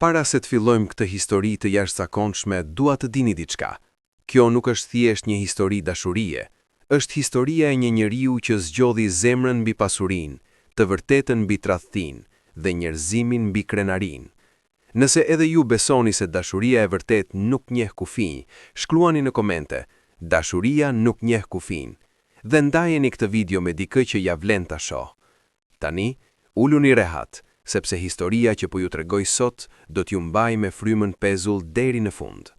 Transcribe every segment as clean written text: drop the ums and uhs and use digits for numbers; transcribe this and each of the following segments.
Para se të fillojmë këtë histori të jashtëzakonshme, dua të dini diçka. Kjo nuk është thjesht një histori dashurie. Është historia e një njeriu që zgjodhi zemrën mbi pasurinë, të vërtetën mbi tradhtinë dhe njerëzimin mbi krenarinë. Nëse edhe ju besoni se dashuria e vërtetë nuk njeh kufinj, shkruani në komente, Dashuria nuk njeh kufinj. Dhe ndajeni këtë video me dikë që ia vlen ta shohë. Tani, uluni rehat, sepse historia që po ju tregoj sot do t'ju mbajë me frymën pezull deri në fund.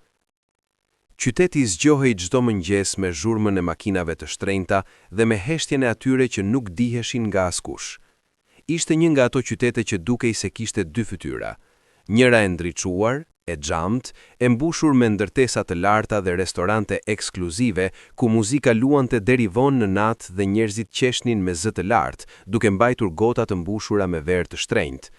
Qyteti zgjohej çdo mëngjes me zhurmën e makinave të shtrenjta dhe me heshtjen e atyre që nuk diheshin nga askush. Ishte një nga ato qytete që dukej se kishte dy fytyra. Njëra e ndriçuar, e xhamtë, e mbushur me ndërtesa të larta dhe restorante ekskluzive, ku muzika luante deri vonë në natë dhe njerëzit qeshnin me zë të lartë, duke mbajtur gota të mbushura me verë të shtrenjtë.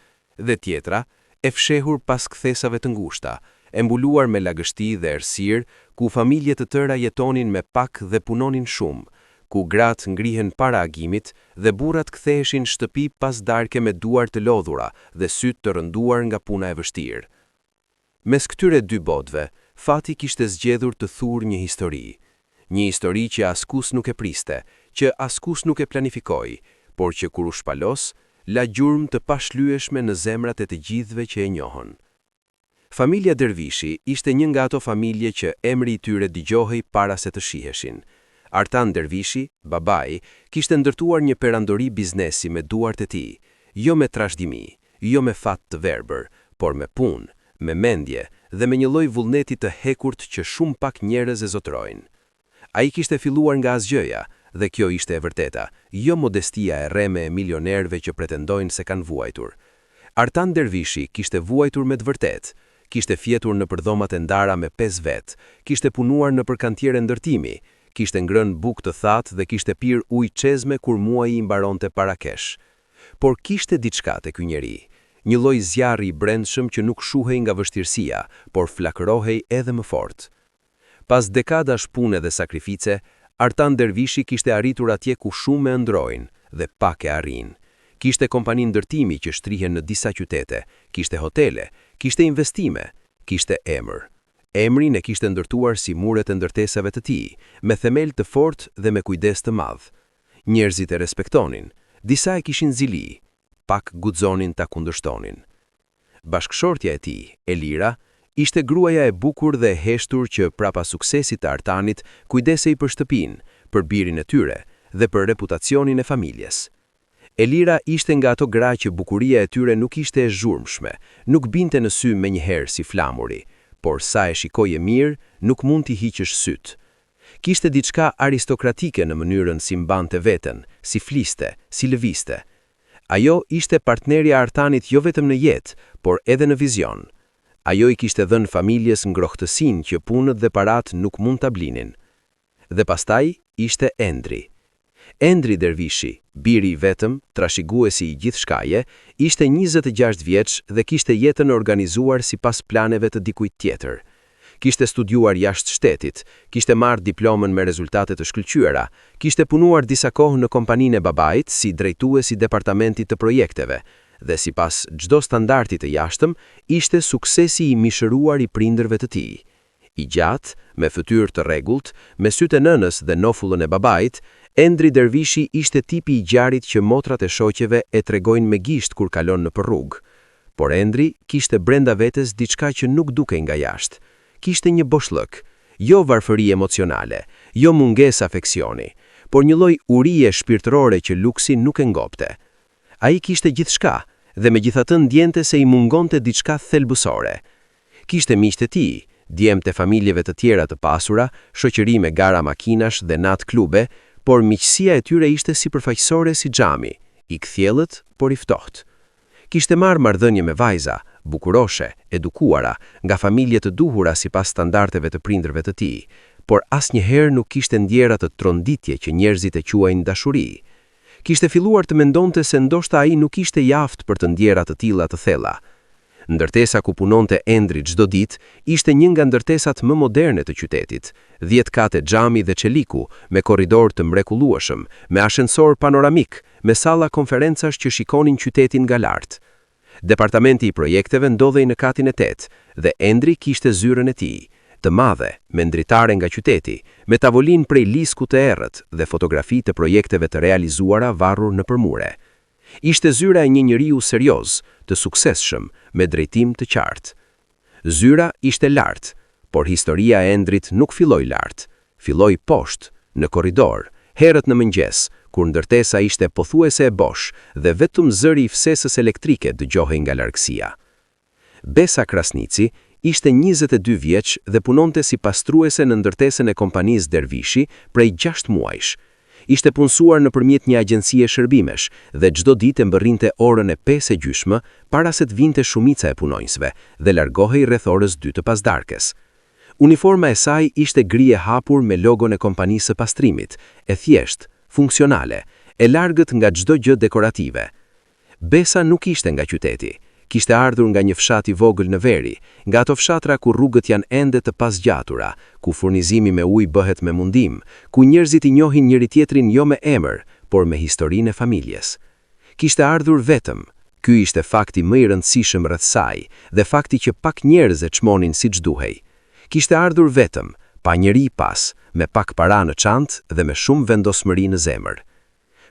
Dhe tjetra, e fshehur pas kthesave të ngushta, e mbuluar me lagështi dhe errësirë, ku familje të tëra jetonin me pak dhe punonin shumë, ku gratë ngrihen para agimit dhe burrat ktheheshin shtëpi pas darke me duar të lodhura dhe sytë të rënduar nga puna e vështirë. Mes këtyre dy botëve, fati kishte zgjedhur të thurë një histori. Një histori që askush nuk e priste, që askush nuk e planifikoi, por që kur u shpalos, la gjurmë të pashlyeshme në zemrat e të gjithëve që e njohën. Familja Dervishi ishte një nga ato familje që emri i tyre dëgjohej para se të shiheshin. Artan Dervishi, babai, kishte ndërtuar një perandori biznesi me duart e tij, jo me trashëgimi, jo me fat të verbër, por me punë, me mendje dhe me një lloj vullneti të hekurt që shumë pak njerëz e zotërojnë. Ai kishte filluar nga asgjëja, dhe kjo ishte e vërteta, jo modestia e rreme e milionerëve që pretendojnë se kanë vuajtur. Artan Dervishi kishte vuajtur me të vërtetë. Kishte fjetur nëpër dhomat e ndara me pesë vetë, kishte punuar nëpër kantiere ndërtimi, kishte ngrënë bukë të thatë dhe kishte pirë ujë çezme kur muaji i mbaronte para kesh. Por kishte diçka te ky njeri, një lloj zjarri i brendshëm që nuk shuhej nga vështirësia, por flakërohej edhe më fort. Pas dekadash pune dhe sakrifice, Artan Dervishi kishte arritur atje ku shumë e ëndërrojnë dhe pak e arrijnë. Kishte kompani ndërtimi që shtrihen në disa qytete, kishte hotele, kishte investime, kishte emër. Emrin e kishte ndërtuar si muret e ndërtesave të tij, me themel të fortë dhe me kujdes të madh. Njerëzit e respektonin, disa e kishin zili, pak guxonin ta kundërshtonin. Bashkëshortja e tij, Elira, ishte gruaja e bukur dhe e heshtur që prapa suksesit të Artanit kujdesej për shtëpinë, për birin e tyre dhe për reputacionin e familjes. Elira ishte nga ato gra që bukuria e tyre nuk ishte e zhurmshme, nuk binte në sy menjëherë si flamuri, por sa e shikoje mirë, nuk mund t'i hiqësh sytë. Kishte diçka aristokratike në mënyrën si mbante veten, si fliste, si lëvizte. Ajo ishte partnerja e Artanit jo vetëm në jetë, por edhe në vizion. Ajo i kishte dhënë familjes ngrohtësinë që punët dhe paratë nuk mund ta blinin. Dhe pastaj ishte Endri. Endri Dervishi, biri i vetëm, trashëguesi i gjithçkaje, ishte 26 vjeç dhe kishte jetën e organizuar sipas planeve të dikujt tjetër. Kishte studiuar jashtë shtetit, kishte marrë diplomën me rezultate të shkëlqyera, kishte punuar disa kohë në kompaninë e babait si drejtues i departamentit të projekteve dhe sipas çdo standardi të jashtëm, ishte suksesi i mishëruar i prindërve të tij. I gjatë, me fytyrë të rregullt, me sytë e nënës dhe nofullën e babait, Endri Dervishi ishte tipi i djalit që motrat e shoqeve e tregojnë me gisht kur kalon nëpër rrugë. Por Endri kishte brenda vetes diçka që nuk dukej nga jashtë. Kishte një boshllëk. Jo varfëri emocionale, jo mungesë afeksioni, por një lloj urie shpirtërore që luksi nuk e ngopte. Ai kishte gjithçka, dhe megjithatë ndjente se i mungonte diçka thelbësore. Kishte miqtë e tij, djemtë e familjeve të tjera të pasura, shoqëri me gara makinash dhe night klube, por miqësia e tyre ishte sipërfaqësore si xhami, i kthjellët, por i ftohtë. Kishte marrë marrëdhënie me vajza, bukuroshe, edukuara, nga familje të duhura sipas standardeve të prindërve të tij, por asnjëherë nuk kishte ndjerë atë tronditje që njerëzit e quajnë dashuri. Kishte filluar të mendonte se ndoshta ai nuk ishte i aftë për të ndjera të tilla të thella. Ndërtesa ku punonte Endri çdo ditë ishte një nga ndërtesat më moderne të qytetit, dhjetë kate xhami dhe çeliku, me korridor të mrekullueshëm, me ashensor panoramik, me salla konferencash që shikonin qytetin nga lart. Departamenti i projekteve ndodhej në katin e tetë dhe Endri kishte zyrën e tij, të madhe, me dritare nga qyteti, me tavolinë prej lisku të errët dhe fotografi të projekteve të realizuara varur nëpër mure. Ishte zyra e një njeriu serioz, të suksesshëm, me drejtim të qartë. Zyra ishte lart, por historia e Endrit nuk filloi lart. Filloi poshtë, në korridor, herët në mëngjes, kur ndërtesa ishte pothuajse e bosh dhe vetëm zëri i fshesës elektrike dëgjohej nga largësia. Besa Krasniqi ishte 22 vjeç dhe punonte si pastruese në ndërtesën e kompanisë Dervishi prej 6 muajsh. Ishte punësuar nëpërmjet një agjencie shërbimesh dhe çdo ditë e mbërrinte orën e 5:30, para se të vinte shumica e punonjësve, dhe largohej rreth orës 2 të pasdarkes. Uniforma e saj ishte gri e hapur me logon e kompanisë së pastrimit, e thjeshtë, funksionale, e largët nga çdo gjë dekorative. Besa nuk ishte nga qyteti. Kishte ardhur nga një fshat i vogël në veri, nga ato fshatra ku rrugët janë ende të pazgjatura, ku furnizimi me ujë bëhet me mundim, ku njerëzit i njohin njëri-tjetrin jo me emër, por me historinë e familjes. Kishte ardhur vetëm. Ky ishte fakti më i rëndësishëm rreth saj dhe fakti që pak njerëz e çmonin siç duhej. Kishte ardhur vetëm, pa njeri pas, me pak para në çantë dhe me shumë vendosmëri në zemër.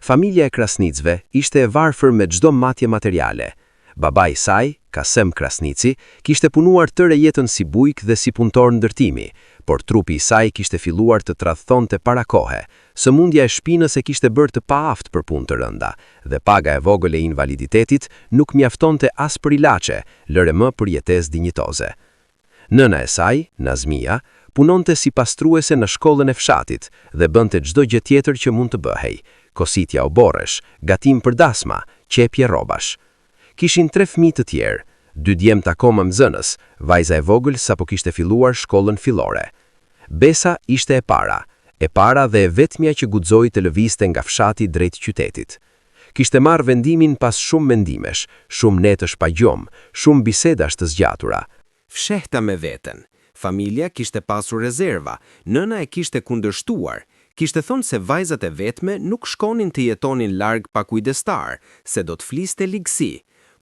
Familja e Krasniqëve ishte e varfër me çdo matje materiale. Babai i saj, Kasëm Krasniqi, kishte punuar tërë jetën si bujk dhe si punëtor ndërtimi, por trupi i saj kishte filluar të tradhtonte para kohe. Sëmundja e shpinës e kishte bërë të paaftë për punë të rënda dhe paga e vogël e invaliditetit nuk mjaftonte as për ilaçe, lëre më për jetesë dinjitoze. Nëna e saj, Nazmia, punonte si pastruese në shkollën e fshatit dhe bënte çdo gjë tjetër që mund të bëhej, kositja oborresh, gatim për dasma, qepje rrobash. Kishin tre fëmijë të tjerë, dy djemtë akoma nxënës, vajza e vogël sapo kishte filluar shkollën fillore. Besa ishte e para, e para dhe e vetmja që guxoi të lëvizte nga fshati drejt qytetit. Kishte marrë vendimin pas shumë mendimesh, shumë netësh pa gjumë, shumë bisedash të zgjatura, fshehta me veten. Familja kishte pasur rezerva, nëna e kishte kundërshtuar. Kishte thënë se vajzat e vetme nuk shkonin të jetonin larg pa kujdestar, se do të fliste ligësi.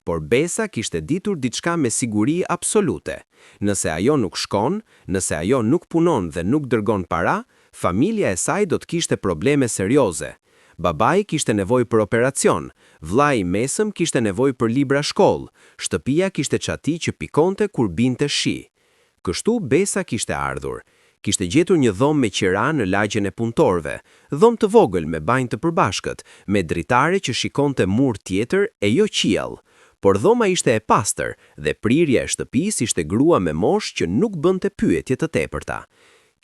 Por Besa kishte ditur diçka me siguri absolute. Nëse ajo nuk shkon, nëse ajo nuk punon dhe nuk dërgon para, familja e saj do të kishte probleme serioze. Babai kishte nevojë për operacion, vëllai i mesëm kishte nevojë për libra shkollë, shtëpia kishte çati që pikonte kur binte shi. Kështu Besa kishte ardhur. Kishte gjetur një dhomë me qira në lagjen e punëtorëve, dhomë të vogël me banjë të përbashkët, me dritare që shikonte mur tjetër e jo qiell. Por dhoma ishte e pastër dhe prirja e shtëpisë ishte grua me moshë që nuk bënte pyetje të tepërta.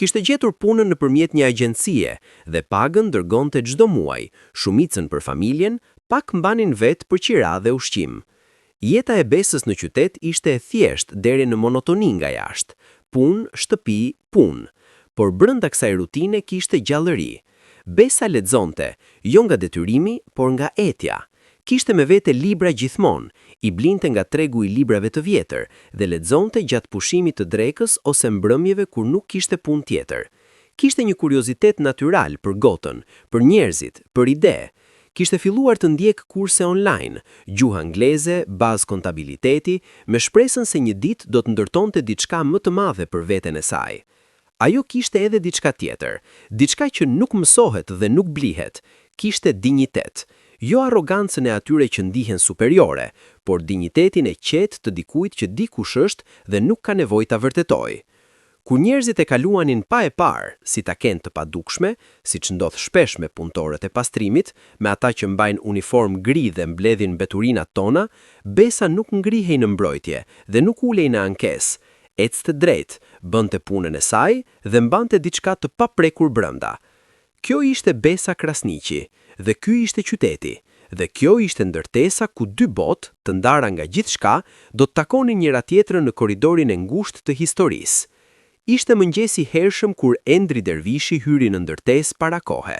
Kishte gjetur punën nëpërmjet një agjencie dhe pagën dërgonte çdo muaj, shumicën për familjen, pak mbanin vetë për qira dhe ushqim. Jeta e Besës në qytet ishte e thjeshtë deri në monotoni nga jashtë. Punë, shtëpi, punë. Por brenda kësaj rutine kishte gjallëri. Besa lexonte, jo nga detyrimi, por nga etja. Kishte me vete libra gjithmonë, i blinte nga tregu i librave të vjetër dhe lexonte gjatë pushimit të drekës ose mbrëmjeve kur nuk kishte punë tjetër. Kishte një kuriozitet natyral për gotën, për njerëzit, për ide. Kishte filluar të ndjekë kurse online, gjuhë angleze, bazë kontabiliteti, me shpresën se një ditë do të ndërtonte diçka më të madhe për veten e saj. Ajo kishte edhe diçka tjetër, diçka që nuk mësohet dhe nuk blihet, kishte dinjitet. Jo arrogancën e atyre që ndihen superiore, por dinjitetin e qetë të dikujt që di kush është dhe nuk ka nevojë ta vërtetojë. Kur njerëzit e kaluanin pa e parë, si ta kenë të padukshme, siç ndodh shpesh me punëtorët e pastrimit, me ata që mbajnë uniformë gri dhe mbledhin mbeturinat tona, Besa nuk ngrihej në mbrojtje dhe nuk ulej në ankesë. Ecte drejt, bënte punën e saj dhe mbante diçka të paprekur brenda. Kjo ishte Besa Krasniqi dhe ky ishte qyteti. Dhe kjo ishte ndërtesa ku dy botë, të ndara nga gjithçka, do të takonin njëra-tjetrën në korridorin e ngushtë të historisë. Ishte mëngjes i hershëm kur Endri Dervishi hyri në ndërtesë para kohe.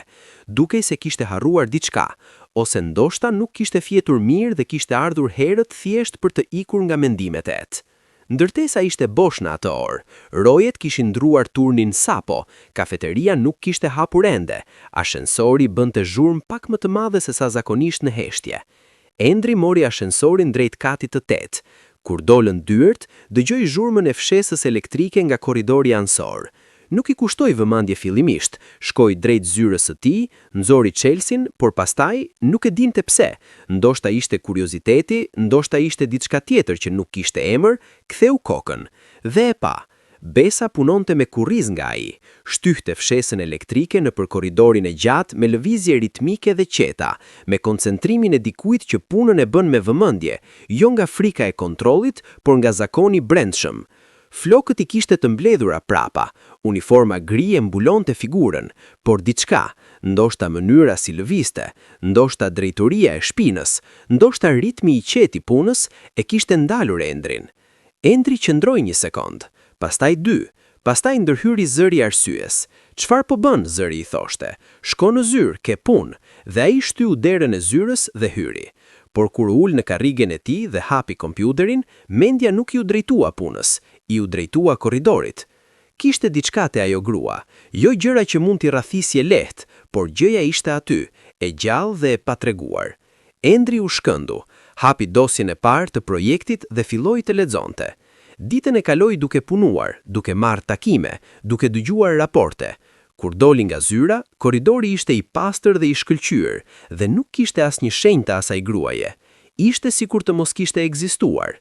Dukej se kishte harruar diçka, ose ndoshta nuk kishte fjetur mirë dhe kishte ardhur herët thjesht për të ikur nga mendimet e. Ndërtesa ishte bosh në atë orë. Rojet kishin ndërruar turnin sapo, kafeteria nuk kishte hapur ende, ashensori bënte zhurmë pak më të madhe se sa zakonisht në heshtje. Endri mori ashensorin drejt katit të tetë. Kur dolën dyert, dëgjoi zhurmën e fshesës elektrike nga korridori anësor. Nuk i kushtoi vëmendje fillimisht, shkoi drejt zyrës së tij, nxori çelësin, por pastaj, nuk e dinte pse, ndoshta ishte kurioziteti, ndoshta ishte diçka tjetër që nuk kishte emër, ktheu kokën. Dhe e pa. Besa punonte me kurriz nga ai. Shtyhte fshesën elektrike nëpër korridorin e gjatë me lëvizje ritmike dhe qeta, me koncentrimin e dikujt që punën e bën me vëmendje, jo nga frika e kontrollit, por nga zakoni brendshëm. Flokët i kishte të mbledhura prapa, uniforma gri e mbulonte figurën, por diçka, ndoshta mënyra si lëvizte, ndoshta drejtoria e shpinës, ndoshta ritmi i qetë i punës, e kishte ndalur Endrin. Endri qëndroi një sekondë. Pastaj dy. Pastaj ndërhyri zëri i arsyes. Çfarë po bën, zëri i thoshte. Shko në zyrë, ke punë. Dhe ai shtyu derën e zyrës dhe hyri. Por kur u ul në karrigen e tij dhe hapi kompjuterin, mendja nuk iu drejtua punës. Iu drejtua korridorit. Kishte diçka te ajo grua. Jo gjëra që mund t'i rrathisje lehtë, por gjëja ishte aty, e gjallë dhe e patreguar. Endri u shkëndu. Hapi dosjen e parë të projektit dhe filloi të lexonte. Ditën e kaloi duke punuar, duke marrë takime, duke dëgjuar raporte. Kur doli nga zyra, korridori ishte i pastër dhe i shkëlqyer, dhe nuk kishte asnjë shenjë të asaj gruaje. Ishte sikur të mos kishte ekzistuar.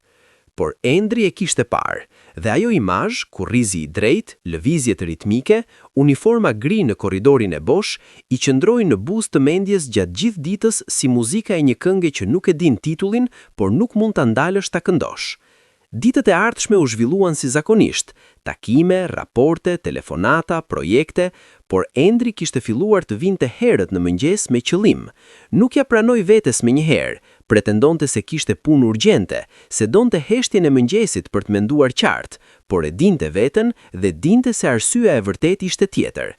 Por Endri e kishte parë, dhe ajo imazh, kurrizi i drejtë, lëvizjet ritmike, uniforma gri në korridorin e bosh, i qëndroi në buzë të mendjes gjatë gjithë ditës si muzika e një kënge që nuk e din titullin, por nuk mund ta ndalësh ta këndosh. Ditët e ardhshme u zhvilluan si zakonisht, takime, raporte, telefonata, projekte, por Endri kishte filluar të vinte herët në mëngjes me qëllim. Nuk ia pranoi vetes menjëherë, pretendonte se kishte punë urgjente, se donte heshtjen e mëngjesit për të menduar qartë, por e dinte veten dhe dinte se arsyeja e vërtetë ishte tjetër.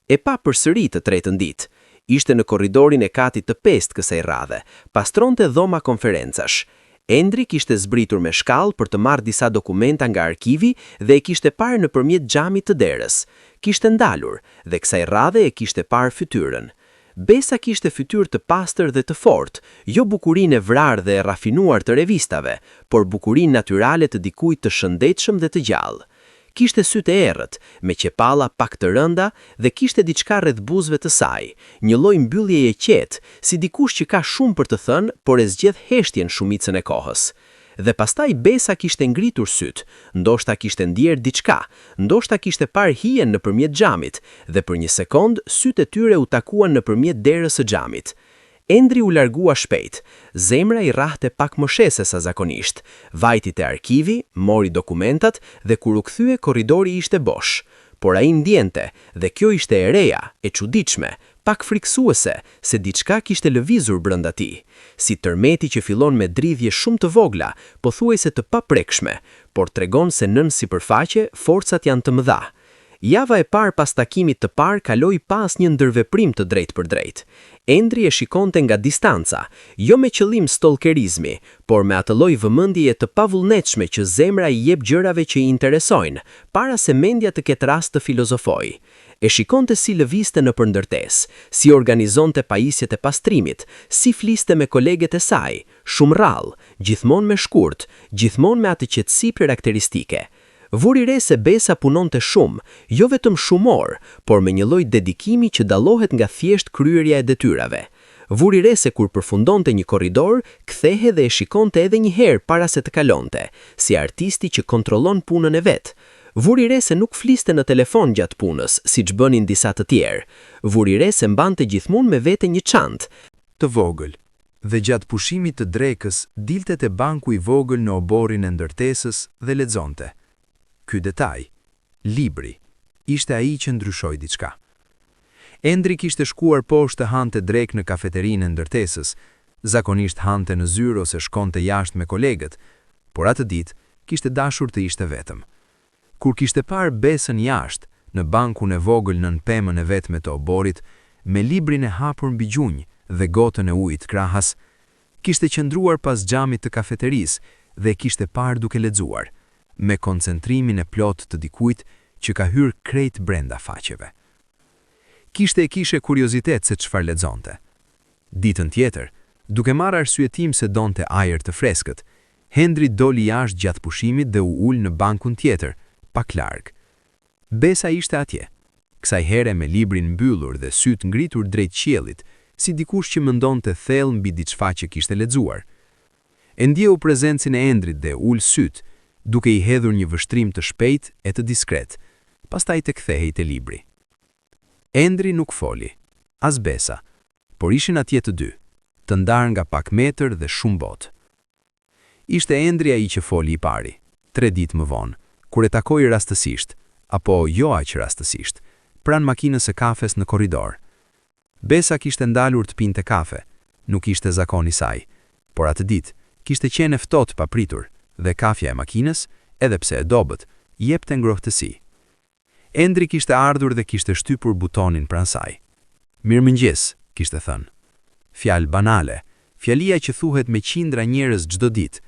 E pa përsëri të tretën ditë. Ishte në korridorin e katit të pestë kësaj radhe, pastronte dhoma konferencash. Endri kishte zbritur me shkallë për të marrë disa dokumenta nga arkivi dhe e kishte parë nëpërmjet xhamit të derës. Kishte ndalur, dhe kësaj radhe e kishte parë fytyrën. Besa kishte fytyrë të pastër dhe të fortë, jo bukurinë e vrarë dhe e rafinuar të revistave, por bukurinë natyrale të dikujt të shëndetshëm dhe të gjallë. Kishte sytë e errët, me qepalla pak të rënda dhe kishte diçka rreth buzëve të saj, një lloj mbylljeje e qetë, si dikush që ka shumë për të thënë, por e zgjedh heshtjen shumicën e kohës. Dhe pastaj Besa kishte ngritur sytë, ndoshta kishte ndjerë diçka, ndoshta kishte parë hijen nëpërmjet xhamit, dhe për një sekondë sytë e tyre u takuan nëpërmjet derës së xhamit. Endri u largua shpejt. Zemra i rrahte pak më shpejt sesa zakonisht. Vajti te arkivi, mori dokumentat dhe kur u kthye korridori ishte bosh. Por ai ndjente, dhe kjo ishte e reja, e çuditshme, pak frikësuese, se diçka kishte lëvizur brenda tij. Si tërmeti që fillon me dridhje shumë të vogla, pothuajse të paprekshme, por tregon se nën sipërfaqe forcat janë të mëdha. Java e parë pas takimit të parë kaloi pa asnjë ndërveprim të drejtpërdrejtë. Endri e shikonte nga distanca, jo me qëllim stalkerizmi, por me atë lloj vëmendjeje të pavullnetshme që zemra i jep gjërave që i interesojnë, para se mendja të ketë rast të filozofojë. E shikonte si lëvizte nëpër ndërtesë, si organizonte pajisjet e pastrimit, si fliste me koleget e saj, shumë rrallë, gjithmonë me shkurt, gjithmonë me atë qetësi karakteristike. Vuri re se Besa punonte shumë, jo vetëm shumë orë, por me një lloj dedikimi që dallohet nga thjesht kryerja e detyrave. Vuri re se kur përfundonte një korridor, kthehej dhe e shikonte edhe një herë para se të kalonte, si artisti që kontrollon punën e vet. Vuri re se nuk fliste në telefon gjatë punës, siç bënin disa të tjerë. Vuri re se mbante gjithmonë me vete një çantë. Të vogël, dhe gjatë pushimit të drekës dilte te banku i vogël në oborrin e ndërtesës dhe lexonte. Ky detaj, libri, ishte ai që ndryshoi diçka. Endri kishte shkuar poshtë të hante drekë në kafeterinë e ndërtesës. Zakonisht hante në zyrë ose shkonte jashtë me kolegët, por atë ditë kishte dashur të ishte vetëm. Kur kishte parë Besën jashtë, në bankun e vogël nën pemën e vetme të oborrit, me librin e hapur mbi gjunjë dhe gotën e ujit krahas, kishte qëndruar pas xhamit të kafeterisë dhe e kishte parë duke lexuar, me koncentrimin e plotë të dikujt që ka hyrë krejt brenda faqeve. Kishte e kishe kuriozitet se çfarë lexonte. Ditën tjetër, Duke marrë arsyetim se donte ajër të freskët, Endri doli jashtë gjatë pushimit dhe u ul në bankun tjetër, pak larg. Besa ishte atje, kësaj here me librin mbyllur dhe sytë ngritur drejt qiellit, si dikush që mendonte thellë mbi diçka që kishte lexuar. E ndjeu prezencën e Endrit dhe ul sytë, duke i hedhur një vështrim të shpejtë e të diskret, pastaj të kthehej te libri. Endri nuk foli, as Besa, por ishin atje të dy, të ndarë nga pak metër dhe shumë botë. Ishte Endri ai që foli i pari, tre ditë më vonë, kur e takoi rastësisht, apo jo aq rastësisht, pranë makinës së kafes në korridor. Besa kishte ndalur të pinte kafe, nuk ishte zakon i saj, por atë ditë, kishte qenë e ftohtë papritur dhe kafja e makinës, edhe pse e dobët, jepte ngrohtësi. Endri kishte ardhur dhe kishte shtypur butonin pranë saj. Mirëmëngjes, kishte thënë. Fjalë banale, fjalia që thuhet me qindra njerëz çdo ditë.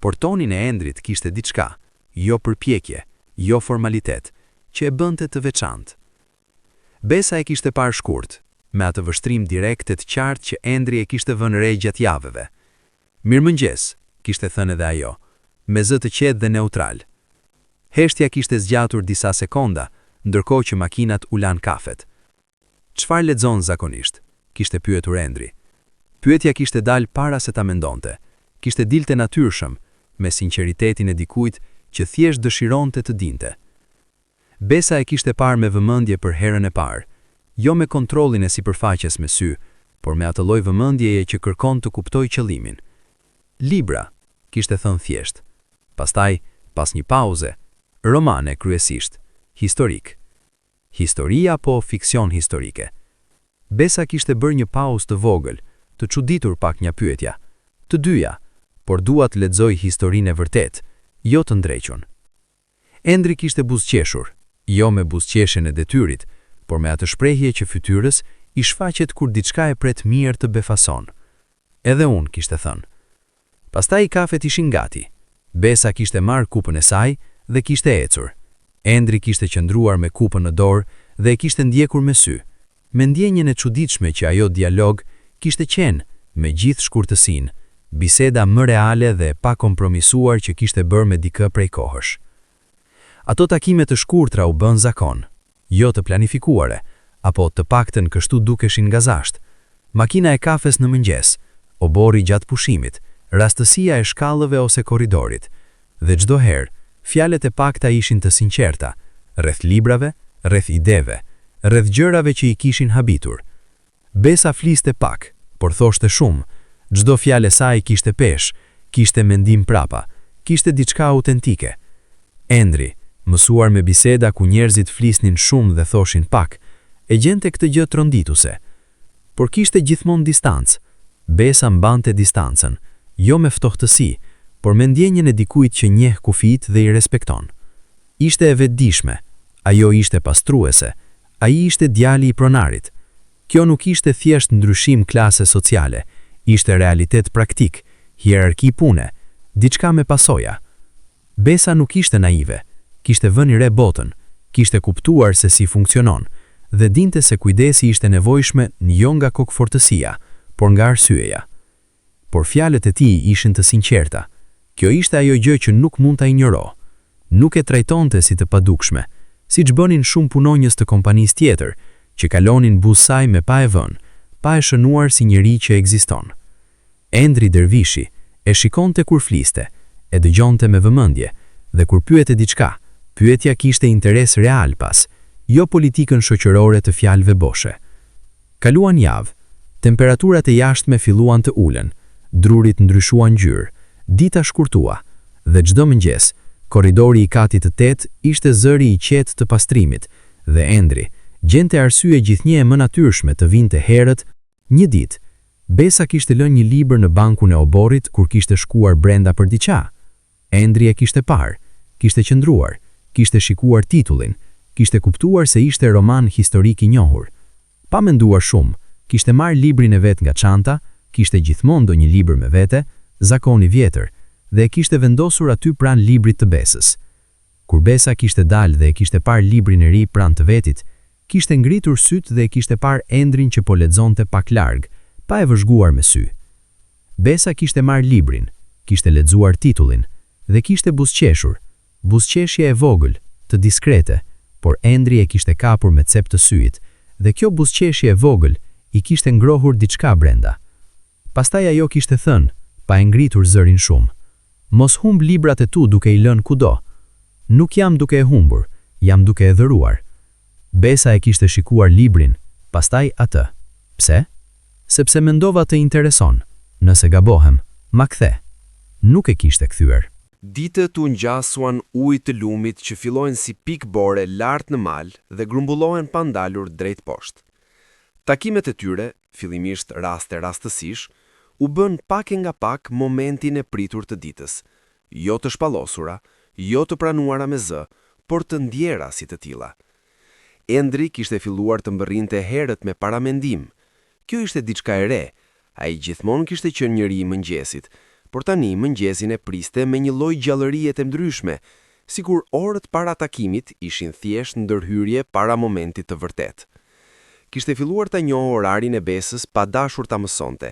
Por tonin e Endrit kishte diçka, jo përpjekje, jo formalitet, që e bënte të veçantë. Besa e kishte parë shkurt, me atë vështrim direkt e të qartë që Endri e kishte vënë re gjatë javëve. Mirëmëngjes, kishte thënë edhe ajo, me zë të qetë dhe neutral. Heshtja kishte zgjatur disa sekonda, ndërkohë që makinat u lanë kafet. Çfarë lexon zakonisht? kishte pyetur Endri. Pyetja kishte dalë para se ta mendonte. Kishte dilte natyrshëm, me sinqeritetin e dikujt që thjesht dëshironte të dinte. Besa e kishte parë me vëmendje për herën e parë, jo me kontrollin e sipërfaqes me sy, por me atë lloj vëmendjeje që kërkon të kuptojë qëllimin. Libra, kishte thënë thjesht. Pastaj, pas një pauze, romane kryesisht, historik. Histori apo fiksion historike? Besa kishte bërë një pauzë të vogël, të çuditur pak nga pyetja. Të dyja, por dua të lexoj historinë e vërtetë, jo të ndrequn. Endri kishte buzëqeshur, jo me buzëqeshjen e detyrit, por me atë shprehje që fytyrës i shfaqet kur diçka e pret mirë të befason. Edhe unë, kishte thënë. Pastaj kafet ishin gati. Besa kishte marrë kupën e saj dhe kishte ecur. Endri kishte qëndruar me kupën në dorë dhe e kishte ndjekur me sy, me ndjenjën e çuditshme që ajo dialog kishte qenë, me gjithë shkurtësinë, biseda më reale dhe e pakompromisuar që kishte bërë me dikë prej kohësh. Ato takime të shkurtra u bënë zakon, jo të planifikuare, apo të paktën kështu dukeshin nga jashtë. Makina e kafes në mëngjes, oborri gjatë pushimit, rastësia e shkallëve ose korridorit. Dhe çdo herë, fjalët e pakta ishin të sinqerta, rreth librave, rreth ideve, rreth gjërave që i kishin habitur. Besa fliste pak, por thoshte shumë, çdo fjalë e saj kishte peshë, kishte mendim prapa, kishte diçka autentike. Endri, mësuar me biseda ku njerëzit flisnin shumë dhe thoshin pak, e gjente këtë gjë trondituse. Por kishte gjithmonë distancë. Besa mbante distancën, jo me ftohtësi, por me ndjenjën e dikujt që njeh kufijtë dhe i respekton. Ishte e vetëdijshme, ajo ishte pastruese, ai ishte djali i pronarit. Kjo nuk ishte thjesht ndryshim klase sociale, ishte realitet praktik, hierarki pune, diçka me pasoja. Besa nuk ishte naive, kishte vënë re botën, kishte kuptuar se si funksionon dhe dinte se kujdesi ishte nevojshme jo nga kokëfortësia, por nga arsyeja. Por fjalët e tij ishin të sinqerta. Kjo ishte ajo gjë që nuk mund ta injoro. Nuk e trajtonte si të padukshme, siç bënin shumë punonjës të kompanisë tjetër, që kalonin buzë saj me pa e vënë, pa e shënuar si njeri që ekziston. Endri Dervishi e shikonte kur fliste, e dëgjonte me vëmendje, dhe kur pyete diçka, pyetja kishte interes real pas, jo politikën shoqërore të fjalëve boshe. Kaluan javë. Temperaturat e jashtme filluan të ulen, drurit ndryshuan ngjyrë, dita shkurtua, dhe çdo mëngjes, korridori i katit të tetë ishte zëri i qetë të pastrimit, dhe Endri gjente arsye gjithnjë e më natyrshme të vinte herët Një ditë, Besa kishte lënë një libër në bankun e oborrit kur kishte shkuar brenda për diçka. Endri e kishte parë, kishte qëndruar, kishte shikuar titullin, kishte kuptuar se ishte roman historik i njohur. Pa menduar shumë, kishte marrë librin e vet nga çanta, kishte gjithmonë ndonjë libër me vete, zakon i vjetër, dhe e kishte vendosur aty pranë librit të Besës. Kur Besa kishte dalë dhe e kishte parë librin e ri pranë të vetit, kishte ngritur sytë dhe e kishte parë Endrin që po lexonte pak larg, pa e vëzhguar me sy. Besa kishte marrë librin, kishte lexuar titullin dhe kishte buzëqeshur, buzëqeshje e vogël, të diskrete, por Endri e kishte kapur me cep të syit dhe kjo buzëqeshje e vogël i kishte ngrohur diçka brenda. Pastaj ajo kishte thënë, pa e ngritur zërin shumë: Mos humb librat e tu duke i lënë kudo. Nuk jam duke e humbur, jam duke e dhuruar. Besa e kishte shikuar librin, pastaj atë. Pse? Sepse mendova të intereson, nëse gabohem, ma kthe. Nuk e kishte kthyer. Ditët u ngjasuan ujit të lumit që fillojnë si pikë bore lart në mal dhe grumbullohen pa ndalur drejt poshtë. Takimet e tyre, fillimisht raste rastësish, u bënë pak e nga pak momentin e pritur të ditës, jo të shpalosura, jo të pranuara me zë, por të ndjera si të tilla. Endri kishte filluar të mbërrinte herët me paramendim. Kjo ishte diçka e re. Ai gjithmonë kishte qenë njeri i mëngjesit, por tani mëngjesin e priste me një lloj gjallërie të ndryshme, sikur orët para takimit ishin thjesht ndërhyrje para momentit të vërtetë. Kishte filluar ta njohë orarin e Besës pa dashur ta mësonte.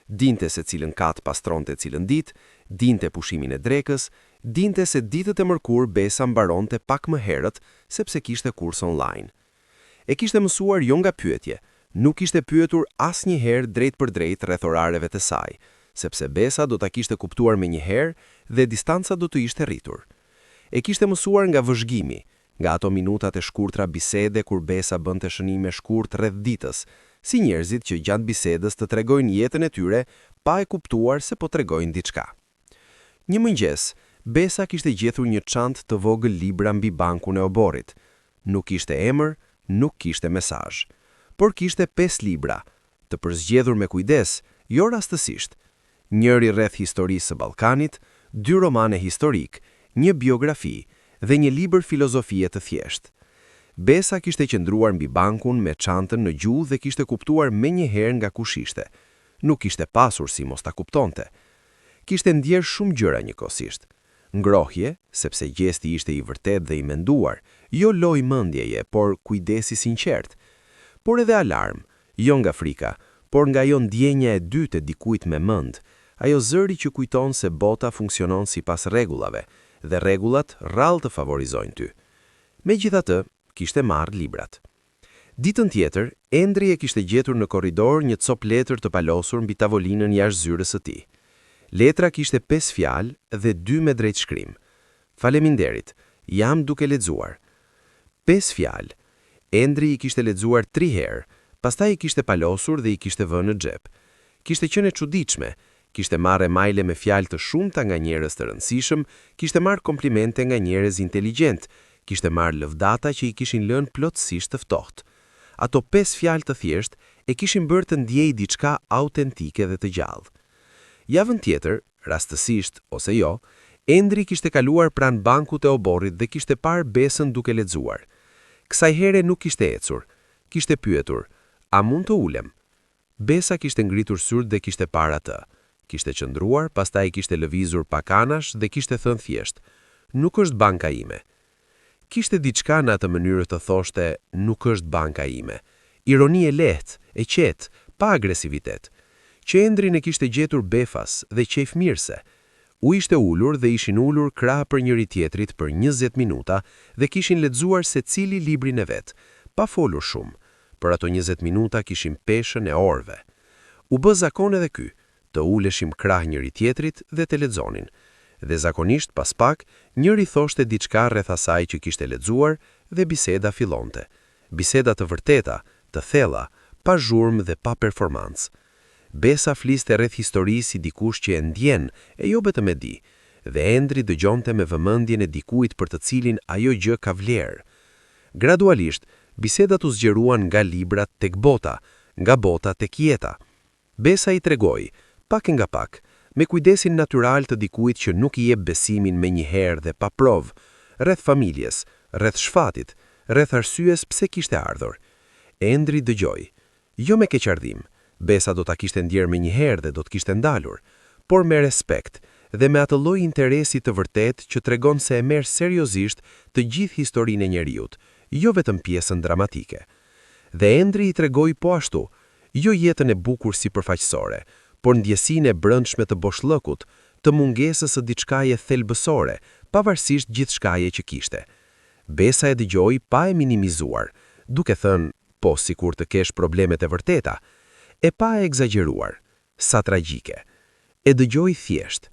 Dinte se cilën kat pastronte cilën ditë, dinte pushimin e drekës, dinte se ditët e mërkurë Besa mbaronte pak më herët sepse kishte kurs online. E kishte mësuar jo nga pyetje, nuk kishte pyetur asnjëherë drejtpërdrejt rreth orareve të saj, sepse Besa do ta kishte kuptuar menjëherë dhe distanca do të ishte rritur. E kishte mësuar nga vëzhgimi, nga ato minutat e shkurtra bisede kur Besa bënte shënime shkurt rreth ditës, si njerëzit që gjatë bisedës të tregojnë jetën e tyre pa e kuptuar se po tregojnë diçka. Një mëngjes, Besa kishte gjetur një çantë të vogël libra mbi bankun e oborrit. Nuk kishte emër, nuk kishte mesazh. Por kishte pesë libra, të përzgjedhur me kujdes, jo rastësisht. Njëri rreth historisë së Ballkanit, dy romane historikë, një biografi dhe një libër filozofie të thjeshtë. Besa kishte qëndruar mbi bankun me çantën në gju dhe kishte kuptuar menjëherë nga kush ishte. Nuk kishte pasur si mos ta kuptonte. Kishte ndjerë shumë gjëra njëkohësisht. Ngrohje, sepse gjesti ishte i vërtetë dhe i menduar, jo lojë mendjeje, por kujdes i sinqertë. Por edhe alarm, jo nga frika, por nga ajo ndjenja e dytë e dikujt me mend, ajo zëri që kujton se bota funksionon sipas rregullave, dhe rregullat rrallë të favorizojnë ty. Megjithatë, kishte marrë librat. Ditën tjetër, Endri e kishte gjetur në korridor një copë letër të palosur mbi tavolinën jashtë zyrës së tij. Letra kishte pesë fjalë dhe dy me drejtshkrim. Faleminderit, jam duke lexuar. Pesë fjalë. Endri i kishte lexuar tri herë, pastaj i kishte palosur dhe i kishte vënë në xhep. Kishte qenë e çuditshme, kishte marrë emaile me fjalë të shumta nga njerëz të rëndësishëm, kishte marrë komplimente nga njerëz inteligjentë, kishte marrë lëvdata që i kishin lënë plotësisht të ftohtë. Ato pesë fjalë të thjeshtë e kishin bërë të ndjejë diçka autentike dhe të gjallë. Javën tjetër, rastësisht ose jo, Endri kishte kaluar pranë bankut e oborrit dhe kishte parë Besën duke lexuar. Kësaj here nuk kishte ecur. Kishte pyetur, A mund të ulem? Besa kishte ngritur sytë dhe kishte parë atë. Kishte qëndruar, pastaj kishte lëvizur pak anash dhe kishte thënë thjesht, Nuk është banka ime. Kishte diçka në atë mënyrë të thoshte nuk është banka ime. Ironi e lehtë, e qetë, pa agresivitet. Që Endrin e kishte gjetur befas dhe qejfmirëse. U ishte ulur dhe ishin ulur krah për njëri-tjetrit për 20 minuta dhe kishin lexuar secili librin e vet, pa folur shumë, por ato 20 minuta kishin peshën e orëve. U bë zakon edhe ky, të uleshim krah njëri-tjetrit dhe të lexonin. Dhe zakonisht pas pak, njëri thoshte diçka rreth asaj që kishte lexuar dhe biseda fillonte. Biseda të vërteta, të thella, pa zhurmë dhe pa performancë. Besa fliste rreth historisë si dikush që e ndjen e jo vetëm e di, dhe Endri dëgjonte me vëmendjen e dikujt për të cilin ajo gjë ka vlerë. Gradualisht, bisedat u zgjeruan nga librat tek bota, nga bota tek jeta. Besa i tregoi, pak e nga pak, me kujdesin natyral të dikujt që nuk i jep besimin menjëherë dhe pa provë, rreth familjes, rreth Shfatit, rreth arsyes pse kishte ardhur. Endri dëgjoi. Jo me keqardhim, Besa do ta kishte ndjerë menjëherë dhe do të kishte ndalur, por me respekt dhe me atë lloj interesi të vërtetë që tregon se e merr seriozisht të gjithë historinë e njeriut, jo vetëm pjesën dramatike. Dhe Endri i tregoi po ashtu, jo jetën e bukur sipërfaqësore, por ndjesinë e brendshme të boshllëkut, të mungesës së diçkaje thelbësore, pavarësisht gjithçkaje që kishte. Besa e dëgjoi pa e minimizuar, duke thënë po sikur të kesh problemet e vërteta, e pa e ekzagjeruar. Sa tragjike. E dëgjoi thjesht.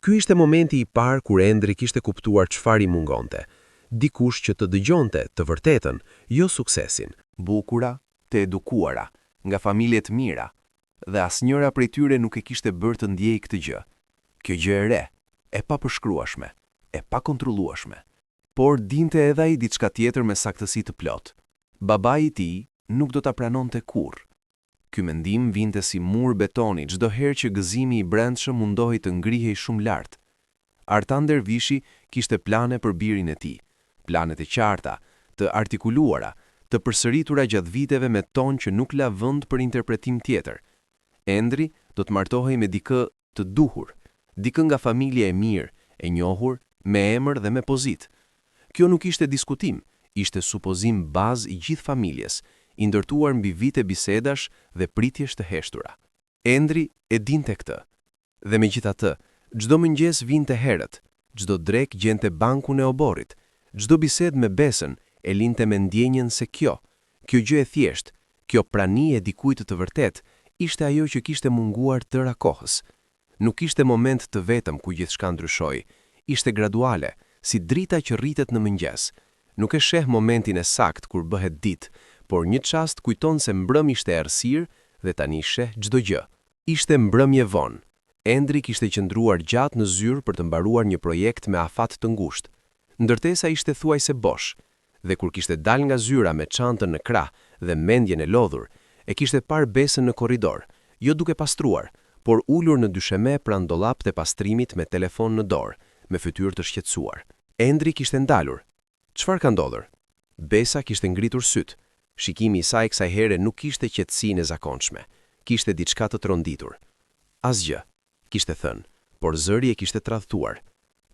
Ky ishte momenti i parë kur Endri kishte kuptuar çfarë i mungonte. Dikush që të dëgjonte të vërtetën, jo suksesin. Bukura, të edukuara, nga familje të mira, dhe asnjëra prej tyre nuk e kishte bërë të ndjejë këtë gjë. Kjo gjë e re, e papërshkruashme, e pakontrollueshme. Por dinte edhe ai diçka tjetër me saktësi të plotë. Babai i tij nuk do ta pranonte kurrë. Ky mendim vinte si mur betoni çdo herë që gëzimi i brendshëm mundohej të ngrihej shumë lart. Artan Dervishi kishte plane për birin e tij, plane të qarta, të artikuluara, të përsëritura gjatë viteve me ton që nuk la vend për interpretim tjetër. Endri do të martohej me dikë të duhur, dikë nga familje e mirë, e njohur, me emër dhe me pozitë. Kjo nuk ishte diskutim, ishte supozim bazë i gjithë familjes, i ndërtuar mbi vite bisedash dhe pritjesh të heshtura. Endri e dinte këtë. Dhe megjithatë, çdo mëngjes vinte herët, çdo drekë gjente bankun e oborrit, çdo bisedë me Besën e linte me ndjenjën se kjo, kjo gjë e thjeshtë, kjo prani e dikujt të vërtetë, ishte ajo që kishte munguar tëra kohës. Nuk kishte moment të vetëm ku gjithçka ndryshoi, ishte graduale, si drita që rritet në mëngjes. Nuk e sheh momentin e saktë kur bëhet ditë, por një çast kujton se mbrëmë ishte errësirë dhe tani sheh çdo gjë. Ishte mbrëmje vonë. Endri kishte qëndruar gjatë në zyrë për të mbaruar një projekt me afat të ngushtë. Ndërtesa ishte thuajse bosh. Dhe kur kishte dalë nga zyra me çantën në krah dhe mendjen e lodhur, e kishte parë Besën në korridor, jo duke pastruar, por ulur në dysheme pranë dollapit të pastrimit me telefon në dorë, me fytyrë të shqetësuar. Endri kishte ndalur. Çfarë ka ndodhur? Besa kishte ngritur sytë. Shikimi i saj kësaj here nuk kishte qetësinë e zakonshme. Kishte diçka të tronditur. Asgjë, kishte thënë, por zëri e kishte tradhtuar.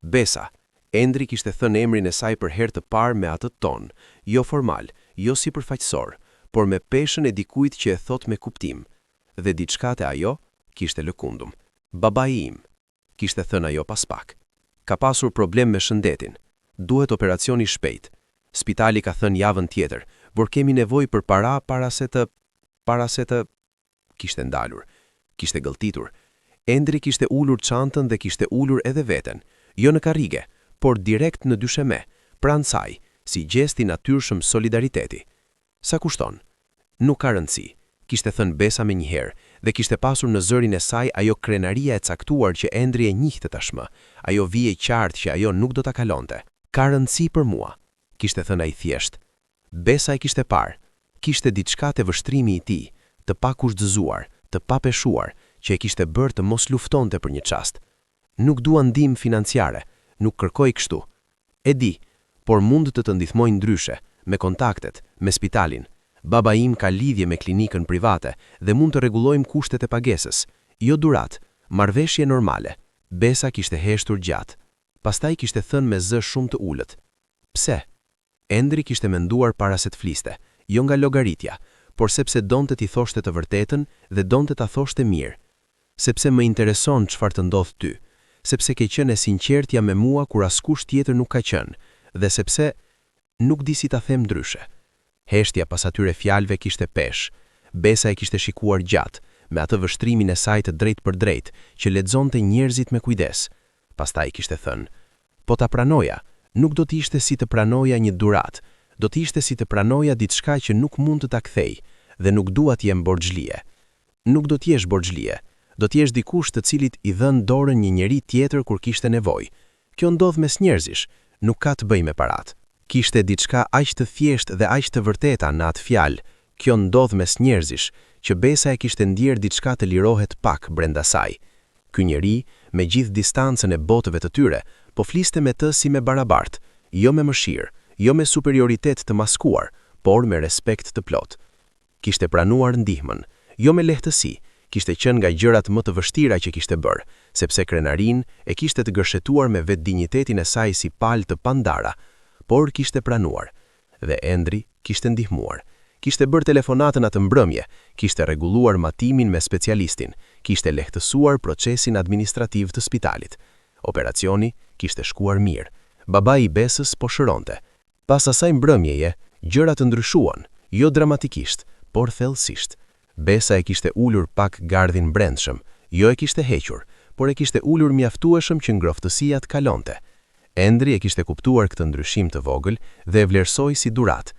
Besa, Endri kishte thënë emrin e saj për herë të parë me atë ton, jo formal, jo sipërfaqësor, por me peshën e dikujt që e thotë me kuptim. Dhe diçka te ajo kishte lëkundur. Babai im, kishte thënë ajo pas pak. Ka pasur problem me shëndetin. Duhet operacion i shpejtë. Spitali ka thënë javën tjetër, por kemi nevojë për para para se të para se të kishte ndalur. Kishte gëlltitur. Endri kishte ulur çantën dhe kishte ulur edhe veten, jo në karrige, por direkt në dysheme, pranë saj, si gjest i natyrshëm solidariteti. Sa kushton? Nuk ka rëndësi, kishte thënë Besa menjëherë dhe kishte pasur në zërin e saj ajo krenaria e caktuar që Endri e njihte tashmë, ajo vijë e qartë që ajo nuk do ta kalonte. Ka rëndësi për mua, kishte thënë ai thjesht. Besa e kishte parë. Kishte diçka te vështrimi i tij, të pakushtëzuar, të papeshuar, që e kishte bërë të mos luftonte për një çast. Nuk dua ndihmë financiare, nuk kërkoj kështu. E di, por mund të të ndihmoj ndryshe, me kontaktet, me spitalin. Baba im ka lidhje me klinikën private dhe mund të rregullojmë kushtet e pagesës. Jo dhuratë, marrëveshje normale. Besa kishte heshtur gjatë. Pastaj kishte thënë me zë shumë të ulët. Pse? Endri kishte menduar para se të fliste, jo nga llogaritja, por sepse donte t'i thoshte të vërtetën dhe donte ta thoshte mirë. Sepse më intereson çfarë të ndodh ty. Sepse ke qenë e sinqertja me mua kur askush tjetër nuk ka qenë. Dhe sepse nuk di si ta them ndryshe. Heshtja pas atyre fjalëve kishte peshë. Besa e kishte shikuar gjatë, me atë vështrimin e saj të drejtpërdrejtë, që lexonte njerëzit me kujdes. Pastaj kishte thënë: Po ta pranoja, nuk do të ishte si të pranoja një dhuratë, do të ishte si të pranoja diçka që nuk mund të ta kthej dhe nuk dua të jem borxhlie. Nuk do të jesh borxhlie, do të jesh dikush të cilit i dhanë dorën një njeri tjetër kur kishte nevojë. Kjo ndodh mes njerëzish, nuk ka të bëjë me paratë. Kishte diçka aq të thjeshtë dhe aq të vërteta në atë fjalë, kjo ndodh mes njerëzish, që Besa e kishte ndjerë diçka të lirohet pak brenda saj. Ky njeri, me gjithë distancën e botëve të tyre, po fliste me të si me barabartë, jo me mëshirë, jo me superioritet të maskuar, por me respekt të plotë. Kishte pranuar ndihmën, jo me lehtësi, kishte qenë nga gjërat më të vështira që kishte bërë, sepse krenarinë e kishte të gërshetuar me vetë dinjitetin e saj si palë të pandara, por kishte pranuar. Dhe Endri kishte ndihmuar. Kishte bërë telefonatën atë mbrëmje, kishte rregulluar matimin me specialistin, kishte lehtësuar procesin administrativ të spitalit. Operacioni kishte shkuar mirë. Babai i Besës po shëronte. Pas asaj mbrëmjeje, gjërat ndryshuan, jo dramatikisht, por thellësisht. Besa e kishte ulur pak gardhin brendshëm, jo e kishte hequr, por e kishte ulur mjaftueshëm që ngrohtësia të kalonte. Endri e kishte kuptuar këtë ndryshim të vogël dhe e vlerësoi si dhuratë.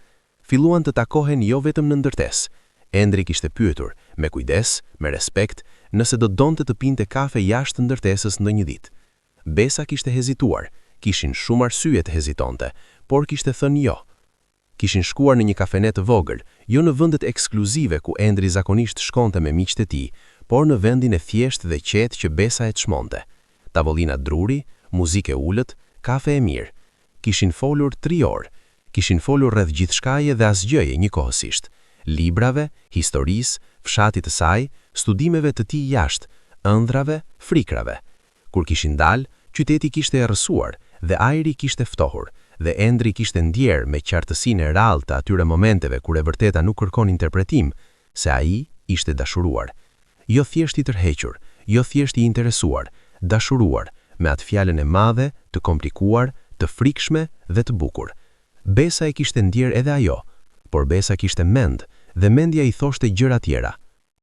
Filluan të takohen jo vetëm në ndërtesë. Endri kishte pyetur, me kujdes, me respekt, nëse do donte të pinte kafe jashtë ndërtesës ndonjë ditë. Besa kishte hezituar, kishin shumë arsye të hezitonte, por kishte thënë jo. Kishin shkuar në një kafene të vogël, jo në vendet ekskluzive ku Endri zakonisht shkonte me miqtë e tij, por në vendin e thjeshtë dhe qetë që Besa e çmonte. Tavolina druri, muzikë e ulët, kafe e mirë. Kishin folur tri orë. Kishin folur rreth gjithçkaje dhe asgjëje njëkohësisht. Librave, historisë, fshatit të saj, studimeve të tij jashtë, ëndrrave, frikrave. Kur kishin dalë, qyteti kishte errësuar dhe ajri kishte ftohur, dhe Endri kishte ndjerë me qartësinë e rrallë të atyre momenteve kur e vërteta nuk kërkon interpretim, se ai ishte dashuruar. Jo thjesht i tërhequr, jo thjesht i interesuar, dashuruar, me atë fjalën e madhe, të komplikuar, të frikshme dhe të bukur. Besa e kishte ndjerë edhe ajo, por Besa kishte mend dhe mendja i thoshte gjëra tjera.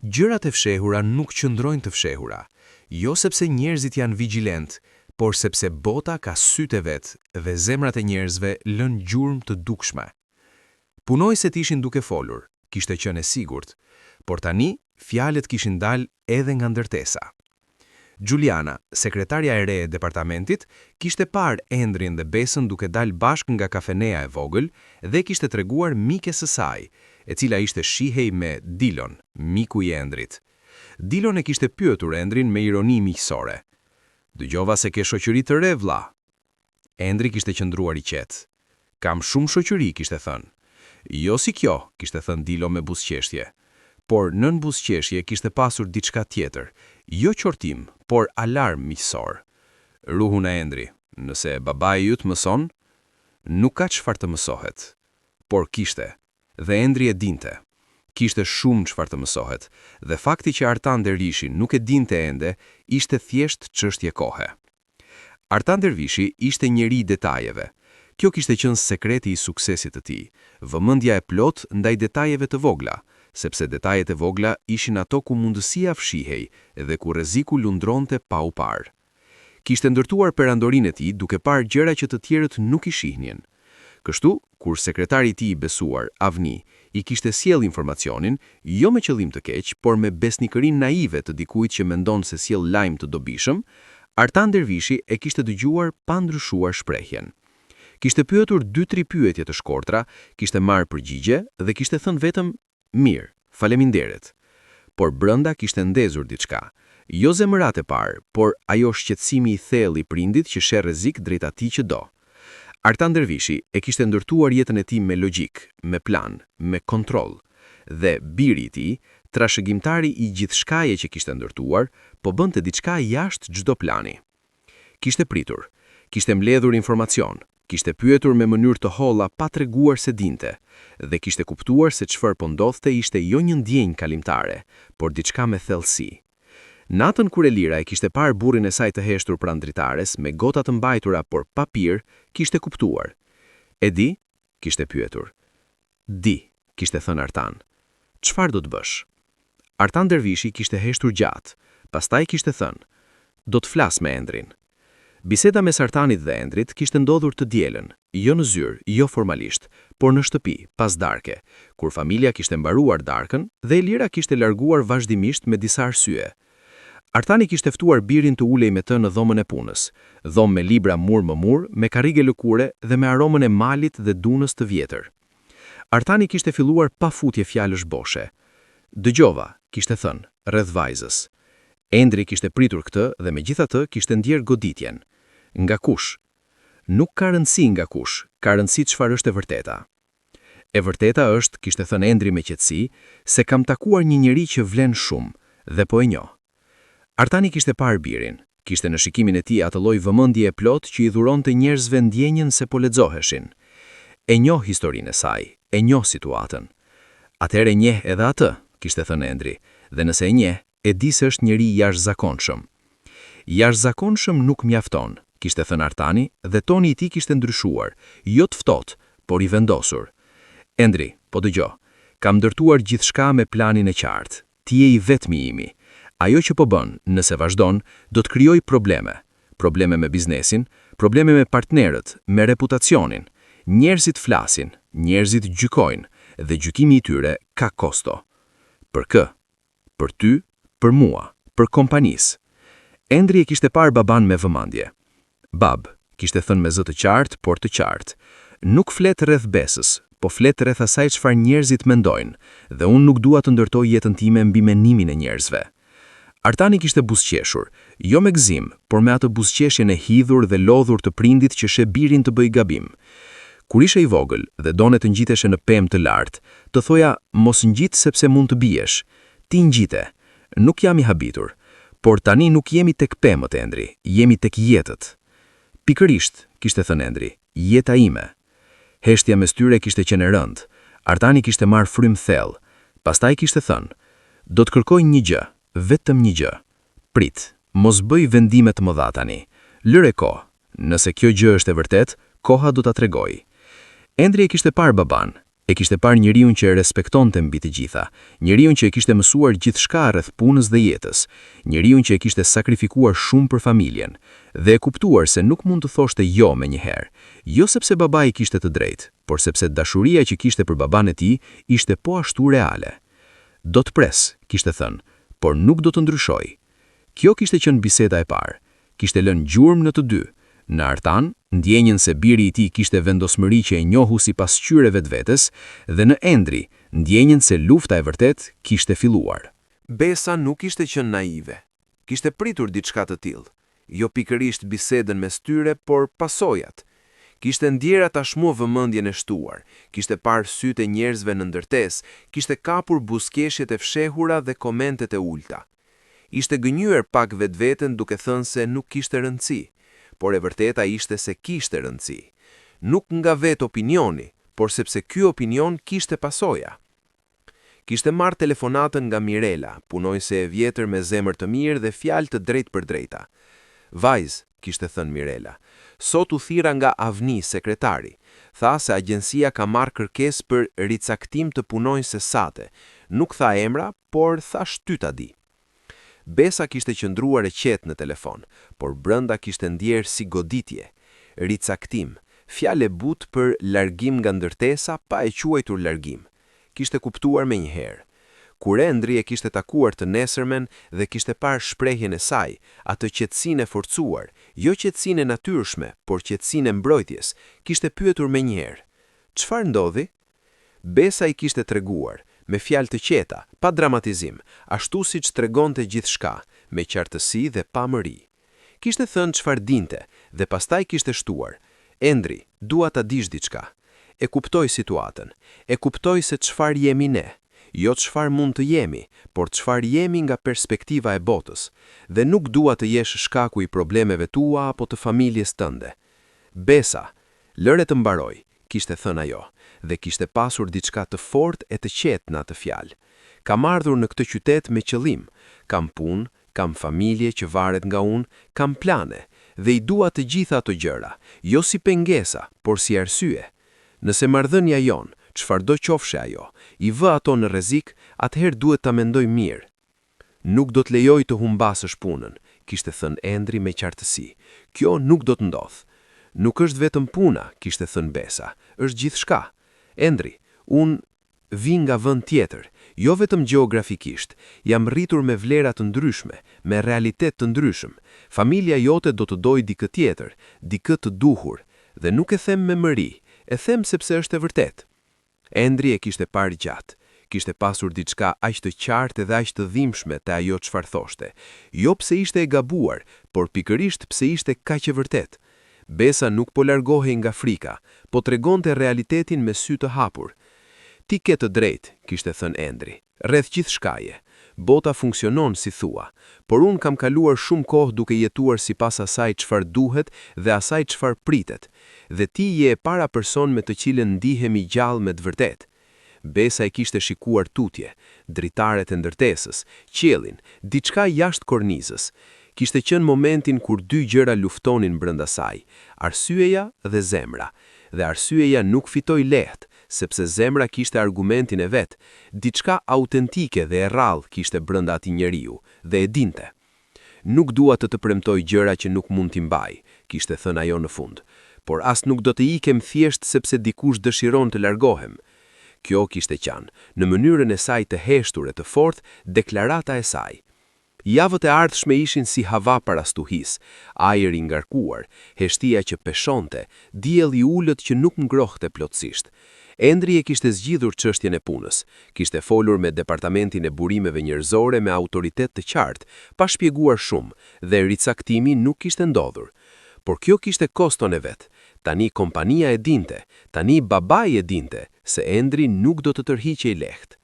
Gjërat e fshehura nuk qëndrojnë të fshehura, jo sepse njerëzit janë vigjilentë, por sepse bota ka sytë e vet dhe zemrat e njerëzve lënë gjurmë të dukshme. Punonjëset ishin duke folur, kishte qenë e sigurt, por tani fjalët kishin dalë edhe nga ndërtesa. Xhuliana, sekretarja e re e departamentit, kishte parë Endrin dhe Besën duke dalë bashkë nga kafeneja e vogël dhe kishte treguar mikes së saj, e cila ishte shihej me Dilon, miku i Endrit. Dilon e kishte pyetur Endrin me ironi miqësore. Dëgjova se ke shoqëri të re, vlla. Endri kishte qëndruar i qetë. Kam shumë shoqëri, kishte thënë. Jo si kjo, kishte thënë Dilo me buzëqeshje. Por nën buzëqeshje kishte pasur diçka tjetër, jo qortim, por alarm miqësor. Ruhu na Endri, nëse babai yt mëson, nuk ka çfarë të mësohet. Por kishte, dhe Endri e dinte. Kishte shumë çfarë të mësohet, dhe fakti që Artan Dervishi nuk e dinte ende, ishte thjesht çështje kohe. Artan Dervishi ishte njeri i detajeve. Kjo kishte qenë sekreti i suksesit të tij, vëmendja e plotë ndaj detajeve të vogla, sepse detajet e vogla ishin ato ku mundësia fshihej dhe ku rreziku lundronte pa u parë. Kishte ndërtuar perandorinë e tij duke parë gjëra që të tjerët nuk i shihnin. Kështu, kur sekretari i tij i besuar, Avni, i kishte sjellë informacionin, jo me qëllim të keq, por me besnikërinë naive të dikujt që mendon se sjell lajm të dobishëm, Artan Dervishi e kishte dëgjuar pa ndryshuar shprehjen. Kishte pyetur dy-tri pyetje të shkurtra, kishte marrë përgjigje dhe kishte thënë vetëm mirë, faleminderit. Por brenda kishte ndezur diçka. Jo zemëratë e parë, por ajo shqetësimi i thellë i prindit që sheh rrezik drejt atij që do. Artan Dervishi e kishte ndërtuar jetën e tij me logjikë, me plan, me kontroll. Dhe biri i tij, trashëgimtari i gjithçkaje që kishte ndërtuar, po bënte diçka jashtë çdo plani. Kishte pritur, kishte mbledhur informacion, kishte pyetur me mënyrë të holla pa treguar se dinte, dhe kishte kuptuar se çfarë po ndodhte ishte jo një ndjenjë kalimtare, por diçka me thellësi. Natën kur Elira e kishte parë burrin e saj të heshtur pranë dritares, me gota të mbajtura por pa pirë, kishte kuptuar. E di? kishte pyetur. Di, kishte thënë Artan. Çfarë do të bësh? Artan Dervishi kishte heshtur gjatë, pastaj kishte thënë, Do të flas me Endrin. Biseda mes Artanit dhe Endrit kishte ndodhur të dielën, jo në zyrë, jo formalisht, por në shtëpi, pas darke, kur familja kishte mbaruar darkën dhe Elira kishte larguar vazhdimisht me disa arsye. Artani kishte ftuar birin të ulej me të në dhomën e punës, dhomë me libra mur më mur, me karrige lëkure dhe me aromën e malit dhe dunës të vjetër. Artani kishte filluar pa futje fjalësh boshe. Dëgjova, kishte thënë, rreth vajzës. Endri kishte pritur këtë dhe megjithatë kishte ndjerë goditjen. Nga kush? Nuk ka rëndësi nga kush, ka rëndësi çfarë është e vërteta. E vërteta është, kishte thënë Endri me qetësi, se kam takuar një njeri që vlen shumë dhe po e njoh. Artani kishte parë birin, kishte në shikimin e tij atë lloj vëmendje e plotë që i dhuronte njerëzve ndjenjën se po lexoheshin. E njoh historinë e saj, e njoh situatën. Atëherë e njeh edhe atë, kishte thënë Endri, dhe nëse e njeh, e di se është njeri i jashtëzakonshëm. Jashtëzakonshëm nuk mjafton, kishte thënë Artani dhe toni i tij kishte ndryshuar, jo të ftohtë, por i vendosur. Endri, po dëgjo. Kam ndërtuar gjithçka me planin e qartë. Ti je i vetmi imi. Ajo që po bën, nëse vazhdon, do të krijojë probleme. Probleme me biznesin, probleme me partnerët, me reputacionin. Njerëzit flasin, njerëzit gjykojnë, dhe gjykimi i tyre ka kosto. Për kë? Për ty, për mua, për kompaninë. Endri e kishte parë babanë me vëmendje. Bab, kishte thënë me zë të qartë, por të qartë. Nuk flet rreth Besës, po flet rreth asaj çfarë njerëzit mendojnë, dhe unë nuk dua të ndërtoj jetën time mbi mendimin e njerëzve. Artani kishte buzëqeshur, jo me gëzim, por me atë buzëqeshjen e hidhur dhe lodhur të prindit që sheh birin të bëjë gabim. Kur ishe i vogël dhe doje të ngjiteshe në pemë të lartë, të thoja mos ngjit sepse mund të biesh. Ti ngjite. Nuk jam i habitur. Por tani nuk jemi tek pemët, Endri, jemi tek jetët. Pikërisht, kishte thënë Endri, jeta ime. Heshtja mes tyre kishte qenë e rëndë. Artani kishte marrë frymë thellë. Pastaj kishte thënë, do të kërkoj një gjë, vetëm një gjë. Prit, mos bëj vendime të mëdha tani. Lëre kohë. Nëse kjo gjë është e vërtetë, koha do ta tregojë. Endri e kishte parë babanë, e kishte parë njeriun që e respektonte mbi të gjitha, njeriun që e kishte mësuar gjithçka rreth punës dhe jetës, njeriun që e kishte sakrifikuar shumë për familjen, dhe e kuptuar se nuk mund të thoshte jo menjëherë, jo sepse babai kishte të drejtë, por sepse dashuria që kishte për babanë e tij ishte po ashtu reale. Do të pres, kishte thënë, por nuk do të ndryshoj. Kjo kishte qenë biseda e parë. Kishte lënë gjurmë në të dy. Në Artan, ndjenjën se biri i tij kishte vendosmëri që e njohu si pasqyrë e vetvetes, dhe në Endri, ndjenjën se lufta e vërtetë kishte filluar. Besa nuk ishte qenë naive. Kishte pritur diçka të tillë. Jo pikërisht bisedën mes tyre, por pasojat. Kishte ndjerë tashmë vëmendjen e shtuar, kishte parë sytë e njerëzve në ndërtesë, kishte kapur buzëqeshjet e fshehura dhe komentet e ulëta. Ishte gënjyer pak vetveten duke thënë se nuk kishte rëndësi, por e vërteta ishte se kishte rëndësi. Nuk nga vetë opinioni, por sepse ky opinion kishte pasoja. Kishte marrë telefonatën nga Mirela, punonjëse e vjetër me zemër të mirë dhe fjalë të drejtpërdrejta. Vajzë, kishte thënë Mirela, sot u thirra nga Avni, sekretari. Tha se agjencia ka marrë kërkesë për ricaktim të punonjëses sate. Nuk tha emra, por thashë ty ta di. Besa kishte qëndruar e qetë në telefon, por brenda kishte ndjerë si goditje. Ricaktim, fjalë e butë për largim nga ndërtesa pa e quajtur largim. Kishte kuptuar menjëherë. Kur Endri e kishte takuar të nesërmen dhe kishte parë shprehjen e saj, atë qetësinë e forcuar, jo qetësinë e natyrshme, por qetësinë e mbrojtjes, kishte pyetur menjëherë. Çfarë ndodhi? Besa i kishte treguar, me fjalë të qeta, pa dramatizim, ashtu siç tregonte gjithçka, me qartësi dhe pa mëri. Kishte thënë çfarë dinte dhe pastaj kishte shtuar, Endri, dua ta dish diçka. E kuptoj situatën. E kuptoj se çfarë jemi ne. Jo çfarë mund të jemi, por çfarë jemi nga perspektiva e botës. Dhe nuk dua të jesh shkaku i problemeve tua apo të familjes tënde. Besa, lëre të mbaroj, kishte thënë ajo, dhe kishte pasur diçka të fortë e të qetë në atë fjalë. Kam ardhur në këtë qytet me qëllim. Kam punë, kam familje që varet nga unë, kam plane, dhe i dua të gjitha ato gjëra, jo si pengesa, por si arsye. Nëse marrëdhënia jonë, çfarëdo qoftë ajo, i vë ato në rrezik, atëherë duhet ta mendoj mirë. Nuk do të lejoj të humbasësh punën, kishte thënë Endri me qartësi. Kjo nuk do të ndodhë. Nuk është vetëm puna, kishte thënë Besa, është gjithçka. Endri, unë vij nga vend tjetër, jo vetëm gjeografikisht, jam rritur me vlera të ndryshme, me realitet të ndryshëm. Familja jote do të dojë dikë tjetër, dikë të duhur, dhe nuk e them me mëri, e them sepse është e vërtetë. Endri e kishte parë gjatë. Kishte pasur diçka aq të qartë dhe aq të dhimbshme te ajo çfarë thoshte. Jo pse ishte e gabuar, por pikërisht pse ishte kaq e vërtetë. Besa nuk po largohej nga frika, po tregonte realitetin me sy të hapur. Ti ke të drejtë, kishte thënë Endri, rreth gjithçkaje. Bota funksionon si thua. Por unë kam kaluar shumë kohë duke jetuar sipas asaj çfarë duhet dhe asaj çfarë pritet. Dhe ti je e para person me të cilën ndihem i gjallë me të vërtetë. Besa e kishte shikuar tutje, dritaret e ndërtesës, qiellin, diçka jashtë kornizës. Kishte qenë momentin kur dy gjëra luftonin brenda saj, arsyeja dhe zemra. Dhe arsyeja nuk fitoi lehtë, sepse zemra kishte argumentin e vet, diçka autentike dhe e rrallë kishte brenda atij njeriu, dhe e dinte. Nuk dua të të premtoj gjëra që nuk mund t'i mbaj, kishte thënë ajo në fund. Por as nuk do të ikem thjesht sepse dikush dëshiron të largohem. Kjo kishte qenë, në mënyrën e saj të heshtur e të fortë, deklarata e saj. Javët e ardhshme ishin si hava para stuhisë, ajër i ngarkuar, heshtja që peshonte, diell i ulët që nuk ngrohte plotësisht. Endri e kishte zgjidhur çështjen e punës. Kishte folur me departamentin e burimeve njerëzore me autoritet të qartë, pa shpjeguar shumë, dhe ricaktimi nuk kishte ndodhur. Por kjo kishte koston e vet. Tani kompania e dinte, tani babai e dinte, se Endri nuk do të tërhiqej lehtë.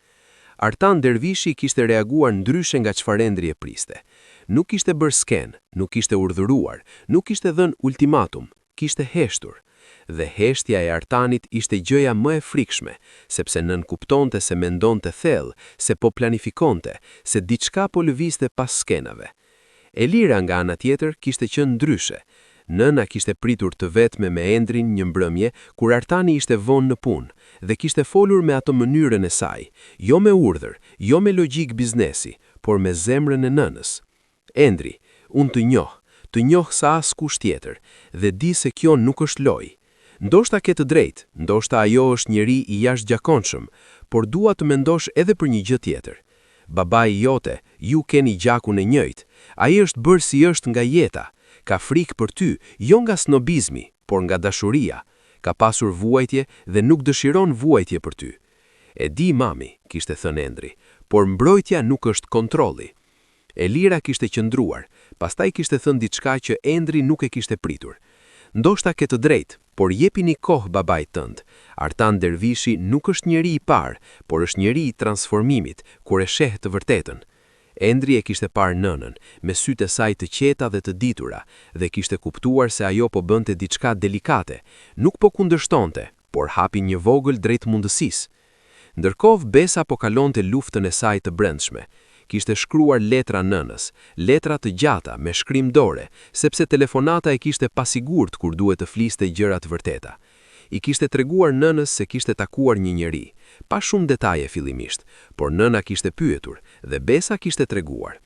Artan Dervishi kishte reaguar ndryshe nga çfarë Endri e priste. Nuk kishte bërë skenë, nuk kishte urdhëruar, nuk kishte dhënë ultimatum, kishte heshtur. Dhe heshtja e Artanit ishte gjëja më e frikshme, sepse nënkuptonte se mendonte thellë, se po planifikonte, se diçka po lëvizte pas skenave. Elira nga ana tjetër kishte qenë ndryshe. Nëna kishte pritur të vetme me Endrin një mbrëmje kur Artani ishte vonë në punë dhe kishte folur me atë mënyrën e saj, jo me urdhër, jo me logjikë biznesi, por me zemrën e nënës. Endri, unë të njoh, të njoh sa askush tjetër dhe di se kjo nuk është lojë. Ndoshta ke të drejtë, ndoshta ajo është njeri i jashtëzakonshëm, por dua të mendosh edhe për një gjë tjetër. Babai jote, ju keni gjakun e njëjtë. Ai është bërë si është nga jeta. Ka frikë për ty, jo nga snobizmi, por nga dashuria. Ka pasur vuajtje dhe nuk dëshiron vuajtje për ty. E di, mami, kishte thënë Endri, por mbrojtja nuk është kontrolli. Elira kishte qëndruar, pastaj kishte thënë diçka që Endri nuk e kishte pritur. Ndoshta ke të drejtë, por jepini kohë babait tënd. Artan Dervishi nuk është njeri i parë, por është njeri i transformimit, kur e sheh të vërtetën. Endri e kishte parë nënën, me sytë e saj të qeta dhe të ditura, dhe kishte kuptuar se ajo po bënte diçka delikate, nuk po kundërshtonte, por hapin një vogël drejt mundësisë. Ndërkohë Besa po kalonte luftën e saj të brendshme. Kishte shkruar letra nënës, letra të gjata me shkrim dore, sepse telefonata e kishte pasigurt kur duhet të fliste gjëra të vërteta. I kishte treguar nënës se kishte takuar një njeri, pa shumë detaje fillimisht, por nëna kishte pyetur dhe Besa kishte treguar.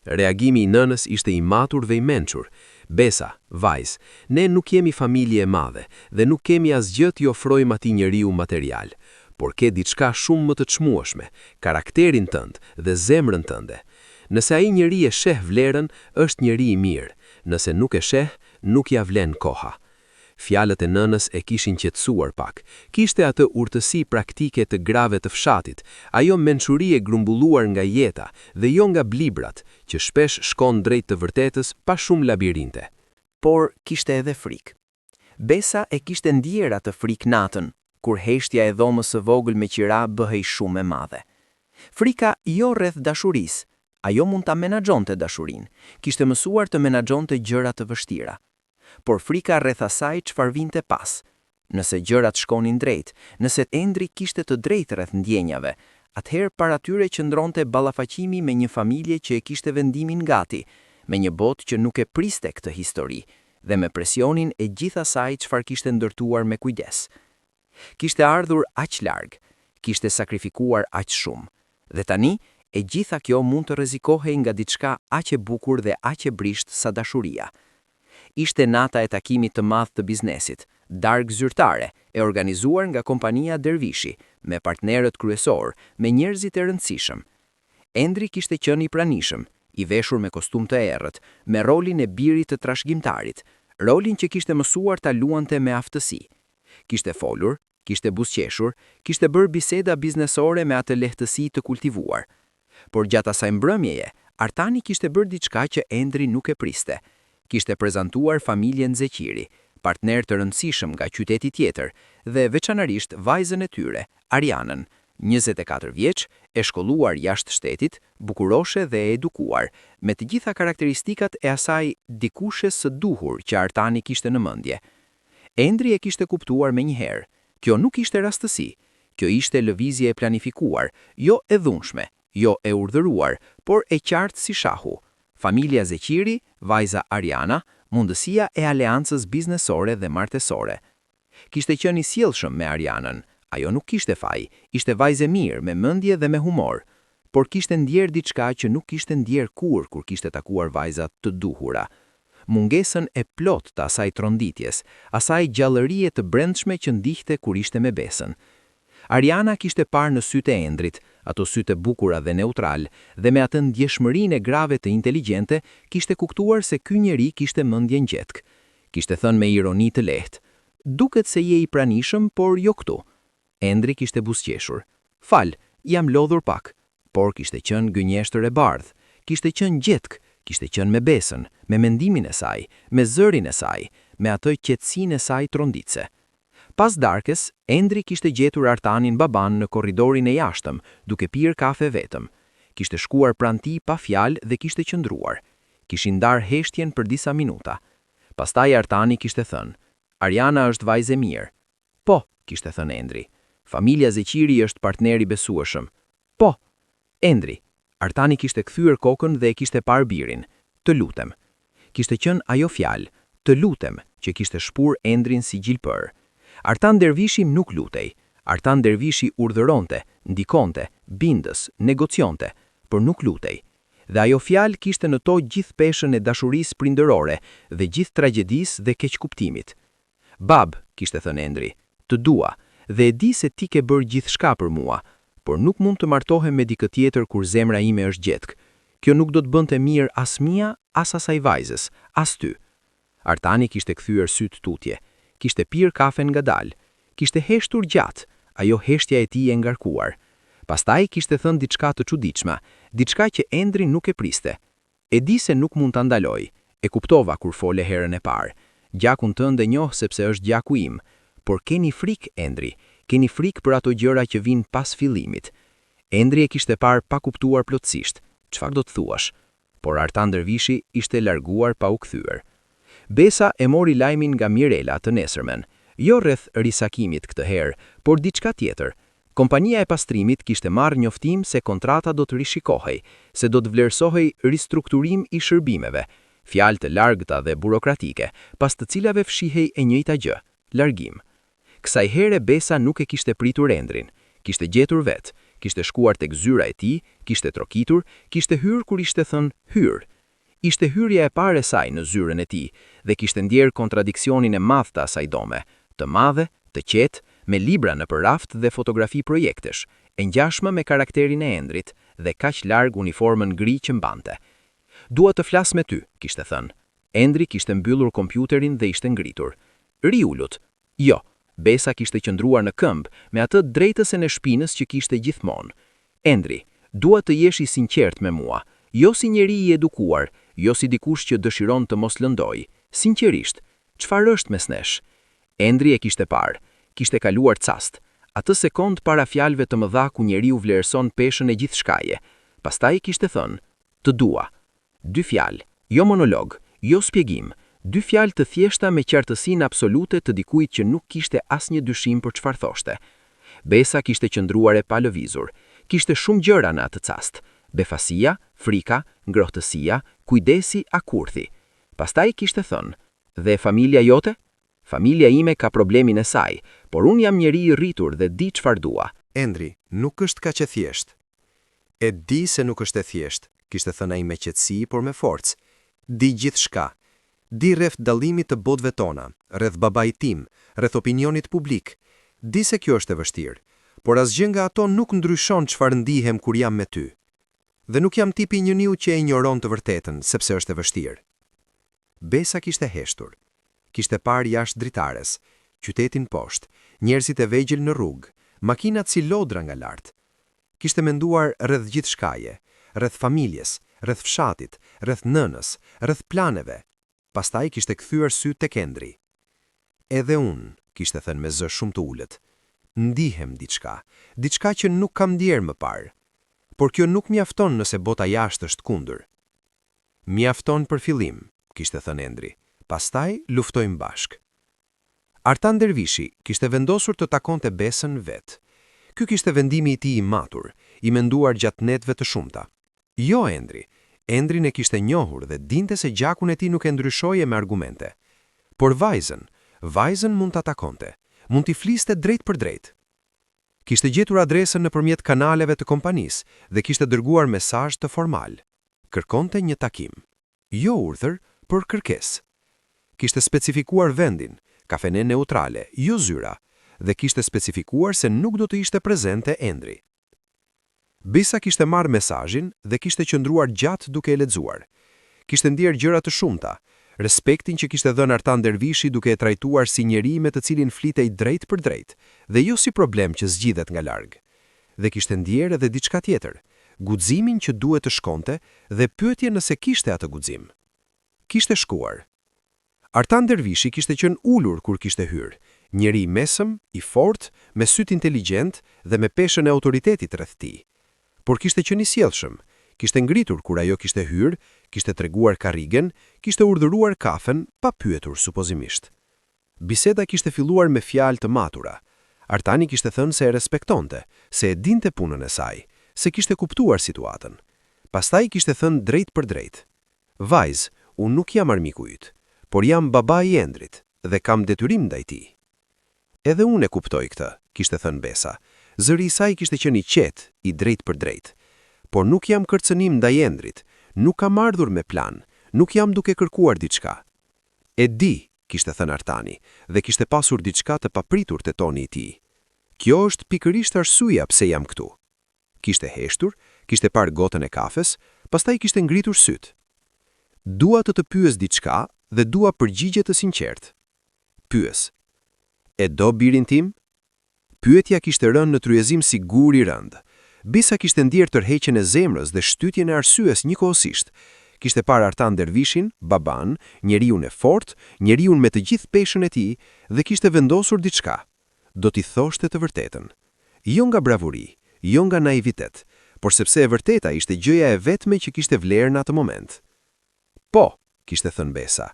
Reagimi i nënës ishte i matur dhe i mençur. Besa, vajzë, ne nuk jemi familje e madhe dhe nuk kemi asgjë t'i ofrojmë atij njeriu material. Por ke diçka shumë më të çmueshme, karakterin tënd dhe zemrën tënde. Nëse ai njeri e sheh vlerën, është njeri i mirë. Nëse nuk e sheh, nuk ia vlen koha. Fjalët e nënës e kishin qetësuar pak. Kishte atë urtësi praktike të grave të fshatit, ajo mençuri e grumbulluar nga jeta dhe jo nga librat, që shpesh shkon drejt të vërtetës pa shumë labirinte. Por kishte edhe frikë. Besa e kishte ndier atë frikë natën, kur heshtja e dhomës së vogël me qira bëhej shumë e madhe. Frika jo rreth dashurisë, ajo mund ta menaxhonte dashurinë, kishte mësuar të menaxhonte gjëra të vështira. Por frika rreth asaj çfarë vinte pas. Nëse gjërat shkonin drejt, nëse Endri kishte të drejtë rreth ndjenjave, atëherë para tyre qëndronte ballafaqimi me një familje që e kishte vendimin gati, me një botë që nuk e priste këtë histori, dhe me presionin e gjithë asaj çfarë kishte ndërtuar me kujdes. Kishte ardhur aq larg, kishte sakrifikuar aq shumë, dhe tani e gjitha kjo mund të rrezikohej nga diçka aq e bukur dhe aq e brishtë sa dashuria. Ishte nata e takimit të madh të biznesit, darkë zyrtare, e organizuar nga kompania Dervishi, me partnerët kryesorë, me njerëzit e rëndësishëm. Endri kishte qenë i pranishëm, i veshur me kostum të errët, me rolin e birit të trashëgimtarit, rolin që kishte mësuar ta luante me aftësi. Kishte folur, kishte buzëqeshur, kishte bërë biseda biznesore me atë lehtësi të kultivuar. Por gjatë asaj mbrëmjeje, Artani kishte bërë diçka që Endri nuk e priste. Kishte prezantuar familjen Zeqiri, partnerë të rëndësishëm nga qyteti tjetër, dhe veçanërisht vajzën e tyre, Arianën, 24 vjeç, e shkolluar jashtë shtetit, bukuroshe dhe e edukuar, me të gjitha karakteristikat e asaj dikushes së duhur që Artani kishte në mendje. Endri e kishte kuptuar menjëherë. Kjo nuk ishte rastësi. Kjo ishte lëvizje e planifikuar, jo e dhunshme, jo e urdhëruar, por e qartë si shahu. Familja Zeqiri, vajza Ariana, mundësia e aleancës biznesore dhe martesore. Kishte qenë i sjellshëm me Arianën, ajo nuk kishte faj, ishte vajzë e mirë, me mendje dhe me humor. Por kishte ndjerë diçka që nuk kishte ndjerë kurrë kur kishte takuar vajza të duhura. Mungesën e plotë të asaj tronditjes, asaj gjallërie të brendshme që ndihte kur ishte me Besën. Ariana kishte parë në sytë e Endrit, ato sytë e bukura dhe neutral, dhe me atë ndjeshmërinë e grave të inteligjente, kishte kuptuar se ky njeri kishte mendjen gjetkë. Kishte thënë me ironi të lehtë, Duket se je i pranishëm, por jo këtu. Endri kishte buzëqeshur. Fal, jam lodhur pak. Por kishte qenë gënjeshtër e bardhë. Kishte qenë gjetkë, kishte qenë me Besën, me mendimin e saj, me zërin e saj, me atë qetësinë e saj tronditëse. Pas darkës, Endri kishte gjetur Artanin babanë në korridorin e jashtëm, duke pirë kafe vetëm. Kishte shkuar pranë tij pa fjalë dhe kishte qëndruar. Kishin ndarë heshtjen për disa minuta. Pastaj Artani kishte thënë, Ariana është vajzë e mirë. Po, kishte thënë Endri. Familja Zeqiri është partner i besueshëm. Po. Endri. Artani kishte kthyer kokën dhe e kishte parë birin. Të lutem. Kishte qenë ajo fjalë, të lutem, që kishte shpurë Endrin si gjilpërë. Artan Dervishi nuk lutej. Artan Dervishi urdhëronte, ndikonte, bindës, negocionte, por nuk lutej. Dhe ajo fjalë kishte në to gjithë peshën e dashurisë prindërore dhe gjithë tragjedisë dhe keqkuptimit. Babë, kishte thënë Endri, të dua, dhe e di se ti ke bërë gjithçka për mua, por nuk mund të martohem me dikë tjetër kur zemra ime është gjetkë. Kjo nuk do të bënte mirë as mia, as asaj vajzës, as ty. Artani kishte kthyer sytë tutje. Kishte pirë kafen ngadalë. Kishte heshtur gjatë, ajo heshtja e tij e ngarkuar. Pastaj kishte thënë diçka të çuditshme, diçka që Endri nuk e priste. E di se nuk mund ta ndaloj. E kuptova kur fole herën e parë. Gjakun tënd e njoh sepse është gjaku im. Por keni frikë, Endri. Keni frikë për ato gjëra që vijnë pas fillimit. Endri e kishte parë pa kuptuar plotësisht. Çfarë do të thuash? Por Artan Dervishi ishte larguar pa u kthyer. Besa e mori lajmin nga Mirela të nesërmen. Jo rreth risakimit këtë herë, por diçka tjetër. Kompania e pastrimit kishte marrë njoftim se kontrata do të rishikohej, se do të vlerësohej ristrukturim i shërbimeve. Fjalë të largëta dhe burokratike, pas të cilave fshihej e njëjta gjë, largim. Kësaj here Besa nuk e kishte pritur Endrin. Kishte gjetur vetë, kishte shkuar tek zyra e tij, kishte trokitur, kishte hyrë kur ishte thënë hyr. Ishte hyrja e parë e saj në zyrën e tij dhe kishte ndjerë kontradiksionin e madh të asaj dhome, të madhe, të qetë, me libra nëpër raft dhe fotografi projektesh, e ngjashme me karakterin e Endrit dhe kaq larg uniformën gri që mbante. Dua të flas me ty, kishte thënë. Endri kishte mbyllur kompjuterin dhe ishte ngritur. Rri ulur. Jo, Besa kishte qëndruar në këmbë, me atë drejtësen e shpinës që kishte gjithmonë. Endri, dua të jesh i sinqertë me mua, jo si njeri i edukuar, jo si dikush që dëshiron të mos lëndojë. Sinqerisht, çfarë është mes nesh? Endri e kishte parë, kishte kaluar cast, atë sekondë para fjalëve të mëdha ku njeriu vlerëson peshën e gjithçkaje. Pastaj kishte thënë, të dua. Dy fjalë, jo monolog, jo shpjegim, dy fjalë të thjeshta me qartësinë absolute të dikujt që nuk kishte asnjë dyshim për çfarë thoshte. Besa kishte qëndruar e palëvizur. Kishte shumë gjëra në atë cast. Befasia, frika, ngrohtësia, kujdesi a kurthi. Pastaj kishte thënë, dhe familja jote? Familja ime ka problemin e saj, por unë jam njeri i rritur dhe di çfarë dua. Endri, nuk është kaq e thjeshtë. E di se nuk është e thjeshtë, kishte thënë ai me qetësi, por me forcë. Di gjithçka. Di rreth dallimit të botëve tona, rreth babait tim, rreth opinionit publik. Di se kjo është e vështirë, por asgjë nga ato nuk ndryshon çfarë ndihem kur jam me ty. Dhe nuk jam tipi i njeriut që e injoron të vërtetën, sepse është e vështirë. Besa kishte heshtur. Kishte parë jashtë dritares, qytetin poshtë, njerëzit e vegjël në rrugë, makinat si lodra nga lart. Kishte menduar rreth gjithçkaje, rreth familjes, rreth fshatit, rreth nënës, rreth planeve. Pastaj kishte kthyer sytë tek Endri. Edhe unë, kishte thënë me zë shumë të ulët. Ndihem diçka, diçka që nuk kam ndjerë më parë. Por kjo nuk mjafton nëse bota jashtë është kundër. Mjafton për fillim, kishte thënë Endri. Pastaj luftojmë bashkë. Artan Dervishi kishte vendosur të takonte Besën vetë. Ky kishte vendimi i tij i matur, i menduar gjatë netëve të shumta. Jo Endri. Endrin e kishte njohur dhe dinte se gjakun e tij nuk e ndryshoje me argumente. Por vajzën, vajzën mund ta takonte, mund t'i fliste drejtpërdrejt. Kishte gjetur adresën nëpërmjet kanaleve të kompanisë dhe kishte dërguar mesazh të formal. Kërkonte një takim. Jo urdhër, por kërkesë. Kishte specifikuar vendin, kafene neutrale, jo zyra, dhe kishte specifikuar se nuk do të ishte prezente Endri. Besa kishte marrë mesazhin dhe kishte qëndruar gjatë duke e lexuar. Kishte ndjerë gjëra të shumta, respektin që kishte dhënë Artan Dervishi duke e trajtuar si njeri me të cilin flitej drejtpërdrejt dhe jo si problem që zgjidhet nga larg. Dhe kishte ndjerë edhe diçka tjetër, guximin që duhet të shkonte dhe pyetjen nëse kishte atë guxim. Kishte shkuar. Artan Dervishi kishte qenë ulur kur kishte hyrë, njeri i mesëm, i fortë, me sytë inteligjentë dhe me peshën e autoritetit rreth tij. Por kishte qenë i sjellshëm, kishte ngritur kur ajo kishte hyrë, kishte treguar karrigen, kishte urdhëruar kafen pa pyetur supozimisht. Biseda kishte filluar me fjalë të matura. Artani kishte thënë se e respektonte, se e dinte punën e saj, se kishte kuptuar situatën. Pastaj kishte thënë drejtpërdrejt. Vajzë, unë nuk jam armiku yt, por jam baba i Endrit dhe kam detyrim ndaj tij. Edhe unë e kuptoj këtë, kishte thënë Besa. Zëri i saj kishte qenë i qetë, i drejtpërdrejtë. Por nuk jam kërcënim ndaj Endrit, nuk kam ardhur me plan, nuk jam duke kërkuar diçka. E di, kishte thënë Artani, dhe kishte pasur diçka të papritur te toni i tij. Kjo është pikërisht arsyeja pse jam këtu. Kishte heshtur, kishte parë gotën e kafes, pastaj kishte ngritur sytë. Dua të të pyes diçka dhe dua përgjigje të sinqertë. Pyes. E do birin tim? Pyetja kishte rënë në tryezim si gur i rëndë. Besa kishte ndjerë tërheqjen e zemrës dhe shtytjen e arsyes njëkohësisht. Kishte parë Artan Dervishin, babanë, njeriun e fortë, njeriun me të gjithë peshën e tij, dhe kishte vendosur diçka. Do t'i thoshte të vërtetën. Jo nga bravuri, jo nga naivitet, por sepse e vërteta ishte gjëja e vetme që kishte vlerë në atë moment. Po, kishte thënë Besa,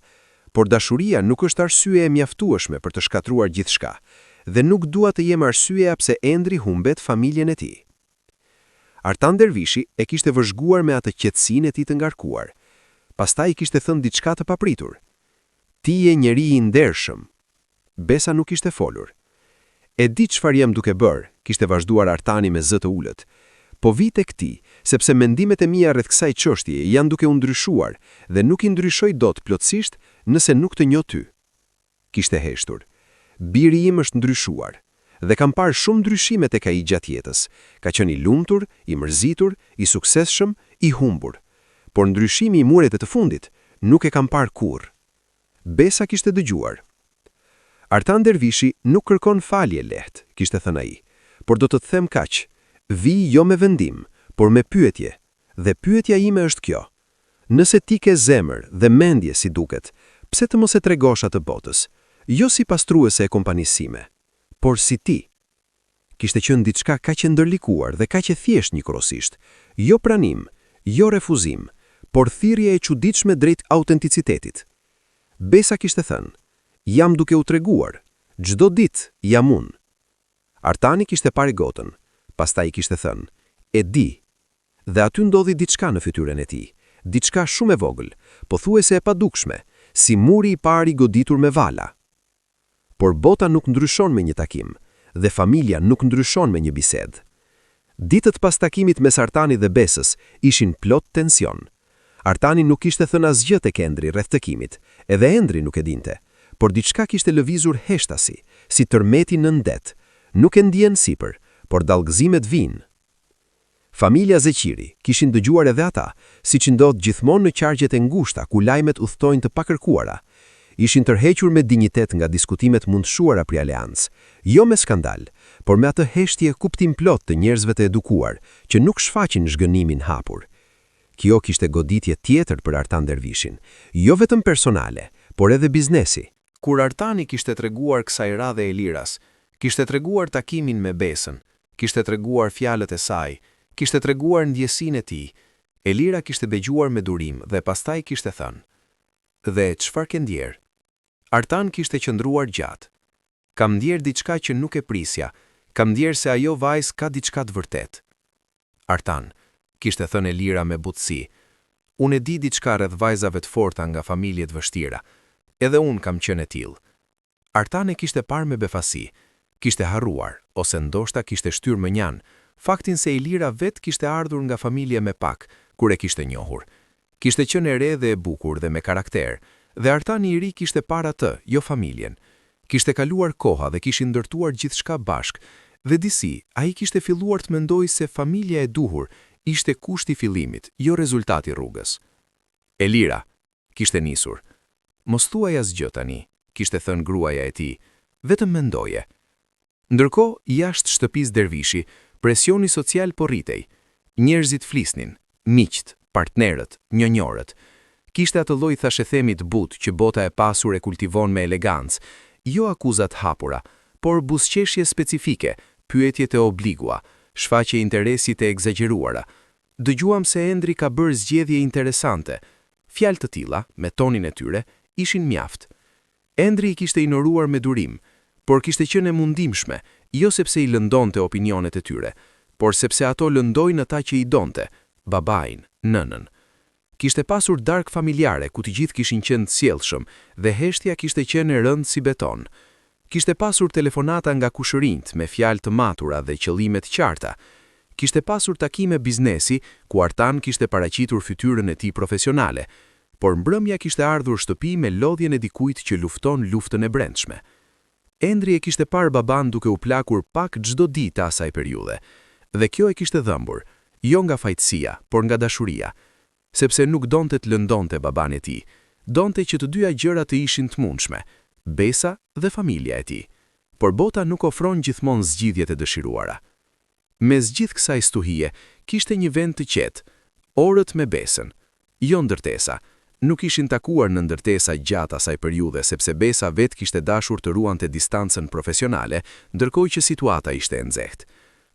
por dashuria nuk është arsye e mjaftueshme për të shkatërruar gjithçka, dhe nuk dua të jem arsyeja pse Endri humbet familjen e tij. Artan Dervishi e kishte vëzhguar me atë qetësinë e tij të ngarkuar. Pastaj i kishte thënë diçka të papritur. Ti je njeri i ndershëm. Besa nuk kishte folur. E di çfarë jam duke bërë, kishte vazhduar Artani me zë të ulët. Po vij tek ti, sepse mendimet e mia rreth kësaj çështjeje janë duke u ndryshuar dhe nuk i ndryshoj dot plotësisht nëse nuk të njoh ty. Kishte heshtur. Biri im është ndryshuar. Dhe kam parë shumë ndryshime tek ai gjatë jetës. Ka qenë i lumtur, i mërzitur, i suksesshëm, i humbur. Por ndryshimi i muajve të fundit, nuk e kam parë kurrë. Besa kishte dëgjuar. Artan Dervishi nuk kërkon falje lehtë, kishte thënë ai. Por do të të them kaq, vij jo me vendim, por me pyetje, dhe pyetja ime është kjo. Nëse ti ke zemër dhe mendje si duket, pse të mos e tregosh atë botës, jo si pastruese e kompanisë sime, por si ti? Kishte qenë diçka kaq e ndërlikuar dhe kaq e thjeshtë njëkohësisht, jo pranim, jo refuzim, por thirrje e çuditshme drejt autenticitetit. Besa kishte thënë, Jam duke u treguar, çdo ditë jam unë. Artani kishte parë gotën, pastaj i kishte thënë, E di. Dhe aty ndodhi diçka në fytyrën e tij, diçka shumë e vogël, pothuajse e padukshme, si muri i parë i goditur me vala. Por bota nuk ndryshon me një takim, dhe familja nuk ndryshon me një bisedë. Ditët pas takimit mes Artanit dhe Besës ishin plot tension. Artani nuk kishte thënë asgjë tek Endri rreth takimit, edhe Endri nuk e dinte, por diçka kishte lëvizur heshtasi, si tërmeti nën det, nuk e ndien sipër, por dallgëzimet vijnë. Familja Zeqiri kishin dëgjuar edhe ata, siç ndodh gjithmonë në qarqet e ngushta ku lajmet udhëtojnë të pakërkuara. Ishin tërhequr me dinjitet nga diskutimet mundshuara për aleancë, jo me skandal, por me atë heshtje kuptimplotë të njerëzve të edukuar, që nuk shfaqin zhgënjimin hapur. Kjo kishte goditje tjetër për Artan Dervishin, jo vetëm personale, por edhe biznesi. Kur Artani kishte treguar kësaj radhe Eliras, kishte treguar takimin me Besën, kishte treguar fjalët e saj, kishte treguar ndjesinë e tij, Elira kishte dëgjuar me durim dhe pastaj kishte thënë, Dhe çfarë ke ndjerë? Artan kishte qëndruar gjatë. Kam ndjerë diçka që nuk e prisja. Kam ndjerë se ajo vajzë ka diçka të vërtetë. Artan, kishte thënë Elira me butësi, unë e di diçka rreth vajzave të forta nga familje të vështira. Edhe unë kam qenë e tillë. Artan e kishte parë me befasi. Kishte harruar, ose ndoshta kishte shtyrë mënjanë, faktin se Elira vetë kishte ardhur nga familje me pak, kur e kishte njohur. Kishte qenë e re dhe e bukur dhe me karakter, dhe Artani i ri kishte parë atë, jo familjen. Kishte kaluar koha dhe kishin ndërtuar gjithçka bashkë, dhe disi, ai kishte filluar të mendojë se familja e duhur ishte kusht i fillimit, jo rezultat i rrugës. Elira, kishte nisur. Mos thuaj asgjë tani, kishte thënë gruaja e tij, vetëm mendoje. Ndërkohë, jashtë shtëpisë Dervishi, presioni social po rritej. Njerëzit flisnin, miqtë, partnerët, njonjorët. Kishte atë lloj thashethemi të butë që bota e pasur e kultivon me elegancë, jo akuza të hapura, por buzëqeshje specifike, pyetje të obligua, shfaqje interesi të ekzagjeruara. Dëgjuam se Endri ka bërë zgjedhje interesante. Fjalë të tilla, me tonin e tyre, ishin mjaft. Endri i kishte injoruar me durim, por kishte qenë e mundimshme, jo sepse i lëndonte opinionet e tyre, por sepse ato lëndojnë ata që i donte, babain, nënën. Kishte pasur darkë familjare ku të gjithë kishin qenë të sjellshëm dhe heshtja kishte qenë e rëndë si beton. Kishte pasur telefonata nga kushërinjtë me fjalë të matura dhe qëllime të qarta. Kishte pasur takime biznesi ku Artan kishte paraqitur fytyrën e tij profesionale, por mbrëmja kishte ardhur shtëpi me lodhjen e dikujt që lufton luftën e brendshme. Endri e kishte parë babanë duke u plakur pak çdo ditë të asaj periudhe. Dhe kjo e kishte dhëmbur, jo nga fajësia, por nga dashuria. Sepse nuk donte të lëndonte babanë e tij. Donte që të dyja gjërat të ishin të mundshme, Besa dhe familja e tij. Por bota nuk ofron gjithmonë zgjidhjet e dëshiruara. Mes gjithë kësaj stuhie, kishte një vend të qetë, orët me Besën. Jo ndërtesa. Nuk ishin takuar në ndërtesa gjatë asaj periudhe sepse Besa vetë kishte dashur të ruante distancën profesionale, ndërkohë që situata ishte e nxehtë.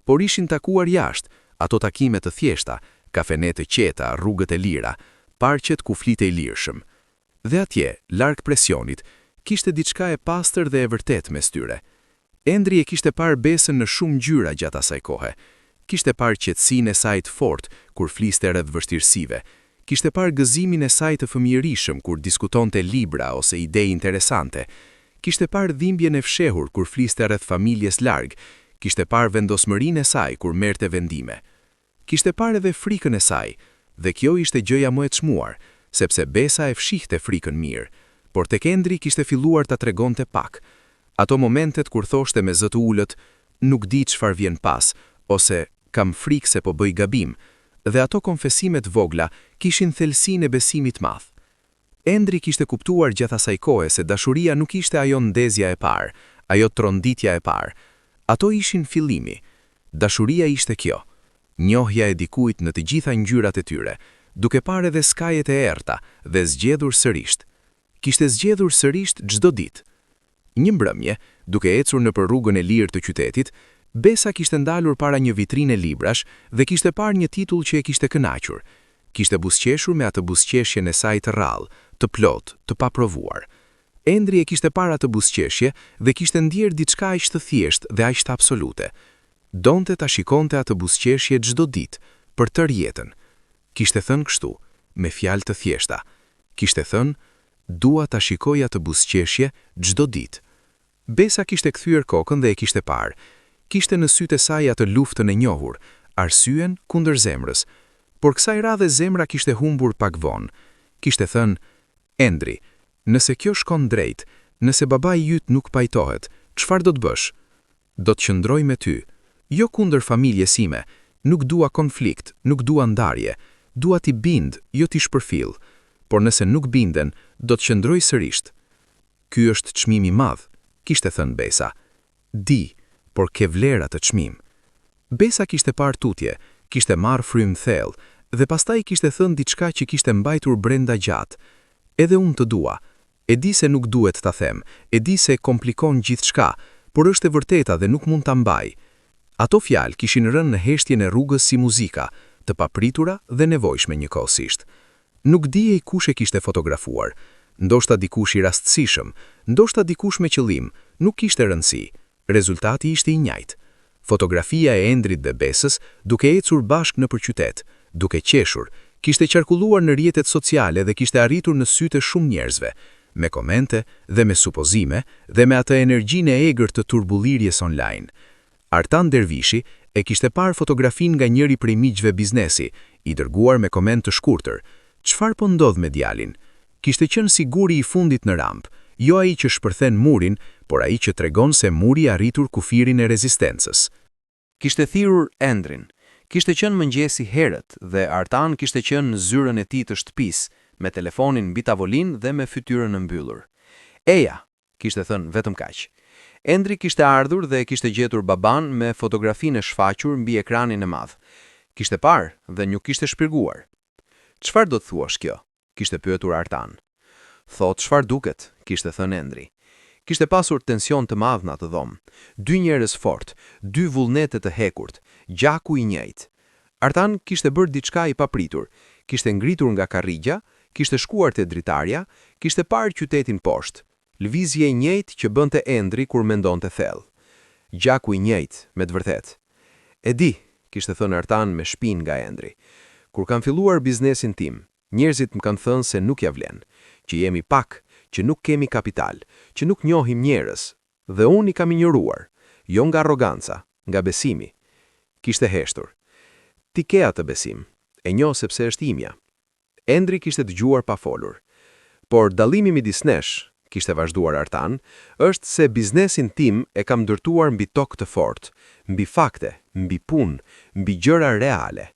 Por ishin takuar jashtë, ato takime të thjeshta, kafene të qeta, rrugët e lira, parqet ku flitej lirshëm. Dhe atje, larg presionit, kishte diçka e pastër dhe e vërtetë mes tyre. Endri e kishte parë Besën në shumë ngjyra gjatë asaj kohe. Kishte parë qetësinë e saj të fortë kur fliste rreth vështirësive. Kishte parë gëzimin e saj të fëmijërishëm kur diskutonte libra ose ide interesante. Kishte parë dhimbjen e fshehur kur fliste rreth familjes larg. Kishte parë vendosmërinë e saj kur merrte vendime. Kishte parë edhe frikën e saj, dhe kjo ishte gjëja më e çmuar, sepse Besa e fshihte frikën mirë, por tek Endri kishte filluar ta tregonte pak. Ato momentet kur thoshte me zë të ulët, nuk di çfarë vjen pas, ose kam frikë se po bëj gabim, dhe ato konfesime të vogla kishin thellësinë e besimit të madh. Endri kishte kuptuar gjatë asaj kohe se dashuria nuk ishte ajo ndezja e parë, ajo tronditja e parë. Ato ishin fillimi. Dashuria ishte kjo. Njohja e dikujt në të gjitha ngjyrat e tyre, duke parë edhe skajet e errëta dhe zgjedhur sërisht. Kishte zgjedhur sërisht çdo ditë. Një mbrëmje, duke ecur nëpër rrugën e lirë të qytetit, Besa kishte ndalur para një vitrine librash dhe kishte parë një titull që e kishte kënaqur. Kishte buzëqeshur me atë buzëqeshjen e saj të rrallë, të plotë, të paprovuar. Endri e kishte parë atë buzëqeshje dhe kishte ndjerë diçka aq të thjeshtë dhe aq të absolute. Donte ta shikonte atë buzëqeshje çdo ditë, për tërë jetën. Kishte thënë kështu, me fjalë të thjeshta. Kishte thënë, dua ta shikoj atë buzëqeshje çdo ditë. Besa kishte kthyer kokën dhe e kishte parë. Kishte në sytë e saj atë luftën e njohur, arsyen kundër zemrës. Por kësaj radhe zemra kishte humbur pak vonë. Kishte thënë, Endri, nëse kjo shkon drejt, nëse babai yt nuk pajtohet, çfarë do të bësh? Do të qëndroj me ty. Jo kundër familjes sime, nuk dua konflikt, nuk dua ndarje. Dua t'i bind, jo t'i shpërfill. Por nëse nuk binden, do të qëndroj sërisht. Ky është çmim i madh, kishte thënë Besa. Di, por ke vlerë atë çmim. Besa kishte parë tutje, kishte marrë frymë thellë dhe pastaj kishte thënë diçka që kishte mbajtur brenda gjatë. Edhe unë të dua. E di se nuk duhet ta them, e di se e komplikon gjithçka, por është e vërteta dhe nuk mund ta mbaj. Ato fjalë kishin rënë në heshtjen e rrugës si muzika, të papritura dhe nevojshme njëkohësisht. Nuk dihej kush e kishte fotografuar. Ndoshta dikush i rastësishëm, ndoshta dikush me qëllim, nuk kishte rëndësi. Rezultati ishte i njëjtë. Fotografia e Endrit dhe Besës, duke ecur bashkë nëpër qytet, duke qeshur, kishte qarkulluar në rrjetet sociale dhe kishte arritur në sytë e shumë njerëzve, me komente dhe me supozime dhe me atë energjinë e egër të turbullirjes online. Artan Dervishi e kishte parë fotografinë nga njëri prej miqve biznesi, i dërguar me koment të shkurtër, Çfarë po ndodh me djalin? Kishte qenë si guri i fundit në rampë, jo ai që shpërthen murin, por ai që tregon se muri arritur kufirin e rezistencës. Kishte thirrur Endrin. Kishte qenë mëngjesi herët dhe Artan kishte qenë në zyrën e tij të shtëpisë, me telefonin mbi tavolinë dhe me fytyrën e mbyllur. Eja, kishte thënë vetëm kaq. Endri kishte ardhur dhe e kishte gjetur babanë me fotografinë e shfaqur mbi ekranin e madh. Kishte parë dhe nuk kishte shpjeguar. Çfarë do të thuash kjo? kishte pyetur Artan. Thotë çfarë duket, kishte thënë Endri. Kishte pasur tension të madh në atë dhomë. Dy njerëz fort, dy vullnete të hekurt, gjaku i njëjtë. Artan kishte bërë diçka i papritur, kishte ngritur nga karrigia, kishte shkuar te dritarja, kishte parë qytetin poshtë, lëvizje e njëjtë që bënte Endri kur mendonte thellë. Gjaku i njëjtë, me të vërtetë. E di, kishte thënë Artan me shpinë nga Endri. Kur kam filluar biznesin tim, njerëzit më kanë thënë se nuk ia vlen, që jemi pak, që nuk kemi kapital, që nuk njohim njerëz. Dhe unë i kam injoruar, jo nga arroganca, nga besimi. Kishte heshtur. Ti ke atë besim. E njoh sepse është imja. Endri kishte dëgjuar pa folur. Por dallimi midis nesh, kishte vazhduar Artan, është se biznesin tim e kam ndërtuar mbi tokë të fortë, mbi fakte, mbi punë, mbi gjëra reale.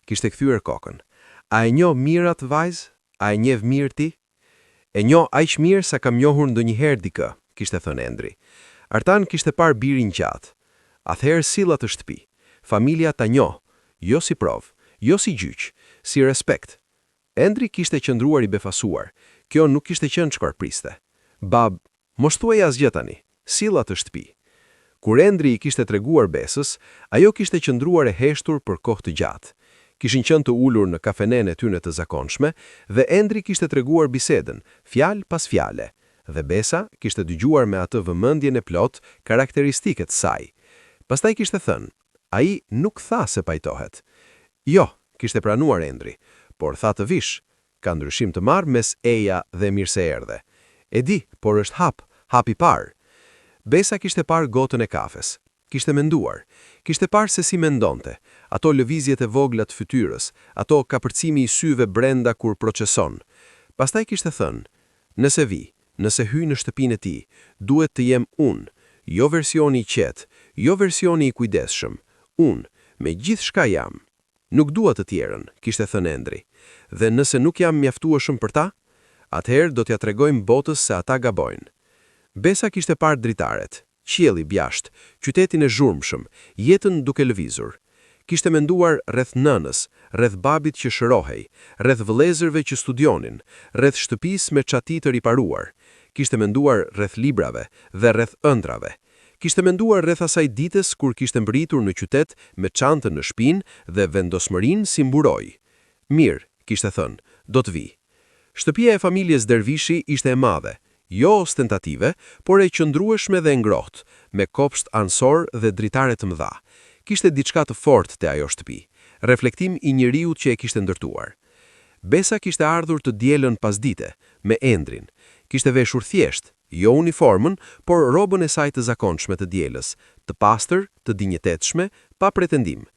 Kishte kthyer kokën. A e njoh mirë atë vajzë? A e njeh mirë ti? E njoh aq mirë sa kam njohur ndonjëherë dikë, kishte thënë Endri. Artan kishte parë birin gjatë. Atëherë sill atë shtëpi. Familja ta njohë, jo si provë, jo si gjyq, si respekt. Endri kishte qëndruar i befasuar, kjo nuk kishte qenë çfarë priste. Babë, mos thuaj asgjë tani, sill atë shtëpi. Kur Endri i kishte treguar Besës, ajo kishte qëndruar e heshtur për kohë të gjatë. Kishin qenë të ulur në kafenenë e tyre të zakonshme dhe Endri kishte treguar bisedën, fjalë pas fjale. Dhe Besa kishte dëgjuar me atë vëmendjen e plotë karakteristike të saj. Pastaj kishte thënë, Ai nuk tha se pajtohet. Jo, kishte pranuar Endri, por tha të vish. Ka ndryshim të madh mes eja dhe mirëseerdhe. E di, por është hap, hap i parë. Besa kishte parë gotën e kafes. Kishte menduar. Kishte parë se si mendonte, ato lëvizjet e vogla të fytyrës, ato kapërcimi i syve brenda kur proceson. Pastaj kishte thënë, Nëse vij, nëse hyj në shtëpinë e tij, duhet të jem unë, jo versioni i qetë, jo versioni i kujdesshëm. Unë, me gjithçka jam. Nuk dua të tjerën, kishte thënë Endri. Dhe nëse nuk jam mjaftueshëm për ta? Atëherë do t'ia tregojmë botës se ata gabojnë. Besa kishte parë dritaret, qiellin jashtë, qytetin e zhurmshëm, jetën duke lëvizur. Kishte menduar rreth nënës, rreth babit që shërohej, rreth vëllezërve që studionin, rreth shtëpisë me çati të riparuar. Kishte menduar rreth librave dhe rreth ëndrrave. Kishte menduar rreth asaj ditës kur kishte mbërritur në qytet me çantën në shpinë dhe vendosmërinë si mburojë. Mirë, kishte thënë, do të vij. Shtëpia e familjes Dervishi ishte e madhe, jo ostentative, por e qëndrueshme dhe e ngrohtë, me kopsht anësor dhe dritare të mëdha. Kishte diçka të fortë te ajo shtëpi, reflektim i njeriut që e kishte ndërtuar. Besa kishte ardhur të dielën pasdite, me Endrin. Kishte veshur thjesht, jo uniformën, por rrobën e saj të zakonshme të dielës, të pastër, të dinjitetshme, pa pretendim.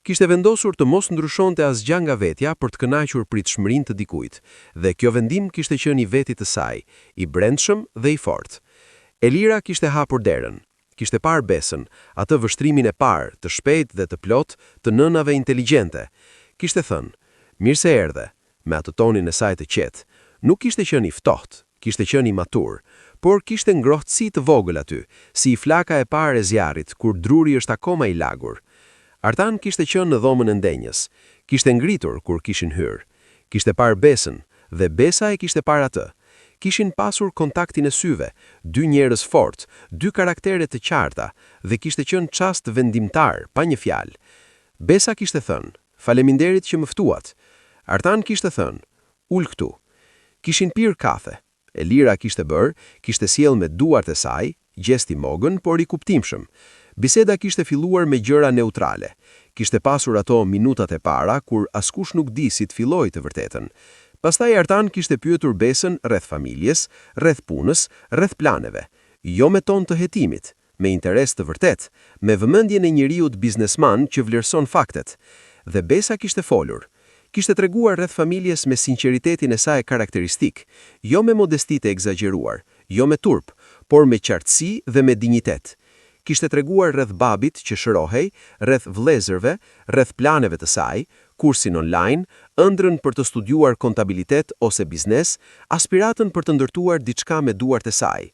Kishte vendosur të mos ndryshonte asgjë nga vetja për të kënaqur pritshmërinë të dikujt, dhe kjo vendim kishte qenë i vetit të saj, i brendshëm dhe i fortë. Elira kishte hapur derën. Kishte parë Besën, atë vështrimin e parë, të shpejtë dhe të plotë, të nënave inteligjente. Kishte thënë, Mirë se erdhe, me atë tonin e saj të qetë. Nuk kishte qenë i ftohtë, kishte qenë i matur, por kishte ngrohtësi të vogël aty, si flaka e parë e zjarrit kur druri është akoma i lagur. Artan kishte qenë në dhomën e ndenjës. Kishte ngritur kur kishin hyrë. Kishte parë Besën dhe Besa e kishte parë atë. Kishin pasur kontaktin e syve, dy njerëz fort, dy karaktere të qarta dhe kishte qenë çast vendimtar, pa një fjalë. Besa kishte thënë, Faleminderit që më ftuat. Artan kishte thënë, Ulu këtu. Kishin pirë kafe. Elira kishte bërë, kishte sjellë me duart e saj, gjest i vogël, por i kuptimshëm. Biseda kishte filluar me gjëra neutrale. Kishte pasur ato minutat e para kur askush nuk di si të fillojë të vërtetën. Pastaj Artan kishte pyetur Besën rreth familjes, rreth punës, rreth planeve. Jo me ton të hetimit, me interes të vërtetë, me vëmendjen e njeriut biznesman që vlerëson faktet. Dhe Besa kishte folur. Kishte treguar rreth familjes me sinqeritetin e saj karakteristik, jo me modesti të ekzagjeruar, jo me turp, por me qartësi dhe me dinjitet. Kishte treguar rreth babit që shërohej, rreth vëllezërve, rreth planeve të saj, kursin online, ëndrrën për të studiuar kontabilitet ose biznes, aspiratën për të ndërtuar diçka me duart e saj.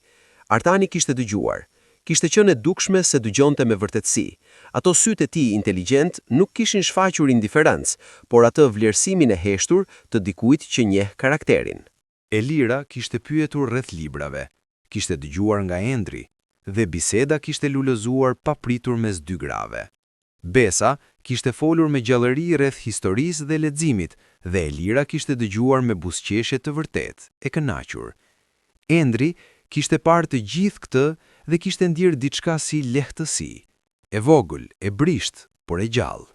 Artani kishte dëgjuar. Kishte qenë e dukshme se dëgjonte me vërtetësi. Ato sytë e tij inteligjentë nuk kishin shfaqur indiferencë, por atë vlerësimin e heshtur të dikujt që njeh karakterin. Elira kishte pyetur rreth librave, kishte dëgjuar nga Endri, dhe biseda kishte lulëzuar papritur mes dy grave. Besa kishte folur me gjallëri rreth historisë dhe leximit dhe Elira kishte dëgjuar me buzëqeshje të vërtetë, e kënaqur. Endri kishte parë të gjithë këtë dhe kishte ndjerë diçka si lehtësi, e vogël, e brishtë, por e gjallë.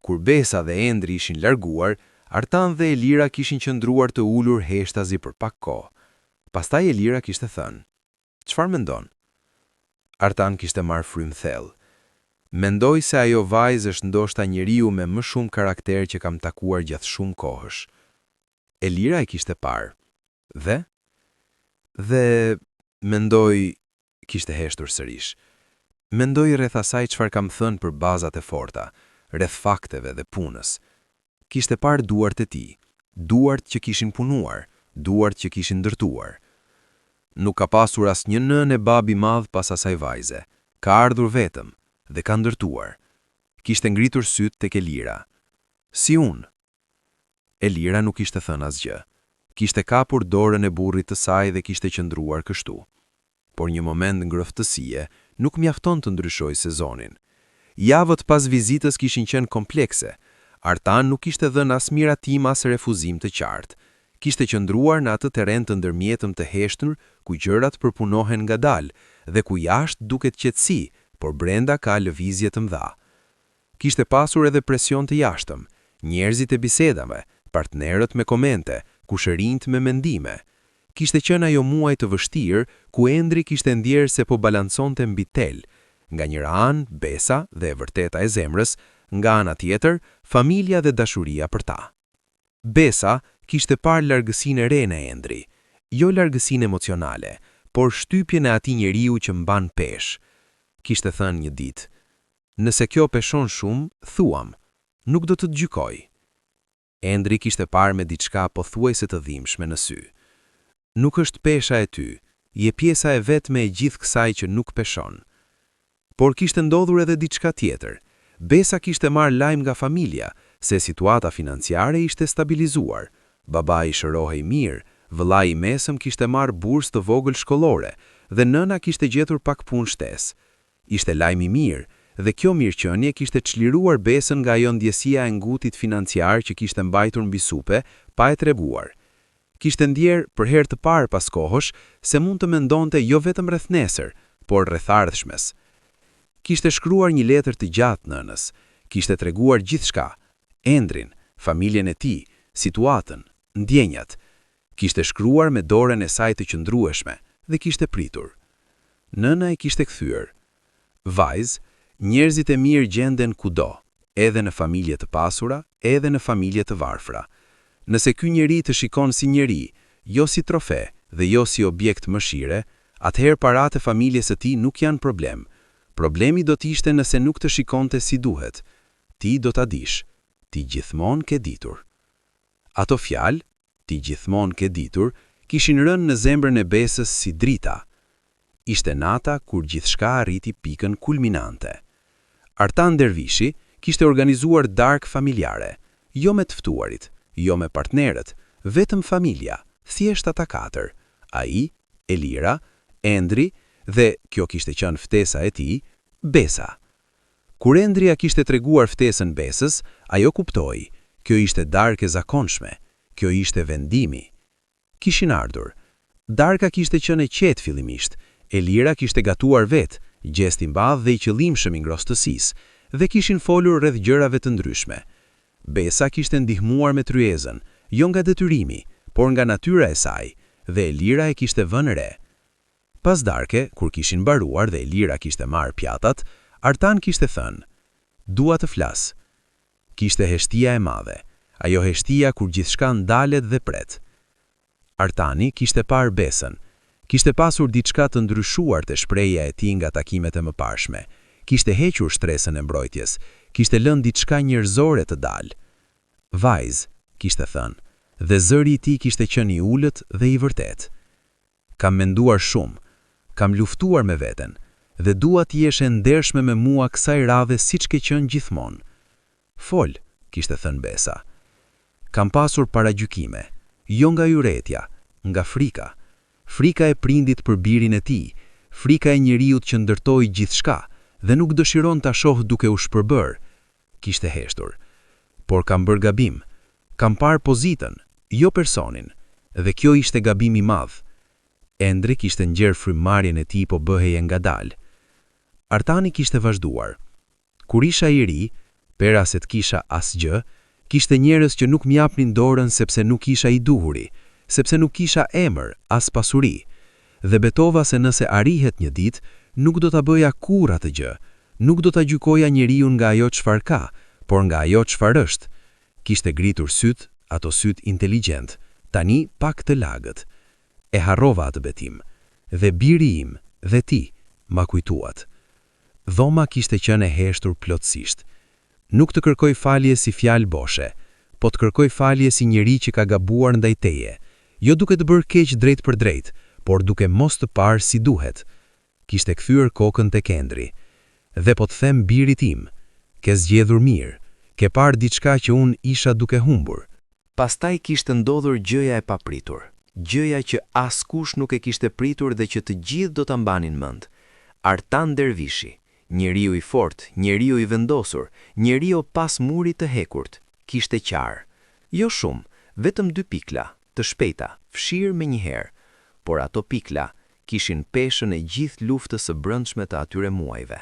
Kur Besa dhe Endri ishin larguar, Artan dhe Elira kishin qëndruar të ulur heshtazi për pak kohë. Pastaj Elira kishte thënë: "Çfarë mendon?" Artan kishte marrë frymë thellë. Mendoj se ajo vajzë është ndoshta njeriu me më shumë karakter që kam takuar gjatë shumë kohësh. Elira e kishte parë. Dhe? Dhe mendoj, kishte heshtur sërish. Mendoj rreth asaj çfarë kam thënë për bazat e forta, rreth fakteve dhe punës. Kishte parë duart e tij, duart që kishin punuar, duart që kishin ndërtuar. Nuk ka pasur asnjë nënë e babë i madh pas asaj vajze. Ka ardhur vetëm dhe ka ndërtuar. Kishte ngritur sytë tek Elira. Si unë. Elira nuk kishte thënë asgjë. Kishte kapur dorën e burrit të saj dhe kishte qëndruar kështu. Por një moment ngrohtësie nuk mjafton të ndryshojë sezonin. Javët pas vizitës kishin qenë komplekse. Artan nuk kishte dhënë as miratim as refuzim të qartë. Kishte qëndruar në atë terren të ndërmjetëm të heshtur ku gjërat përpunohen ngadalë dhe ku jashtë duket qetësi, por brenda ka lëvizje të mëdha. Kishte pasur edhe presion të jashtëm, njerëzit e bisedave, partnerët me komente, kushërinjtë me mendime. Kishte qenë ajo muaj të vështirë ku Endri kishte ndjerë se po balanconte mbi tel, nga njëra anë Besa dhe e vërteta e zemrës, nga ana tjetër familja dhe dashuria për ta. Besa kishte parë largësinë e re në Endri, jo largësinë emocionale, por shtypjen e atij njeriu që mban peshë. Kishte thënë një ditë, Nëse kjo peshon shumë, thuam, nuk do të të gjykoj. Endri kishte parë me diçka pothuajse të dhimbshme në sy. Nuk është pesha e ty, je pjesa e vetme e gjithë kësaj që nuk peshon. Por kishte ndodhur edhe diçka tjetër. Besa kishte marrë lajm nga familja, se situata financiare ishte stabilizuar. Babai shërohej mirë, vëllai i mesëm kishte marrë bursë të vogël shkollore dhe nëna kishte gjetur pak punë shtesë. Ishte lajm i mirë, dhe kjo mirëqenie kishte çliruar Besën nga ajo ndjesia e ngutit financiar që kishte mbajtur mbi supe, pa e treguar. Kishte ndjerë, për herë të parë pas kohësh, se mund të mendonte jo vetëm rreth nesër, por rreth ardhshmes. Kishte shkruar një letër të gjatë nënës. Kishte treguar gjithçka, Endrin, familjen e tij, situatën, ndjenjat. Kishte shkruar me dorën e saj të qëndrueshme dhe kishte pritur. Nëna e kishte kthyer. Vajzë, njerëzit e mirë gjenden kudo, edhe në familje të pasura, edhe në familje të varfra. Nëse ky njeri të shikon si njeri, jo si trofe dhe jo si objekt mëshire, atëherë paratë e familjes së tij nuk janë problem. Problemi do të ishte nëse nuk të shikonte si duhet. Ti do ta dish. Ti gjithmonë ke ditur. Ato fjalë, ti gjithmonë ke ditur, kishin rënë në zemrën e Besës si drita. Ishte nata kur gjithçka arriti pikën kulminante. Artan Dervishi kishte organizuar darkë familjare, jo me të ftuarit, jo me partnerët, vetëm familja, thjesht ata katër, ai, Elira, Endri dhe, kjo kishte qenë ftesa e tij, Besa. Kur Endri ia kishte treguar ftesën Besës, ajo kuptoi, kjo ishte darkë e zakonshme, kjo ishte vendimi. Kishin ardhur. Darka kishte qenë e qetë fillimisht. Elira kishte gatuar vetë, Gjest i madh dhe i qëllimshëm i ngrohtësisë, dhe kishin folur rreth gjërave të ndryshme. Besa kishte ndihmuar me tryezën, jo nga detyrimi, por nga natyra e saj, dhe Elira e kishte vënë re. Pas darke, kur kishin mbaruar dhe Elira kishte marrë pjatat, Artan kishte thënë, Dua të flas. Kishte heshtja e madhe, ajo heshtja kur gjithçka ndalet dhe pret. Artani kishte parë Besën. Kishte pasur diçka të ndryshuar te shprehja e tij nga takimet e mëparshme. Kishte hequr shtresën e mbrojtjes, kishte lënë diçka njerëzore të dalë. Vajzë, kishte thënë, dhe zëri i tij kishte qenë i ulët dhe i vërtetë. Kam menduar shumë, kam luftuar me veten, dhe dua të jesh e ndershme me mua kësaj radhe siç ke qenë gjithmonë. Fol, kishte thënë Besa. Kam pasur paragjykime, jo nga urrejtja, nga frika. Frika e prindit për birin e tij, frika e njeriut që ndërtoi gjithçka dhe nuk dëshiron ta shohë duke u shpërbërë. Kishte heshtur. Por kam bërë gabim. Kam parë pozitën, jo personin. Dhe kjo ishte gabim i madh. Endri kishte ndjerë frymëmarrjen e tij po bëhej e ngadalë. Artani kishte vazhduar. Kur isha i ri, para se të kisha asgjë, kishte njerëz që nuk më japnin dorën sepse nuk isha i duhuri, sepse nuk kisha emër, as pasuri. Dhe betova se nëse arrihet një ditë, nuk do ta bëja kurrë atë gjë. Nuk do ta gjykoja njeriun nga ajo çfarë ka, por nga ajo çfarë është. Kishte ngritur sytë, ato sytë inteligjent, tani pak të lagët. E harrova atë betim. Dhe biri im, dhe ti, ma kujtuat. Dhoma kishte qenë e heshtur plotësisht. Nuk të kërkoj falje si fjalë boshe, po të kërkoj falje si njeri që ka gabuar ndaj teje, jo duke të bërë keq drejtpërdrejt, por duke mos të parë si duhet. Kishte kthyer kokën tek Endri. Dhe po të them birit im, ke zgjedhur mirë, ke parë diçka që unë isha duke humbur. Pastaj kishte ndodhur gjëja e papritur, gjëja që askush nuk e kishte pritur dhe që të gjithë do ta mbanin mend. Artan Dervishi, njeriu i fortë, njeriu i vendosur, njeriu pas murit të hekurt, kishte qarë. Jo shumë, vetëm dy pikla, të shpejta, fshirë menjëherë. Por ato pikla kishin peshën e gjithë luftës së brendshme të atyre muajve.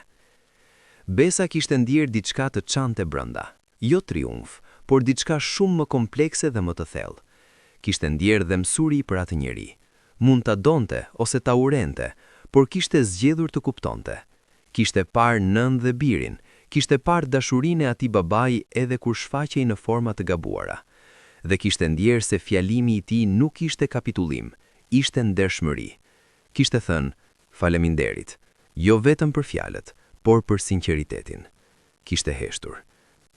Besa kishte ndjerë diçka të çante brenda. Jo triumf, por diçka shumë më komplekse dhe më të thellë. Kishte ndjerë dhembsuri për atë njeri. Mund ta donte ose ta urrente, por kishte zgjedhur të kuptonte. Kishte parë nënë dhe birin, kishte parë dashurinë e atij babai edhe kur shfaqej në forma të gabuara. Dhe kishte ndjerë se fjalimi i tij nuk ishte kapitullim, ishte ndershmëri. Kishte thënë, faleminderit, jo vetëm për fjalët, por për sinqeritetin. Kishte heshtur.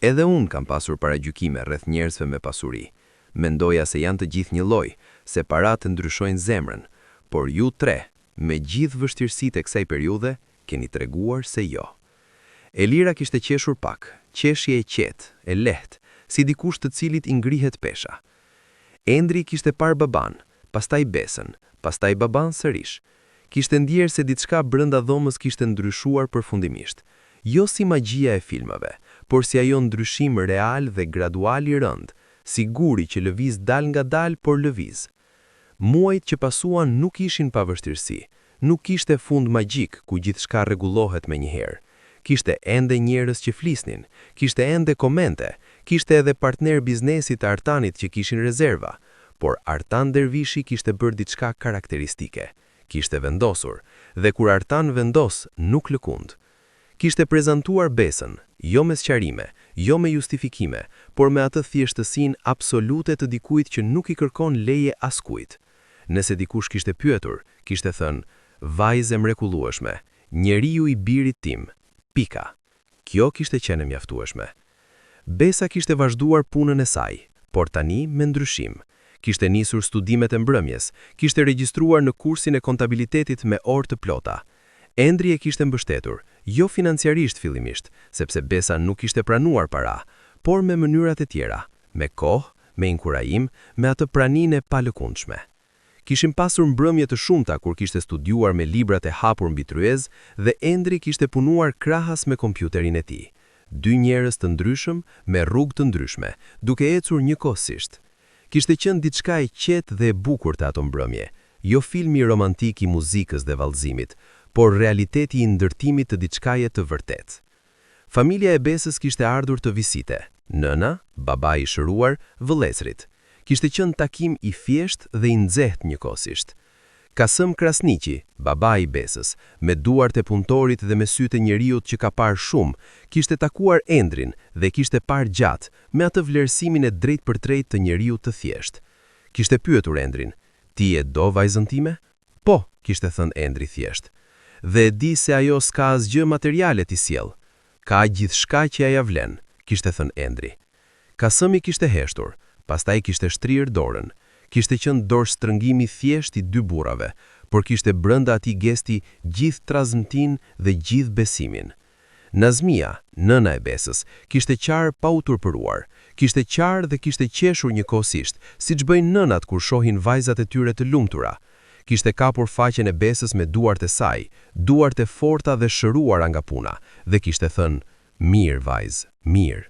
Edhe unë kam pasur paragjykime rreth njerëzve me pasuri. Mendoja se janë të gjithë njëlloj, se paratë ndryshojnë zemrën. Por ju tre, me gjithë vështirësitë e kësaj periudhe, keni treguar se jo. Elira kishte qeshur pak, qeshje e qetë, e lehtë, si dikush të cilit i ngrihet pesha. Endri kishte parë babanë, pastaj Besën, pastaj babanë sërish. Kishte ndjerë se diçka brenda dhomës kishte ndryshuar përfundimisht. Jo si magjia e filmave, por si ajo ndryshim real dhe gradual i rëndë, si guri që lëviz dalëngadalë por lëviz. Muajt që pasuan nuk ishin pa vështirësi. Nuk kishte fund magjik ku gjithçka rregullohet menjëherë. Kishte ende njerëz që flisnin, kishte ende komente, kishte edhe partnerë biznesi të Artanit që kishin rezerva. Por Artan Dervishi kishte bërë diçka karakteristike. Kishte vendosur. Dhe kur Artan vendos, nuk lëkund. Kishte prezantuar Besën, jo me sqarime, jo me justifikime, por me atë thjeshtësinë absolute të dikujt që nuk i kërkon leje askujt. Nëse dikush kishte pyetur, kishte thënë, vajzë e mrekullueshme, njeriu i birit tim. Pika. Kjo kishte qenë e mjaftueshme. Besa kishte vazhduar punën e saj, por tani me ndryshim. Kishte nisur studimet e mbrëmjes, kishte regjistruar në kursin e kontabilitetit me orë të plota. Endri e kishte mbështetur, jo financiarisht fillimisht, sepse Besa nuk kishte pranuar para, por me mënyrat e tjera, me kohë, me inkurajim, me atë praninë e palëkundshme. Kishin pasur mbrëmje të shumta kur kishte studiuar me librat e hapur mbi tryezë dhe Endri kishte punuar krahas me kompjuterin e tij. Dy njerëz të ndryshëm, me rrugë të ndryshme, duke ecur njëkohësisht. Kishte qenë diçka e qetë dhe e bukur te ato mbrëmje, jo filmi romantik i muzikës dhe vallëzimit, por realiteti i ndërtimit të diçkaje të vërtetë. Familja e Besës kishte ardhur të vizite, nëna, babai i shëruar, vëllezërit. Kishte qenë takim i thjeshtë dhe i nxehtë njëkohësisht. Kasëm Krasniqi, babai i Besës, me duart e punëtorit dhe me sytë e njeriut që ka parë shumë, kishte takuar Endrin dhe e kishte parë gjatë, me atë vlerësimin e drejtpërdrejtë të njeriut të thjeshtë. Kishte pyetur Endrin, Ti e do vajzën time? Po, kishte thënë Endri thjesht. Dhe e di se ajo s'ka asgjë materiale t'i sjellë. Ka gjithçka që ia vlen, kishte thënë Endri. Kasëmi kishte heshtur, pastaj kishte shtrirë dorën. Kishte qenë dorështrëngim i thjeshtë i dy burrave, por kishte brenda atij gesti gjithë trazmtinë dhe gjithë besimin. Nazmia, nëna e Besës, kishte qarë pa u turpëruar. Kishte qarë dhe kishte qeshur njëkohësisht, siç bëjnë nënat kur shohin vajzat e tyre të lumtura. Kishte kapur faqen e Besës me duart e saj, duart e forta dhe shëruara nga puna, dhe kishte thënë, Mirë, vajzë, mirë.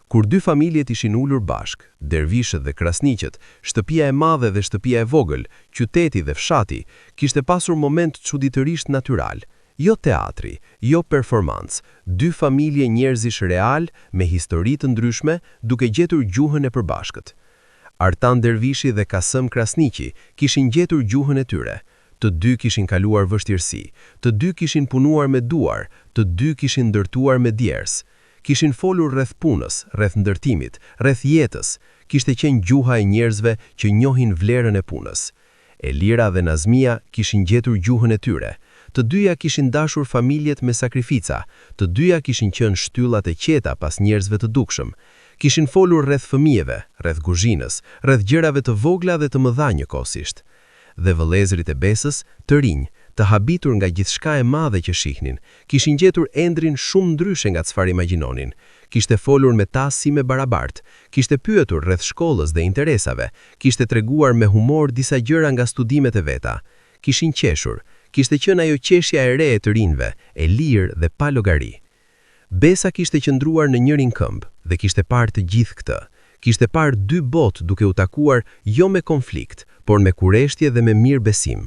Kur dy familjet ishin ulur bashkë, Dervishët dhe Krasniqët, shtëpia e madhe dhe shtëpia e vogël, qyteti dhe fshati, kishte pasur moment çuditërisht natyral. Jo teatri, jo performancë, dy familje njerëzish realë me histori të ndryshme duke gjetur gjuhën e përbashkët. Artan Dervishi dhe Kasëm Krasniqi kishin gjetur gjuhën e tyre. Të dy kishin kaluar vështirësi, të dy kishin punuar me duar, të dy kishin ndërtuar me djersë. Kishin folur rreth punës, rreth ndërtimit, rreth jetës. Kishte qenë gjuha e njerëzve që njohin vlerën e punës. Elira dhe Nazmia kishin gjetur gjuhën e tyre. Të dyja kishin dashur familjet me sakrifica, të dyja kishin qenë shtyllat e qeta pas njerëzve të dukshëm. Kishin folur rreth fëmijëve, rreth guzhinës, rreth gjërave të vogla dhe të mëdha njëkohësisht. Dhe vëllezërit e Besës, të rinj, të habitur nga gjithçka e madhe që shihnin, kishin gjetur Endrin shumë ndryshe nga cfarë imagjinonin. Kishte folur me ta si me barabartë, kishte pyetur rreth shkollës dhe interesave, kishte treguar me humor disa gjëra nga studimet e veta. Kishin qeshur, kishte qenë ajo qeshja e re e të rinjve, e lirë dhe pa llogari. Besa kishte qëndruar në njërin këmbë dhe kishte parë të gjithë këtë. Kishte parë dy botë duke u takuar jo me konflikt, por me kureshtje dhe me mirëbesim.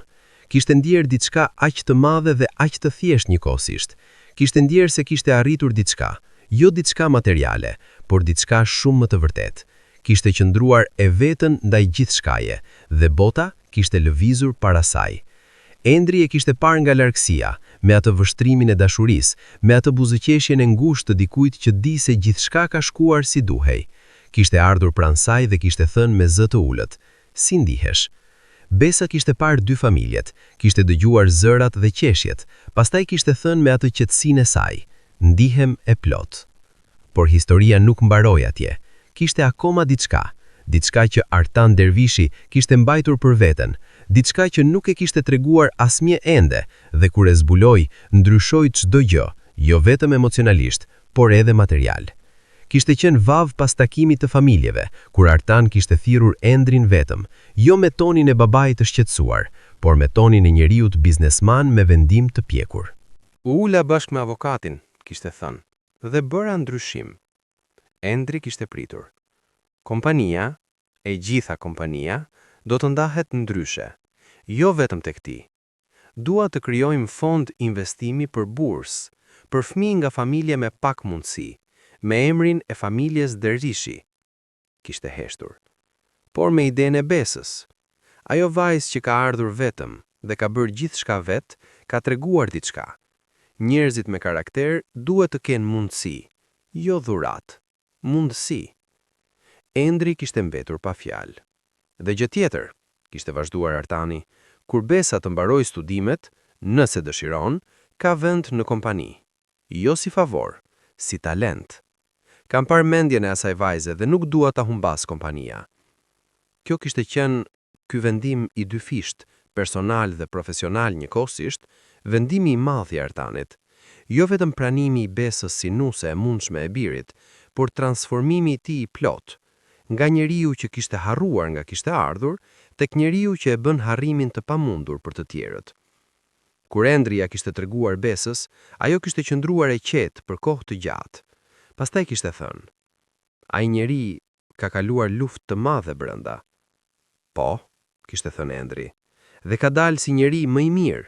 Kishte ndjerë diçka aq të madhe dhe aq të thjeshtë njëkohësisht. Kishte ndjerë se kishte arritur diçka, jo diçka materiale, por diçka shumë më të vërtetë. Kishte qëndruar e vetën ndaj gjithçkaje dhe bota kishte lëvizur para saj. Endri e kishte parë nga largësia, me atë vështrimin e dashurisë, me atë buzëqeshjen e ngushtë të dikujt që di se gjithçka ka shkuar si duhej. Kishte ardhur pranë saj dhe kishte thënë me zë të ulët, Si ndihesh? Besa kishte parë dy familjet, kishte dëgjuar zërat dhe qeshjet, pastaj kishte thënë me atë qetësinë e saj, Ndihem e plotë. Por historia nuk mbaroi atje. Kishte akoma diçka, diçka që Artan Dervishi kishte mbajtur për veten, diçka që nuk e kishte treguar asnjë ende dhe kur e zbuloi, ndryshoi çdo gjë, jo vetëm emocionalisht, por edhe material. Kishte qenë vavë pas takimit të familjeve, kur Artan kishte thirrur Endrin vetëm, jo me tonin e babait të shqetësuar, por me tonin e njeriut biznesman me vendim të pjekur. U ula bashkë me avokatin, kishte thënë, dhe bëra ndryshim. Endri kishte pritur. Kompania, e gjitha kompania, do të ndahet ndryshe. Jo vetëm tek ti. Dua të krijojmë fond investimi për bursë, për fëmijë nga familje me pak mundësi, me emrin e familjes Dervishi. Kishte heshtur. Por me idenë e Besës. Ajo vajzë që ka ardhur vetëm dhe ka bërë gjithçka vetë, ka treguar diçka. Njerëzit me karakter duhet të kenë mundësi, jo dhuratë. Mundësi. Endri kishte mbetur pa fjalë. Dhe gjë tjetër, kishte vazhduar Artani, kur Besa të mbarojë studimet, nëse dëshiron, ka vend në kompani. Jo si favor, si talent. Kam parë mendjen e asaj vajze dhe nuk dua ta humbasë kompania. Kjo kishte qenë ky vendim i dyfishtë, personal dhe profesional njëkohësisht, vendimi i madh i Artanit. Jo vetëm pranimi i Besës si nuse e mundshme e birit, por transformimi i tij i plotë, nga njeriu që kishte harruar nga kishte ardhur, tek njeriu që e bën harrimin të pamundur për të tjerët. Kur Endri ia kishte treguar Besës, ajo kishte qëndruar e qetë për kohë të gjatë. Pastaj kishte thënë: Ai njeri ka kaluar luftë të madhe brenda. Po, kishte thënë Endri. Dhe ka dalë si njeri më i mirë.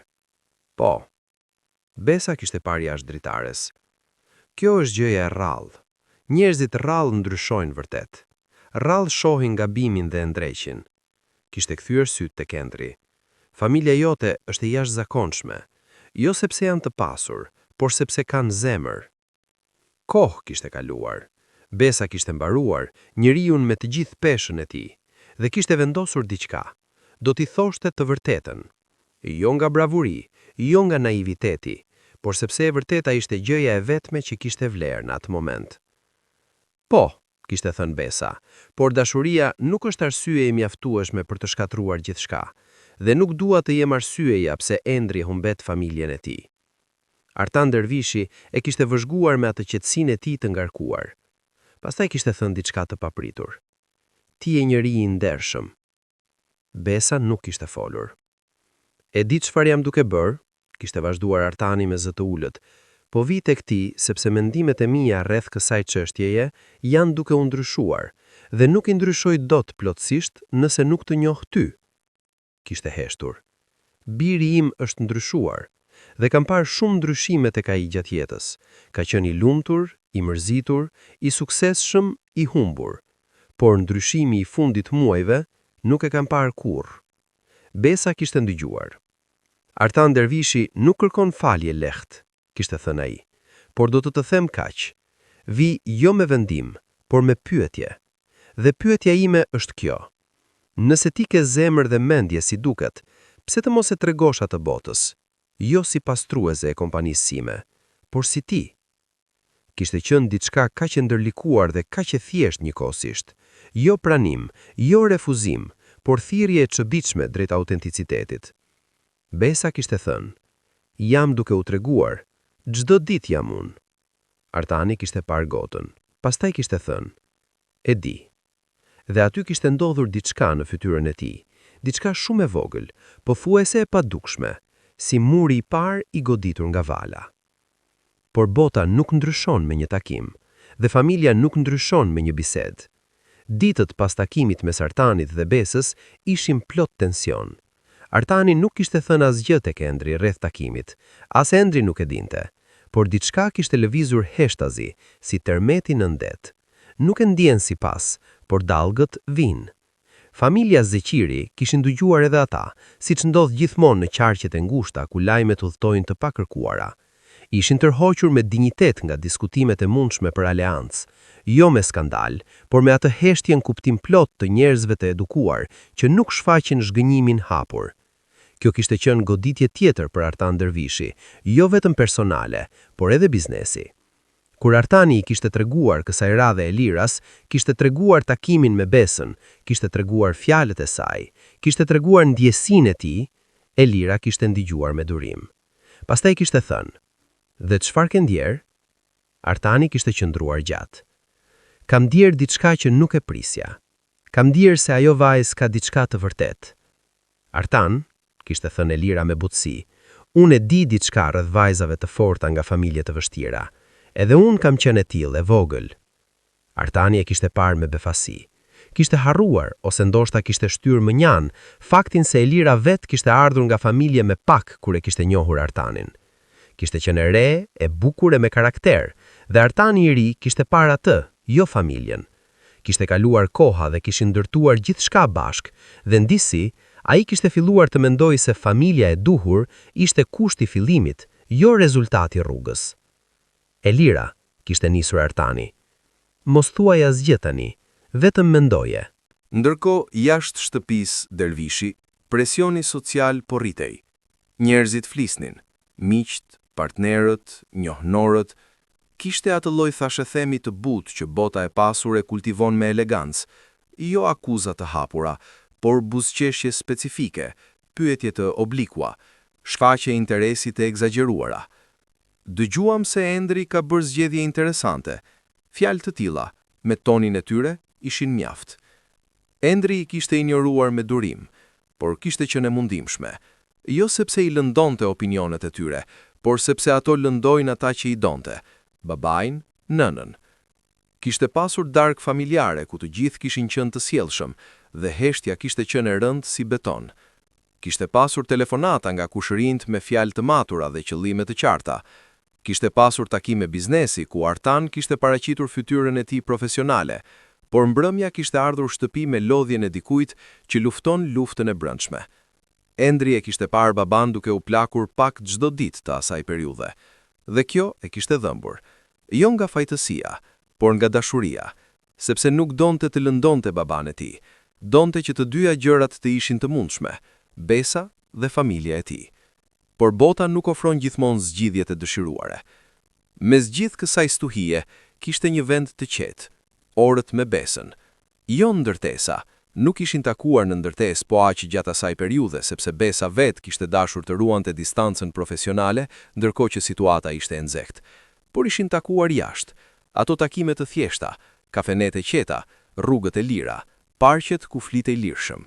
Po. Besa kishte parë jashtë dritares. Kjo është gjëja e rrallë. Njerëzit rrallë ndryshojnë vërtet. Rrallë shohin gabimin dhe e ndreqin. Kishte kthyer sytë tek Endri. Familja jote është e jashtëzakonshme. Jo sepse janë të pasur, por sepse kanë zemër. Kohë kishte kaluar. Besa kishte mbaruar, njeriun me të gjithë peshën e tij. Dhe kishte vendosur diçka. Do t'i thoshte të vërtetën. Jo nga bravuri, jo nga naiviteti, por sepse e vërteta ishte gjëja e vetme që kishte vlerë në atë moment. Po, kishte thënë Besa, por dashuria nuk është arsye e mjaftueshme për të shkatërruar gjithçka. Dhe nuk dua të jem arsyeja pse Endri humbet familjen e tij. Artan Dervishi e kishte vëzhguar me atë qetësinë e tij të ngarkuar. Pastaj kishte thënë diçka të papritur. Ti je njeri i ndershëm. Besa nuk kishte folur. E di çfarë jam duke bërë? kishte vazhduar Artani me zë të ulët. Po vij tek ti sepse mendimet e mia rreth kësaj çështjeje janë duke u ndryshuar dhe nuk i ndryshoj dot plotësisht nëse nuk të njoh ty. Kishte heshtur. Biri im është ndryshuar. Dhe kam parë shumë ndryshime tek ai gjatë jetës. Ka qenë i lumtur, i mërzitur, i suksesshëm, i humbur. Por ndryshimi i fundit muajve nuk e kam parë kurrë. Besa kishte ndëgjuar. Artan Dervishi nuk kërkon falje lehtë, kishte thënë ai. Por do të të them kaq. Vij jo me vendim, por me pyetje. Dhe pyetja ime është kjo. Nëse ti ke zemër dhe mendje si duket, pse të mos e tregosh atë botës? Jo si pastruese e kompanisë sime, por si ti. Kishte qenë diçka kaq e ndërlikuar dhe kaq e thjeshtë njëkohësisht. Jo pranim, jo refuzim, por thirrje e çuditshme drejt autenticitetit. Besa kishte thënë, Jam duke u treguar, çdo ditë jam unë. Artani kishte parë gotën, pastaj kishte thënë, E di. Dhe aty kishte ndodhur diçka në fytyrën e tij, diçka shumë e vogël, pothuajse e padukshme, si muri i parë i goditur nga vala. Por bota nuk ndryshon me një takim, dhe familja nuk ndryshon me një bisedë. Ditët pas takimit mes Artanit dhe Besës ishin plot tension. Artani nuk kishte thënë asgjë tek Endri rreth takimit, as Endri nuk e dinte. Por diçka kishte lëvizur heshtazi, si tërmeti nën det. Nuk e ndien si pas, por dallgët vijnë. Familja Zeqiri kishin dëgjuar edhe ata, siç ndodh gjithmonë në qarqet e ngushta ku lajmet udhëtojnë të pakërkuara. Ishin tërhoqur me dinjitet nga diskutimet e mundshme për aleancë, jo me skandal, por me atë heshtjen kuptimplotë të njerëzve të edukuar që nuk shfaqin zhgënjimin hapur. Kjo kishte qenë goditje tjetër për Artan Dervishi, jo vetëm personale, por edhe biznesi. Kur Artani i kishte treguar kësaj radhe Eliras, kishte treguar takimin me Besën, kishte treguar fjalët e saj, kishte treguar ndjesinë e tij, Elira kishte ndëgjuar me durim. Pastaj kishte thënë, Dhe çfarë ke ndjerë? Artani kishte qëndruar gjatë. Kam ndjerë diçka që nuk e prisja. Kam ndjerë se ajo vajzë ka diçka të vërtetë. Artan, kishte thënë Elira me butësi, unë e di diçka rreth vajzave të forta nga familje të vështira. Edhe unë kam qenë e tillë, e vogël. Artani e kishte parë me befasi. Kishte harruar, ose ndoshta kishte shtyrë mënjanë, faktin se Elira vetë kishte ardhur nga familje me pak kur e kishte njohur Artanin. Kishte qenë e re, e bukur e me karakter, dhe Artani i ri kishte parë atë, jo familjen. Kishte kaluar koha dhe kishin ndërtuar gjithçka bashkë, dhe disi, ai kishte filluar të mendojë se familja e duhur ishte kusht i fillimit, jo rezultat i rrugës. Elira, kishte nisur Artani. Mos thuaj asgjë tani, vetëm mendoje. Ndërkohë, jashtë shtëpisë Dervishi, presioni social po rritej. Njerëzit flisnin, miqtë, partnerët, njohnorët, kishte atë lloj thashethemi të butë që bota e pasur e kultivon me elegancë, jo akuza të hapura, por buzëqeshje specifike, pyetje të oblikua, shfaqje interesi të ekzagjeruara. Dëgjuam se Endri ka bërë zgjedhje interesante. Fjalë të tilla, me tonin e tyre, ishin mjaft. Endri i kishte injoruar me durim, por kishte qenë e mundimshme. Jo sepse i lëndonte opinionet e tyre, por sepse ato lëndojnë ata që i donte, babain, nënën. Kishte pasur darkë familjare ku të gjithë kishin qenë të sjellshëm dhe heshtja kishte qenë e rëndë si beton. Kishte pasur telefonata nga kushërinjtë me fjalë të matura dhe qëllime të qarta. Kishte pasur takime biznesi ku Artan kishte paraqitur fytyrën e tij profesionale, por mbrëmja kishte ardhur shtëpi me lodhjen e dikujt që lufton luftën e brendshme. Endri e kishte parë babanë duke u plakur pak çdo ditë të asaj periudhe. Dhe kjo e kishte dhëmbur. Jo nga fajësia, por nga dashuria. Sepse nuk donte të lëndonte babanë e tij. Donte që të dyja gjërat të ishin të mundshme, Besa dhe familja e tij. Por bota nuk ofron gjithmonë zgjidhjet e dëshiruara. Mes gjithë kësaj stuhie, kishte një vend të qetë, orët me Besën. Jo ndërtesa, nuk ishin takuar në ndërtesë po aq gjatë asaj periudhe sepse Besa vetë kishte dashur të ruante distancën profesionale ndërkohë që situata ishte e nxehtë. Por ishin takuar jashtë. Ato takime të thjeshta, kafenetë e qeta, rrugët e lira, parqet ku flitej lirshëm.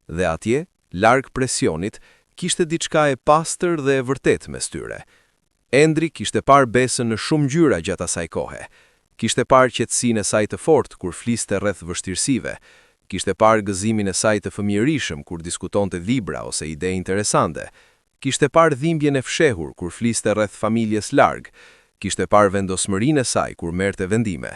Dhe atje, larg presionit, kishte diçka e pastër dhe e vërtetë mes tyre. Endri kishte parë Besën në shumë ngjyra gjatë asaj kohe. Kishte parë qetësinë e saj të fortë kur fliste rreth vështirësive. Kishte parë gëzimin e saj të fëmijërishëm kur diskutonte libra ose ide interesante. Kishte parë dhimbjen e fshehur kur fliste rreth familjes larg. Kishte parë vendosmërinë e saj kur merrte vendime.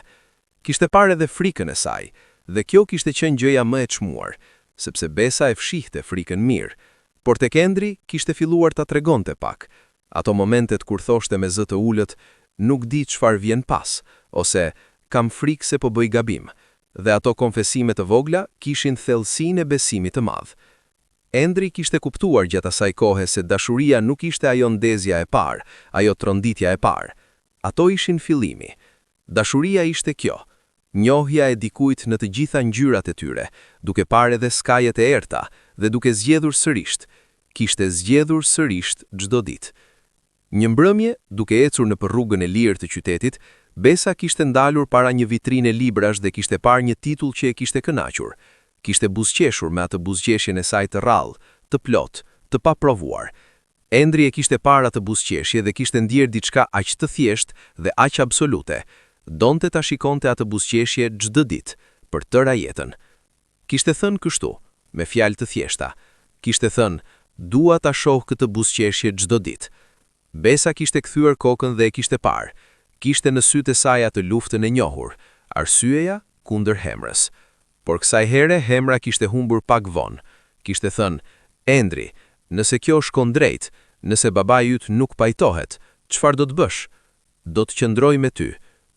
Kishte parë edhe frikën e saj, dhe kjo kishte qenë gjëja më e çmuar, sepse Besa e fshihte frikën mirë. Por tek Endri kishte filluar ta tregonte pak. Ato momentet kur thoshte me zë të ulët, nuk di çfarë vjen pas, ose kam frikë se po bëj gabim. Dhe ato konfesime të vogla kishin thellësinë e besimit të madh. Endri kishte kuptuar gjatë asaj kohe se dashuria nuk ishte ajo ndezja e parë, ajo tronditja e parë. Ato ishin fillimi. Dashuria ishte kjo, njohja e dikujt në të gjitha ngjyrat e tyre, duke parë edhe skajet e errëta dhe duke zgjedhur sërisht. Kishte zgjedhur sërisht çdo ditë. Një mbrëmje, duke ecur nëpër rrugën e lirë të qytetit, Besa kishte ndalur para një vitrine librash dhe kishte parë një titull që e kishte kënaqur. Kishte buzëqeshur me atë buzëqeshjen e saj të rrallë, të plotë, të paprovuar. Endri e kishte parë atë buzëqeshje dhe kishte ndjerë diçka aq të thjeshtë dhe aq absolute. Donte ta shikonte atë buzëqeshje çdo ditë, për tëra jetën. Kishte thënë kështu, me fjalë të thjeshta. Kishte thënë, dua ta shoh këtë buzëqeshje çdo ditë. Besa kishte kthyer kokën dhe e kishte parë. Kishte në sytë e saj atë luftën e njohur, arsyeja kundër hemrës. Por kësaj here hemra kishte humbur pak vonë. Kishte thënë, Endri, nëse kjo shkon drejt, nëse babai yt nuk pajtohet, çfarë do të bësh? Do të qëndroj me ty,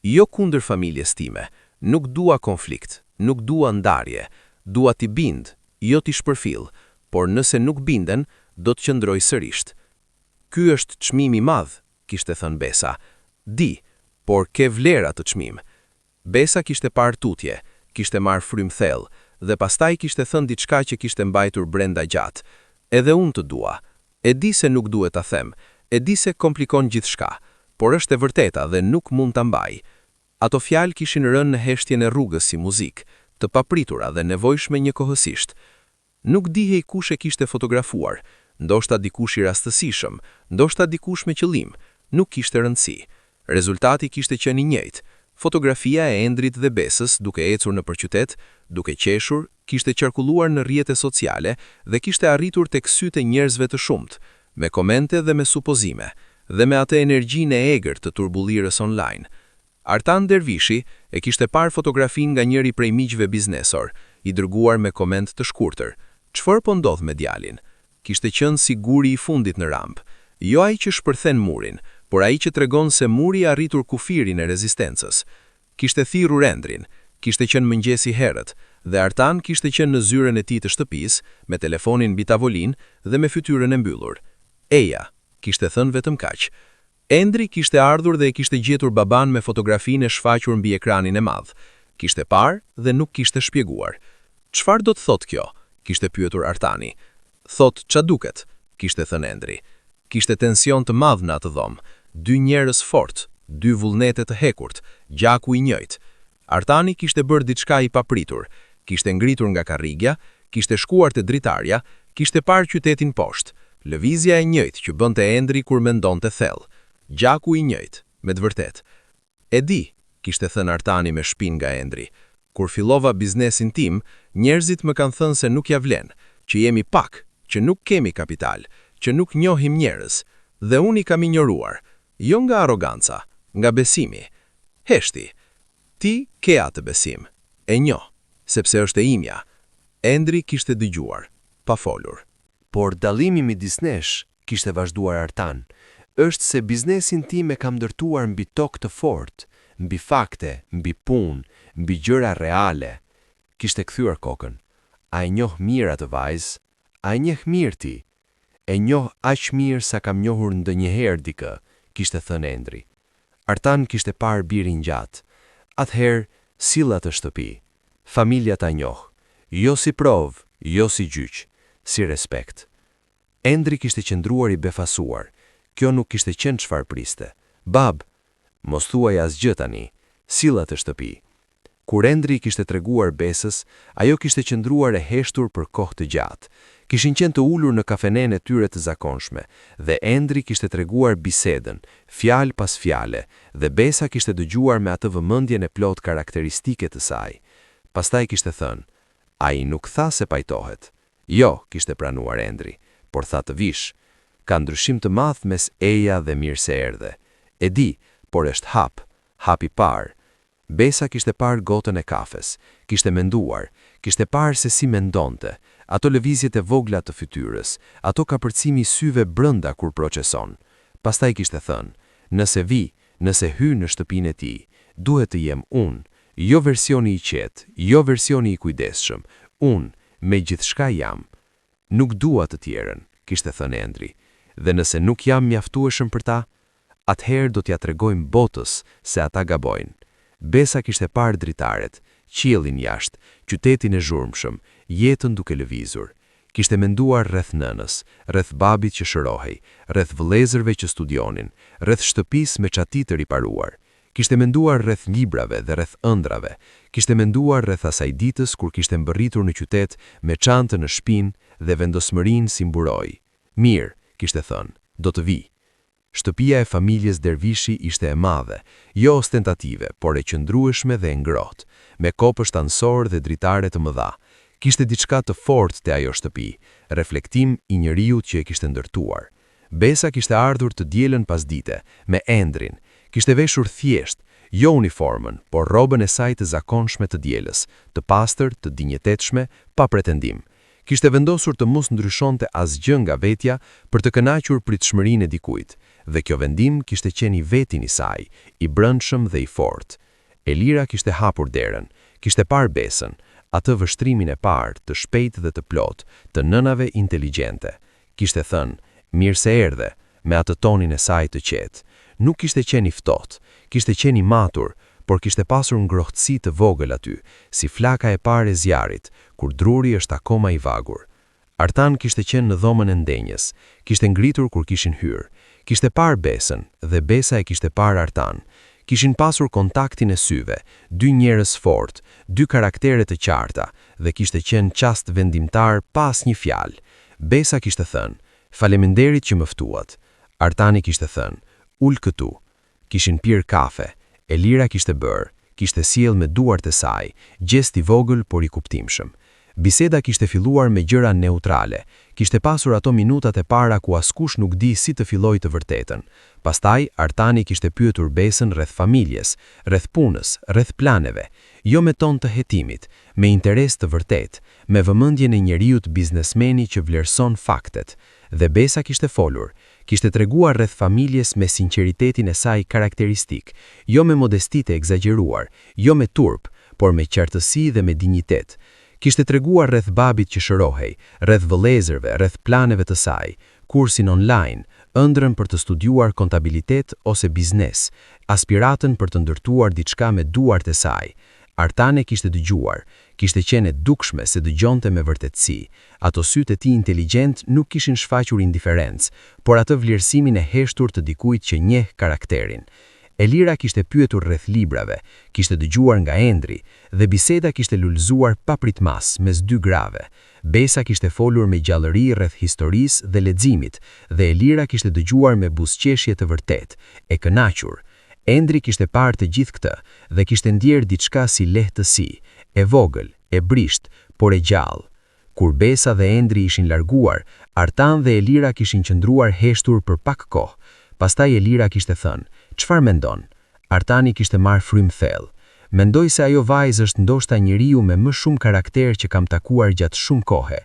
jo kundër familjes time. Nuk dua konflikt, nuk dua ndarje. Dua t'i bind, jo t'i shpërfill, por nëse nuk binden, do të qëndroj sërisht. Ky është çmim i madh, kishte thënë Besa. Di, por ke vlerë atë çmim. Besa kishte parë tutje, kishte marrë frymë thellë, dhe pastaj kishte thënë diçka që kishte mbajtur brenda gjatë. Edhe unë të dua. E di se nuk duhet ta them, e di se komplikon gjithçka, por është e vërteta dhe nuk mund ta mbaj. Ato fjalë kishin rënë në heshtjen e rrugës si muzikë, të papritura dhe nevojshme njëkohësisht. Nuk dihej kush e kishte fotografuar, ndoshta dikush i rastësishëm, ndoshta dikush me qëllim, nuk kishte rëndësi. Rezultati kishte qenë i njëjtë. Fotografia e Endrit dhe Besës duke ecur nëpër qytet, duke qeshur, kishte qarkulluar në rrjete sociale dhe kishte arritur tek sytë e njerëzve të shumtë, me komente dhe me supozime, dhe me atë energjinë e egër të turbullirës online. Artan Dervishi e kishte parë fotografinë nga njëri prej miqve biznesorë, i dërguar me koment të shkurtër, Çfarë po ndodh me djalin? Kishte qenë si guri i fundit në rampë. Jo ai që shpërthen murin, por ai që tregon se muri arritur kufirin e rezistencës. Kishte thirrur Endrin. Kishte qenë mëngjesi herët, dhe Artan kishte qenë në zyrën e tij të shtëpisë, me telefonin mbi tavolinë dhe me fytyrën e mbyllur. Eja, kishte thënë vetëm kaq. Endri kishte ardhur dhe e kishte gjetur babanë me fotografinë e shfaqur mbi ekranin e madh. Kishte parë dhe nuk kishte shpjeguar. Çfarë do të thotë kjo? kishte pyetur Artani. Thotë ça duket, kishte thënë Endri. Kishte tension të madh në atë dhomë. Dy njerëz fort, dy vullnete të hekurt, gjaku i njëjtë. Artani kishte bërë diçka i papritur. Kishte ngritur nga karrigia, kishte shkuar te dritarja, kishte parë qytetin poshtë. Lëvizja e njëjtë që bënte Endri kur mendonte thellë. Gjaku i njëjtë, me të vërtetë. E di, kishte thënë Artani me shpinë nga Endri. Kur fillova biznesin tim, njerëzit më kanë thënë se nuk ia vlen, që jemi pak, që nuk kemi kapital, që nuk njohim njerëz, dhe unë i kam injoruar, jo nga arroganca, nga besimi. Heshti. Ti ke atë besim. E njoh, sepse është e imja. Endri kishte dëgjuar, pa folur. Por dallimi midis nesh, kishte vazhduar Artan, është se biznesin tim e kam ndërtuar mbi tokë të fortë, mbi fakte, mbi punë, mbi gjëra reale. Kishte kthyer kokën. A e njoh mirë atë vajzë? A e njeh mirë ti? E njoh aq mirë sa kam njohur ndonjëherë dikë, kishte thënë Endri. Artan kishte parë birin gjatë. Atëherë, sille atë shtëpi. Familja ta njohë. Jo si provë, jo si gjyq. Si respekt. Endri kishte qëndruar i befasuar. Kjo nuk kishte qenë çfarë priste. Babë! Mos thuaj asgjë tani. Sille atë shtëpi. Kur Endri i kishte treguar Besës, ajo kishte qëndruar e heshtur për kohë të gjatë. Kishin qenë të ulur në kafenenë e tyre të zakonshme, dhe Endri kishte treguar bisedën, fjalë pas fjale, dhe Besa kishte dëgjuar me atë vëmendjen e plotë karakteristike të saj. Pastaj kishte thënë, Ai nuk tha se pajtohet. Jo, kishte pranuar Endri, por tha të vish. Ka ndryshim të madh mes eja dhe mirë se erdhe. E di, por është hap. Hap i parë. Besa kishte parë gotën e kafes. Kishte menduar. Kishte parë se si mendonte. Ato lëvizjet e vogla të fytyrës, ato kapërcimi i syve brenda kur proceson. Pastaj kishte thënë, Nëse vij, nëse hyj në shtëpinë e tij, duhet të jem unë. Jo versioni i qetë, jo versioni i kujdesshëm. Unë, me gjithçka jam. Nuk dua të tjerën, kishte thënë Endri. Dhe nëse nuk jam mjaftueshëm për ta? Atëherë do t'ia tregojmë botës se ata gabojnë. Besa kishte parë dritaret, qiellin jashtë, qytetin e zhurmshëm, jetën duke lëvizur. Kishte menduar rreth nënës, rreth babit që shërohej, rreth vëllezërve që studionin, rreth shtëpisë me çati të riparuar. Kishte menduar rreth librave dhe rreth ëndrrave. Kishte menduar rreth asaj ditës kur kishte mbërritur në qytet me çantën në shpinë dhe vendosmërinë si mburojë. Mirë, kishte thënë, do të vij. Shtëpia e familjes Dervishi ishte e madhe, jo ostentative, por e qëndrueshme dhe e ngrohtë, me kopësht anësor dhe dritare të mëdha. Kishte diçka të fortë te ajo shtëpi, reflektim i njeriut që e kishte ndërtuar. Besa kishte ardhur të dielën pasdite, me Endrin. Kishte veshur thjesht, jo uniformën, por rrobën e saj të zakonshme të dielës, të pastër, të dinjitetshme, pa pretendim. Kishte vendosur të mos ndryshonte asgjë nga vetja për të kënaqur pritshmërinë e dikujt, dhe kjo vendim kishte qenë i vetin i saj, i brendshëm dhe i fortë. Elira kishte hapur derën, kishte parë Besën, atë vështrimin e parë, të shpejtë dhe të plotë, të nënave inteligjente. Kishte thënë, Mirë se erdhe, me atë tonin e saj të qetë. Nuk kishte qenë i ftohtë, kishte qenë i matur, por kishte pasur ngrohtësi të vogël aty, si flaka e parë e zjarrit, kur druri është akoma i vagur. Artan kishte qenë në dhomën e ndenjës, kishte ngritur kur kishin hyrë. Kishte parë Besën, dhe Besa e kishte parë Artan. Kishin pasur kontaktin e syve, dy njerëz fortë, dy karaktere të qarta, dhe kishte qenë çast vendimtar pa asnjë fjalë. Besa kishte thënë, Faleminderit që më ftuat. Artani kishte thënë, Ulu këtu. Kishin pirë kafe. Elira kishte bërë, kishte sjellë me duart e saj, gjest i vogël por i kuptimshëm. Biseda kishte filluar me gjëra neutrale, kishte pasur ato minutat e para ku askush nuk di si të fillojë të vërtetën. Pastaj Artani kishte pyetur Besën rreth familjes, rreth punës, rreth planeve. Jo me ton të hetimit, me interes të vërtetë, me vëmendjen e njeriut biznesmeni që vlerëson faktet. Dhe Besa kishte folur, kishte treguar rreth familjes me sinqeritetin e saj karakteristik, jo me modesti të ekzagjeruar, jo me turp, por me qartësi dhe me dinjitet. Kishte treguar rreth babit që shërohej, rreth vëllezërve, rreth planeve të saj, kursin online, ëndrrën për të studiuar kontabilitet ose biznes, aspiratën për të ndërtuar diçka me duart e saj. Artan e kishte dëgjuar, kishte qenë e dukshme se dëgjonte me vërtetësi. Ato sytë e tij inteligjent nuk kishin shfaqur indiferencë, por atë vlerësimin e heshtur të dikujt që njeh karakterin. Elira kishte pyetur rreth librave, kishte dëgjuar nga Endri, dhe biseda kishte lulëzuar papritmas mes dy grave. Besa kishte folur me gjallëri rreth historisë dhe leximit, dhe Elira kishte dëgjuar me buzëqeshje të vërtetë, e kënaqur. Endri kishte parë të gjithë këtë dhe kishte ndjerë diçka si lehtësi, e vogël, e brishtë, por e gjallë. Kur Besa dhe Endri ishin larguar, Artan dhe Elira kishin qëndruar heshtur për pak kohë. Pastaj Elira kishte thënë, "Çfarë mendon?" Artani kishte marrë frymë thellë. Mendoj se ajo vajzë është ndoshta njeriu me më shumë karakter që kam takuar gjatë shumë kohe.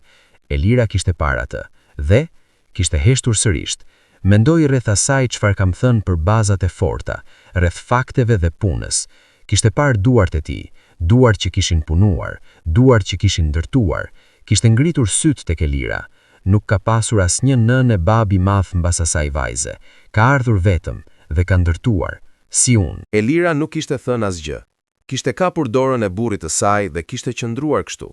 Elira kishte parë atë. Dhe? Kishte heshtur sërisht. Mendoj rreth asaj çfarë kam thënë për bazat e forta, rreth fakteve dhe punës. Kishte parë duart e tij, duart që kishin punuar, duart që kishin ndërtuar. Kishte ngritur sytë tek Elira. Nuk ka pasur asnjë nënë e babë i madh mbas asaj vajze. Ka ardhur vetëm dhe ka ndërtuar. Si unë. Elira nuk kishte thënë asgjë. Kishte kapur dorën e burrit të saj dhe kishte qëndruar kështu.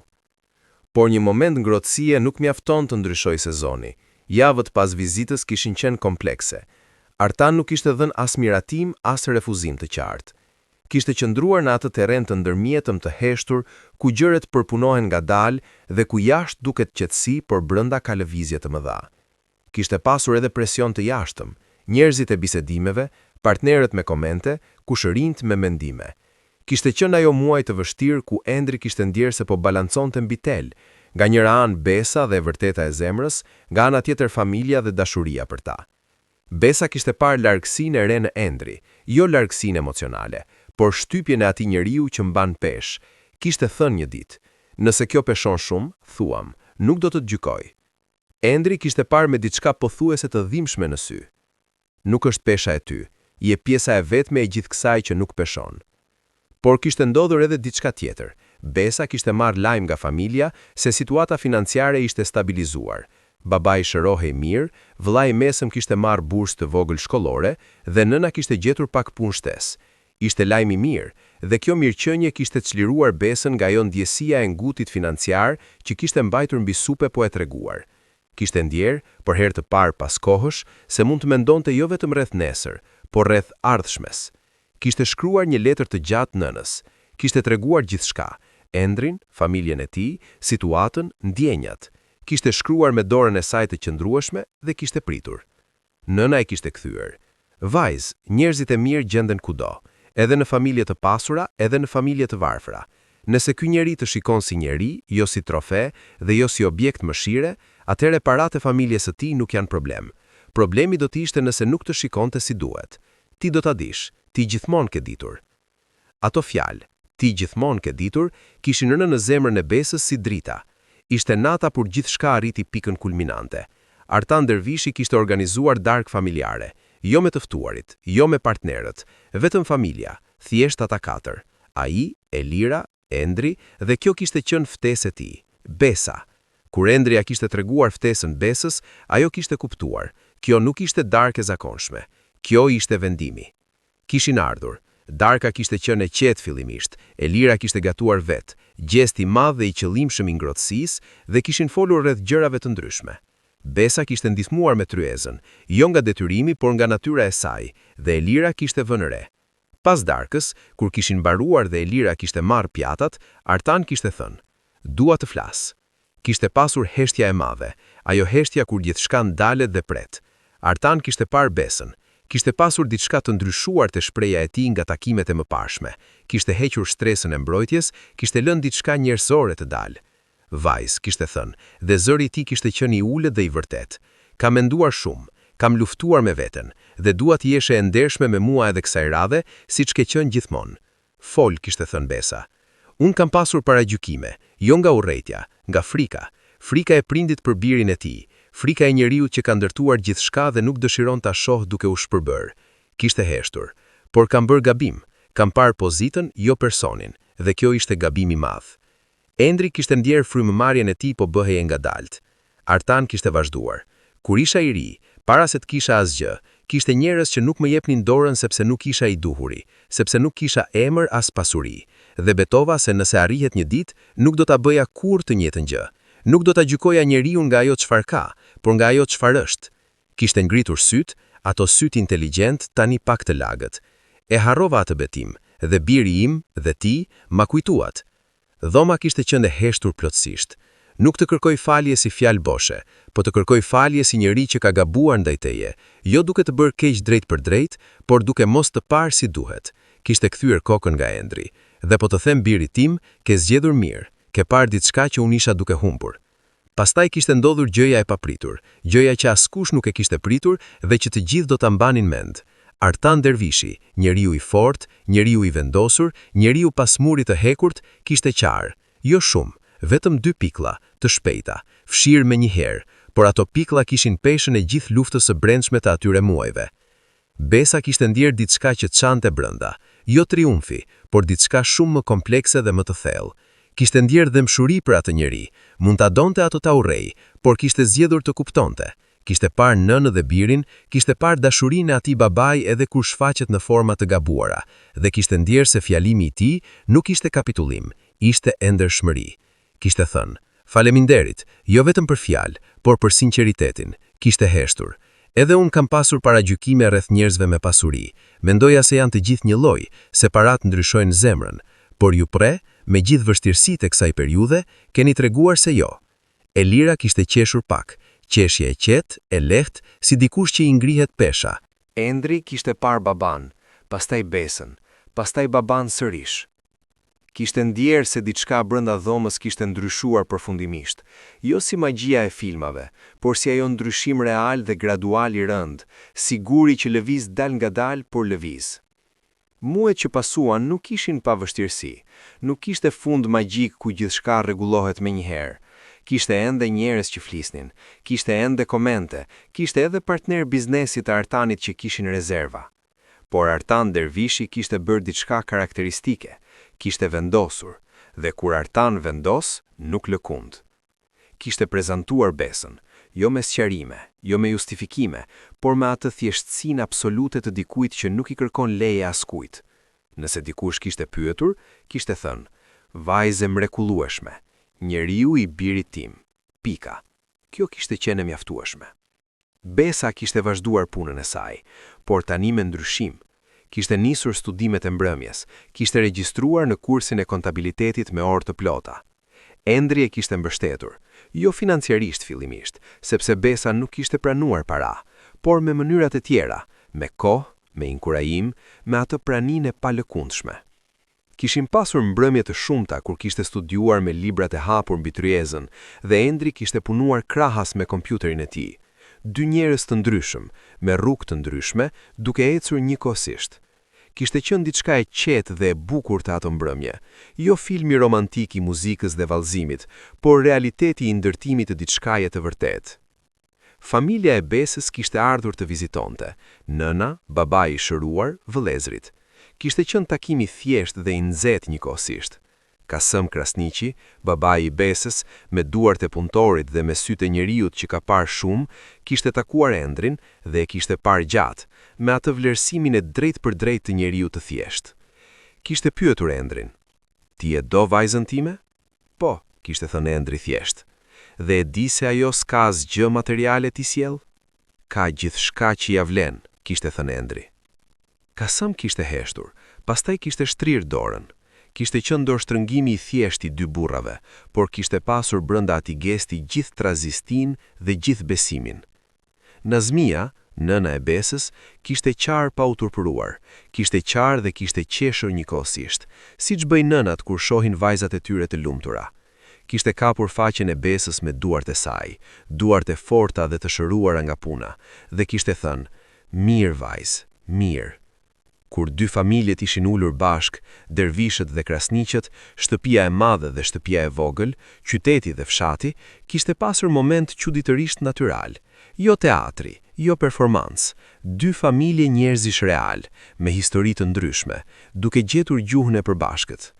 Por një moment ngrohtësie nuk mjafton të ndryshojë sezoni. Javët pas vizitës kishin qenë komplekse. Artan nuk kishte dhënë as miratim, as refuzim të qartë. Kishte qëndruar në atë terren të ndërmjetëm të heshtur, ku gjërat përpunohen ngadalë dhe ku jashtë duket qetësi, por brenda ka lëvizje të mëdha. Kishte pasur edhe presion të jashtëm, njerëzit e bisedimeve, partnerët me komente, kushërinjtë me mendime. Kishte qenë ajo muaj të vështirë ku Endri kishte ndjerë se po balanconte mbi tel, nga njëra anë Besa dhe e vërteta e zemrës, nga ana tjetër familja dhe dashuria për ta. Besa kishte parë largësinë e re në Endri, jo largësinë emocionale, por shtypjen e atij njeriu që mban peshë. Kishte thënë një ditë, Nëse kjo peshon shumë, thuam, nuk do të të gjykoj. Endri kishte parë me diçka pothuajse të dhimbshme në sy. Nuk është pesha e ty, je pjesa e vetme e gjithë kësaj që nuk peshon. Por kishte ndodhur edhe diçka tjetër. Besa kishte marrë lajm nga familja se situata financiare ishte stabilizuar. Babai shërohej mirë, vëllai i mesëm kishte marrë bursë të vogël shkollore dhe nëna kishte gjetur pak punë shtesë. Ishte lajm i mirë, dhe kjo mirëqenie kishte çliruar Besën nga ajo ndjesia e ngutit financiar që kishte mbajtur mbi supe po e treguar. Kishte ndjerë, për herë të parë pas kohësh, se mund të mendonte jo vetëm rreth nesër, por rreth ardhshmes. Kishte shkruar një letër të gjatë nënës. Kishte treguar gjithçka, Endrin, familjen e tij, situatën, ndjenjat. Kishte shkruar me dorën e saj të qëndrueshme dhe kishte pritur. Nëna e kishte kthyer. Vajzë, njerëzit e mirë gjenden kudo, edhe në familje të pasura, edhe në familje të varfra. Nëse ky njeri të shikon si njeri, jo si trofe dhe jo si objekt mëshire, atëherë paratë e familjes së tij nuk janë problem. Problemi do të ishte nëse nuk të shikonte si duhet. Ti do ta dish, ti gjithmonë ke ditur. Ato fjalë, ti gjithmonë ke ditur, kishin rënë në zemrën e Besës si drita. Ishte nata kur gjithçka arriti pikën kulminante. Artan Dervishi kishte organizuar darkë familjare, jo me të ftuarit, jo me partnerët, vetëm familja, thjesht ata katër. Ai, Elira, Endri dhe kjo kishte qenë ftesë e tij. Besa. Kur Endri ia kishte treguar ftesën Besës, ajo kishte kuptuar, kjo nuk ishte darkë e zakonshme. Kjo ishte vendimi. Kishin ardhur. Darka kishte qenë e qetë fillimisht, Elira kishte gatuar vetë, gjest i madh dhe i qëllimshëm i ngrohtësisë, dhe kishin folur rreth gjërave të ndryshme. Besa kishte ndihmuar me tryezën, jo nga detyrimi, por nga natyra e saj, dhe Elira kishte vënë re. Pas darkës, kur kishin mbaruar dhe Elira kishte marrë pjatat, Artan kishte thënë, Dua të flas. Kishte pasur heshtja e madhe, ajo heshtja kur gjithçka ndalet dhe pret. Artan kishte parë Besën. Kishte pasur diçka të ndryshuar te shprehja e tij nga takimet e mëparshme. Kishte hequr shtresën e mbrojtjes, kishte lënë diçka njerëzore të dalë. Vajzë, kishte thënë, dhe zëri i tij kishte qenë i ulët dhe i vërtetë. Kam menduar shumë. Kam luftuar me veten. Dhe dua të jesh e ndershme me mua edhe kësaj radhe, siç ke qenë gjithmonë. Fol, kishte thënë Besa. Unë kam pasur paragjykime, jo nga urrejtja, nga frika. Frika e prindit për birin e tij, frika e njeriut që ka ndërtuar gjithçka dhe nuk dëshiron ta shohë duke u shpërbërë. Kishte heshtur. Por kam bërë gabim. Kam parë pozitën, jo personin, dhe kjo ishte gabim i madh. Endri kishte ndjerë frymëmarrjen e tij po bëhej e ngadaltë. Artan kishte vazhduar. Kur isha i ri, para se të kisha asgjë, kishte njerëz që nuk më jepnin dorën sepse nuk isha i duhuri, sepse nuk kisha emër as pasuri. Dhe betova se nëse arrihet një ditë, nuk do ta bëja kurrë të njëjtën gjë. Nuk do ta gjykoja njeriun nga ajo çfarë ka, por nga ajo çfarë është. Kishte ngritur sytë, ato sytë inteligjentë, tani pak të lagët. E harrova atë betim, dhe biri im, dhe ti, ma kujtuat. Dhoma kishte qenë e heshtur plotësisht. Nuk të kërkoj falje si fjalë boshe, po të kërkoj falje si njeri që ka gabuar ndaj teje, jo duke të bërë keq drejtpërdrejt, por duke mos të parë si duhet. Kishte kthyer kokën nga Endri. Dhe po të them birit tim, ke zgjedhur mirë, ke parë diçka që unë isha duke humbur. Pastaj kishte ndodhur gjëja e papritur, gjëja që askush nuk e kishte pritur dhe që të gjithë do ta mbanin mend. Artan Dervishi, njeriu i fortë, njeriu i vendosur, njeriu pas murit të hekurt, kishte qarë. Jo shumë, vetëm dy pikla, të shpejta, fshirë menjëherë, por ato pikla kishin peshën e gjithë luftës së brendshme të atyre muajve. Besa kishte ndjerë diçka që çante brenda, jo triumfi, por diçka shumë më komplekse dhe më të thellë. Kishte ndjerë dhembshuri për atë njeri, mund ta donte ato ta urrejë, por kishte zgjedhur të kuptonte. Kishte parë nënë dhe birin, kishte parë dashurinë e atij babai edhe kur shfaqet në forma të gabuara, dhe kishte ndjerë se fjalimi i tij nuk ishte kapitullim, ishte ndershmëri. Kishte thënë, Faleminderit, jo vetëm për fjalë, por për sinqeritetin, kishte heshtur. Edhe unë kam pasur paragjykime rreth njerëzve me pasuri, mendoja se janë të gjithë njëlloj, se paratë ndryshojnë zemrën. Por ju pre, me gjithë vështirësitë e kësaj periudhe, keni treguar se jo. Elira kishte qeshur pak, qeshje e qetë, e lehtë, si dikush që i ngrihet pesha. Endri kishte parë babanë, pastaj Besën, pastaj babanë sërish. Kishte ndjerë se diçka brenda dhomës kishte ndryshuar përfundimisht, jo si magjia e filmave, por si ajo ndryshim real dhe gradual i rëndë, si guri që lëviz dalngadalë, por lëviz. Muajt që pasuan nuk ishin pa vështirësi. Nuk kishte fund magjik ku gjithçka rregullohet menjëherë. Kishte ende njerëz që flisnin, kishte ende komente, kishte edhe partnerë biznesi të Artanit që kishin rezerva. Por Artan Dervishi kishte bërë diçka karakteristike, kishte vendosur, dhe kur Artan vendos, nuk lëkund. Kishte prezantuar Besën, jo me sqarime, jo me justifikime, por me atë thjeshtësinë absolute të dikujt që nuk i kërkon leje askujt. Nëse dikush kishte pyetur, kishte thënë, vajzë e mrekullueshme, njeriu i birit tim. Pika. Kjo kishte qenë e mjaftueshme. Besa kishte vazhduar punën e saj, por tani me ndryshim. Kishte nisur studimet e mbrëmjes, kishte regjistruar në kursin e kontabilitetit me orë të plota. Endri e kishte mbështetur, jo financiarisht fillimisht, sepse Besa nuk kishte pranuar para, por me mënyrat e tjera, me kohë, me inkurajim, me atë praninë e palëkundshme. Kishin pasur mbrëmje të shumta kur kishte studiuar me librat e hapur mbi tryezën dhe Endri kishte punuar krahas me kompjuterin e tij. Dy njerëz të ndryshëm, me rrugë të ndryshme, duke ecur njëkohësisht. Kishte qenë diçka e qetë dhe e bukur te ato mbrëmje. Jo filmi romantik i muzikës dhe vallëzimit, por realiteti i ndërtimit të diçkaje të vërtetë. Familja e Besës kishte ardhur të vizitonte, nëna, babai i shëruar, vëllezërit. Kishte qenë takim i thjeshtë dhe i nxehtë njëkohësisht. Kasëm Krasniqi, babai i Besës, me duart e punëtorit dhe me sytë e njeriut që ka parë shumë, kishte takuar Endrin dhe e kishte parë gjatë, me atë vlerësimin e drejtpërdrejtë të njeriut të thjeshtë. Kishte pyetur Endrin: Ti e do vajzën time? Po, kishte thënë Endri thjesht. Dhe e di se ajo s'ka asgjë materiale t'i sjellë? Ka gjithçka që ia vlen, kishte thënë Endri. Kasëm kishte heshtur, pastaj kishte shtrirë dorën. Kishte qenë dorështrëngimi i thjeshtë i dy burrave, por kishte pasur brenda atij gesti gjithë trazistin dhe gjithë besimin. Nazmia, nëna e Besës, kishte qarë pa u turpëruar, kishte qarë dhe kishte qeshur njëkohësisht, siç bëjnë nënat kur shohin vajzat e tyre të lumtura. Kishte kapur faqen e Besës me duart e saj, duart e forta dhe të shëruara nga puna, dhe kishte thënë, Mirë, vajzë, mirë. Kur dy familjet ishin ulur bashkë, Dervishët dhe Krasniqët, shtëpia e madhe dhe shtëpia e vogël, qyteti dhe fshati, kishte pasur moment çuditërisht natyral. Jo teatri, jo performancë, dy familje njerëzish realë, me histori të ndryshme, duke gjetur gjuhën e përbashkët.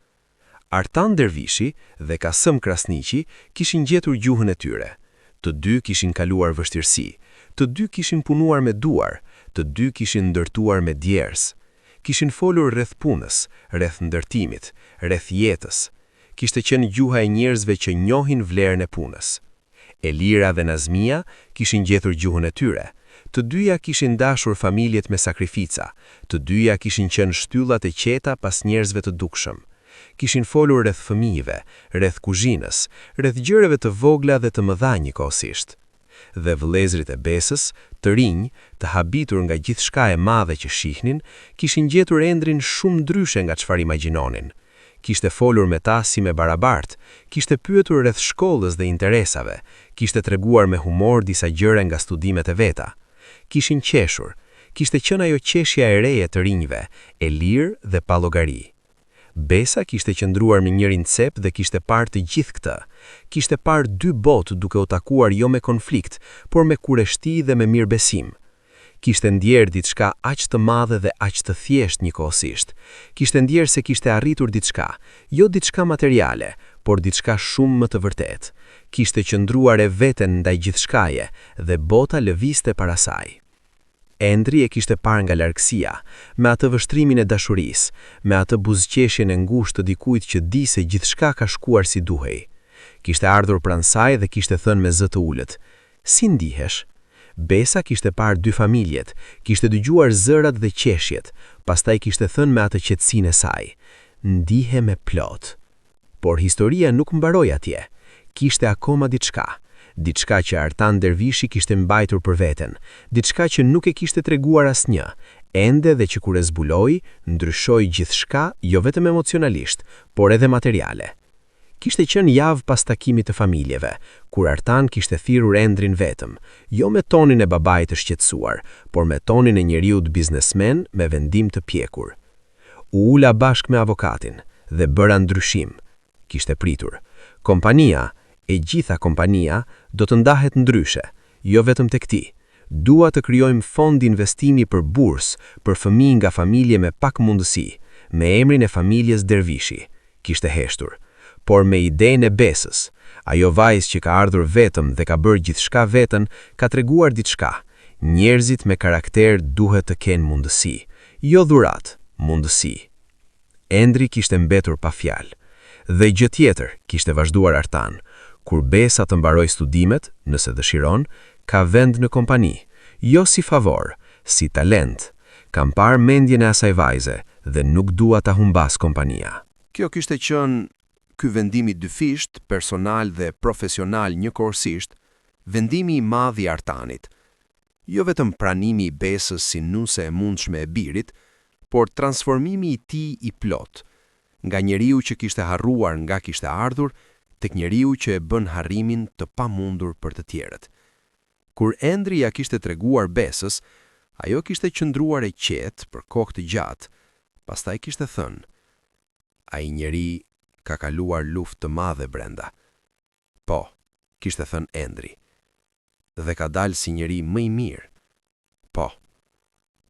Artan Dervishi dhe Kasëm Krasniqi kishin gjetur gjuhën e tyre. Të dy kishin kaluar vështirësi, të dy kishin punuar me duar, të dy kishin ndërtuar me djersë. Kishin folur rreth punës, rreth ndërtimit, rreth jetës. Kishte qenë gjuha e njerëzve që njohin vlerën e punës. Elira dhe Nazmia kishin gjetur gjuhën e tyre. Të dyja kishin dashur familjet me sakrifica, të dyja kishin qenë shtyllat e qeta pas njerëzve të dukshëm. Kishin folur rreth fëmijëve, rreth kuzhinës, rreth gjërave të vogla dhe të mëdha njëkohësisht. Dhe vëllezërit e Besës, të rinj, të habitur nga gjithçka e madhe që shihnin, kishin gjetur Endrin shumë ndryshe nga çfarë imagjinonin. Kishte folur me ta si me barabartë, kishte pyetur rreth shkollës dhe interesave, kishte treguar me humor disa gjëra nga studimet e veta. Kishin qeshur. Kishte qenë ajo qeshja e re e të rinjve, e lirë dhe pa llogari. Besa kishte qëndruar në njërin cep dhe kishte parë të gjithë këtë. Kishte parë dy botë duke u takuar jo me konflikt, por me kureshti dhe me mirëbesim. Kishte ndjerë diçka aq të madhe dhe aq të thjeshtë njëkohësisht. Kishte ndjerë se kishte arritur diçka, jo diçka materiale, por diçka shumë më të vërtetë. Kishte qëndruar e veten ndaj gjithçkaje dhe bota lëvizte para saj. Endri e kishte parë nga largësia, me atë vështrimin e dashurisë, me atë buzëqeshjen e ngushtë të dikujt që di se gjithçka ka shkuar si duhej. Kishte ardhur pranë saj dhe kishte thënë me zë të ulët: "Si ndihesh?" Besa kishte parë dy familjet, kishte dëgjuar zërat dhe qeshjet, pastaj kishte thënë me atë qetësinë e saj: "Ndihem e plotë." Por historia nuk mbaroi atje. Kishte akoma diçka, diçka që Artan Dervishi kishte mbajtur për veten, diçka që nuk e kishte treguar asnjë, ende dhe që kur e zbuloi, ndryshoi gjithçka jo vetëm emocionalisht, por edhe materiale. Kishte qenë javë pas takimit të familjeve, kur Artan kishte thirrur Endrin vetëm, jo me tonin e babait të shqetësuar, por me tonin e njeriut biznesmen me vendim të pjekur. U ula bashkë me avokatin dhe bëra ndryshim. Kishte pritur. Kompania, e gjitha kompania, do të ndahet ndryshe, jo vetëm tek ti. Dua të krijojmë fond investimi për bursë, për fëmijë nga familje me pak mundësi, me emrin e familjes Dervishi. Kishte heshtur. Por me idenë e Besës. Ajo vajzë që ka ardhur vetëm dhe ka bërë gjithçka vetën, ka treguar diçka. Njerëzit me karakter duhet të kenë mundësi. Jo dhuratë, mundësi. Endri kishte mbetur pa fjalë. Dhe gjë tjetër, kishte vazhduar Artan, kur Besa të mbarojë studimet, nëse dëshiron, ka vend në kompani, jo si favor, si talent. Kam parë mendjen e asaj vajze dhe nuk dua ta humbasë kompania. Kjo kishte qenë ky vendim i dyfishtë, personal dhe profesional njëkohësisht, vendimi i madh i Artanit. Jo vetëm pranimi i Besës si nuse e mundshme e birit, por transformimi i tij i plotë, nga njeriu që kishte harruar nga kishte ardhur, tek njeriu që e bën harrimin të pamundur për të tjerët. Kur Endri ia kishte treguar Besës, ajo kishte qëndruar e qetë për kohë të gjatë, pastaj kishte thënë: Ai njeri ka kaluar luftë të madhe brenda. Po, kishte thënë Endri. Dhe ka dalë si njeri më i mirë. Po.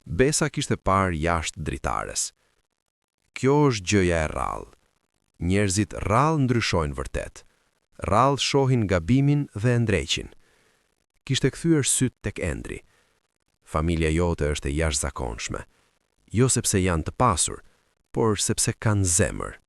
Besa kishte parë jashtë dritares. Kjo është gjëja e rrallë. Njerëzit rrallë ndryshojnë vërtet. Rrallë shohin gabimin dhe e ndreqin. Kishte kthyer sytë tek Endri. Familja jote është e jashtëzakonshme. Jo sepse janë të pasur, por sepse kanë zemër.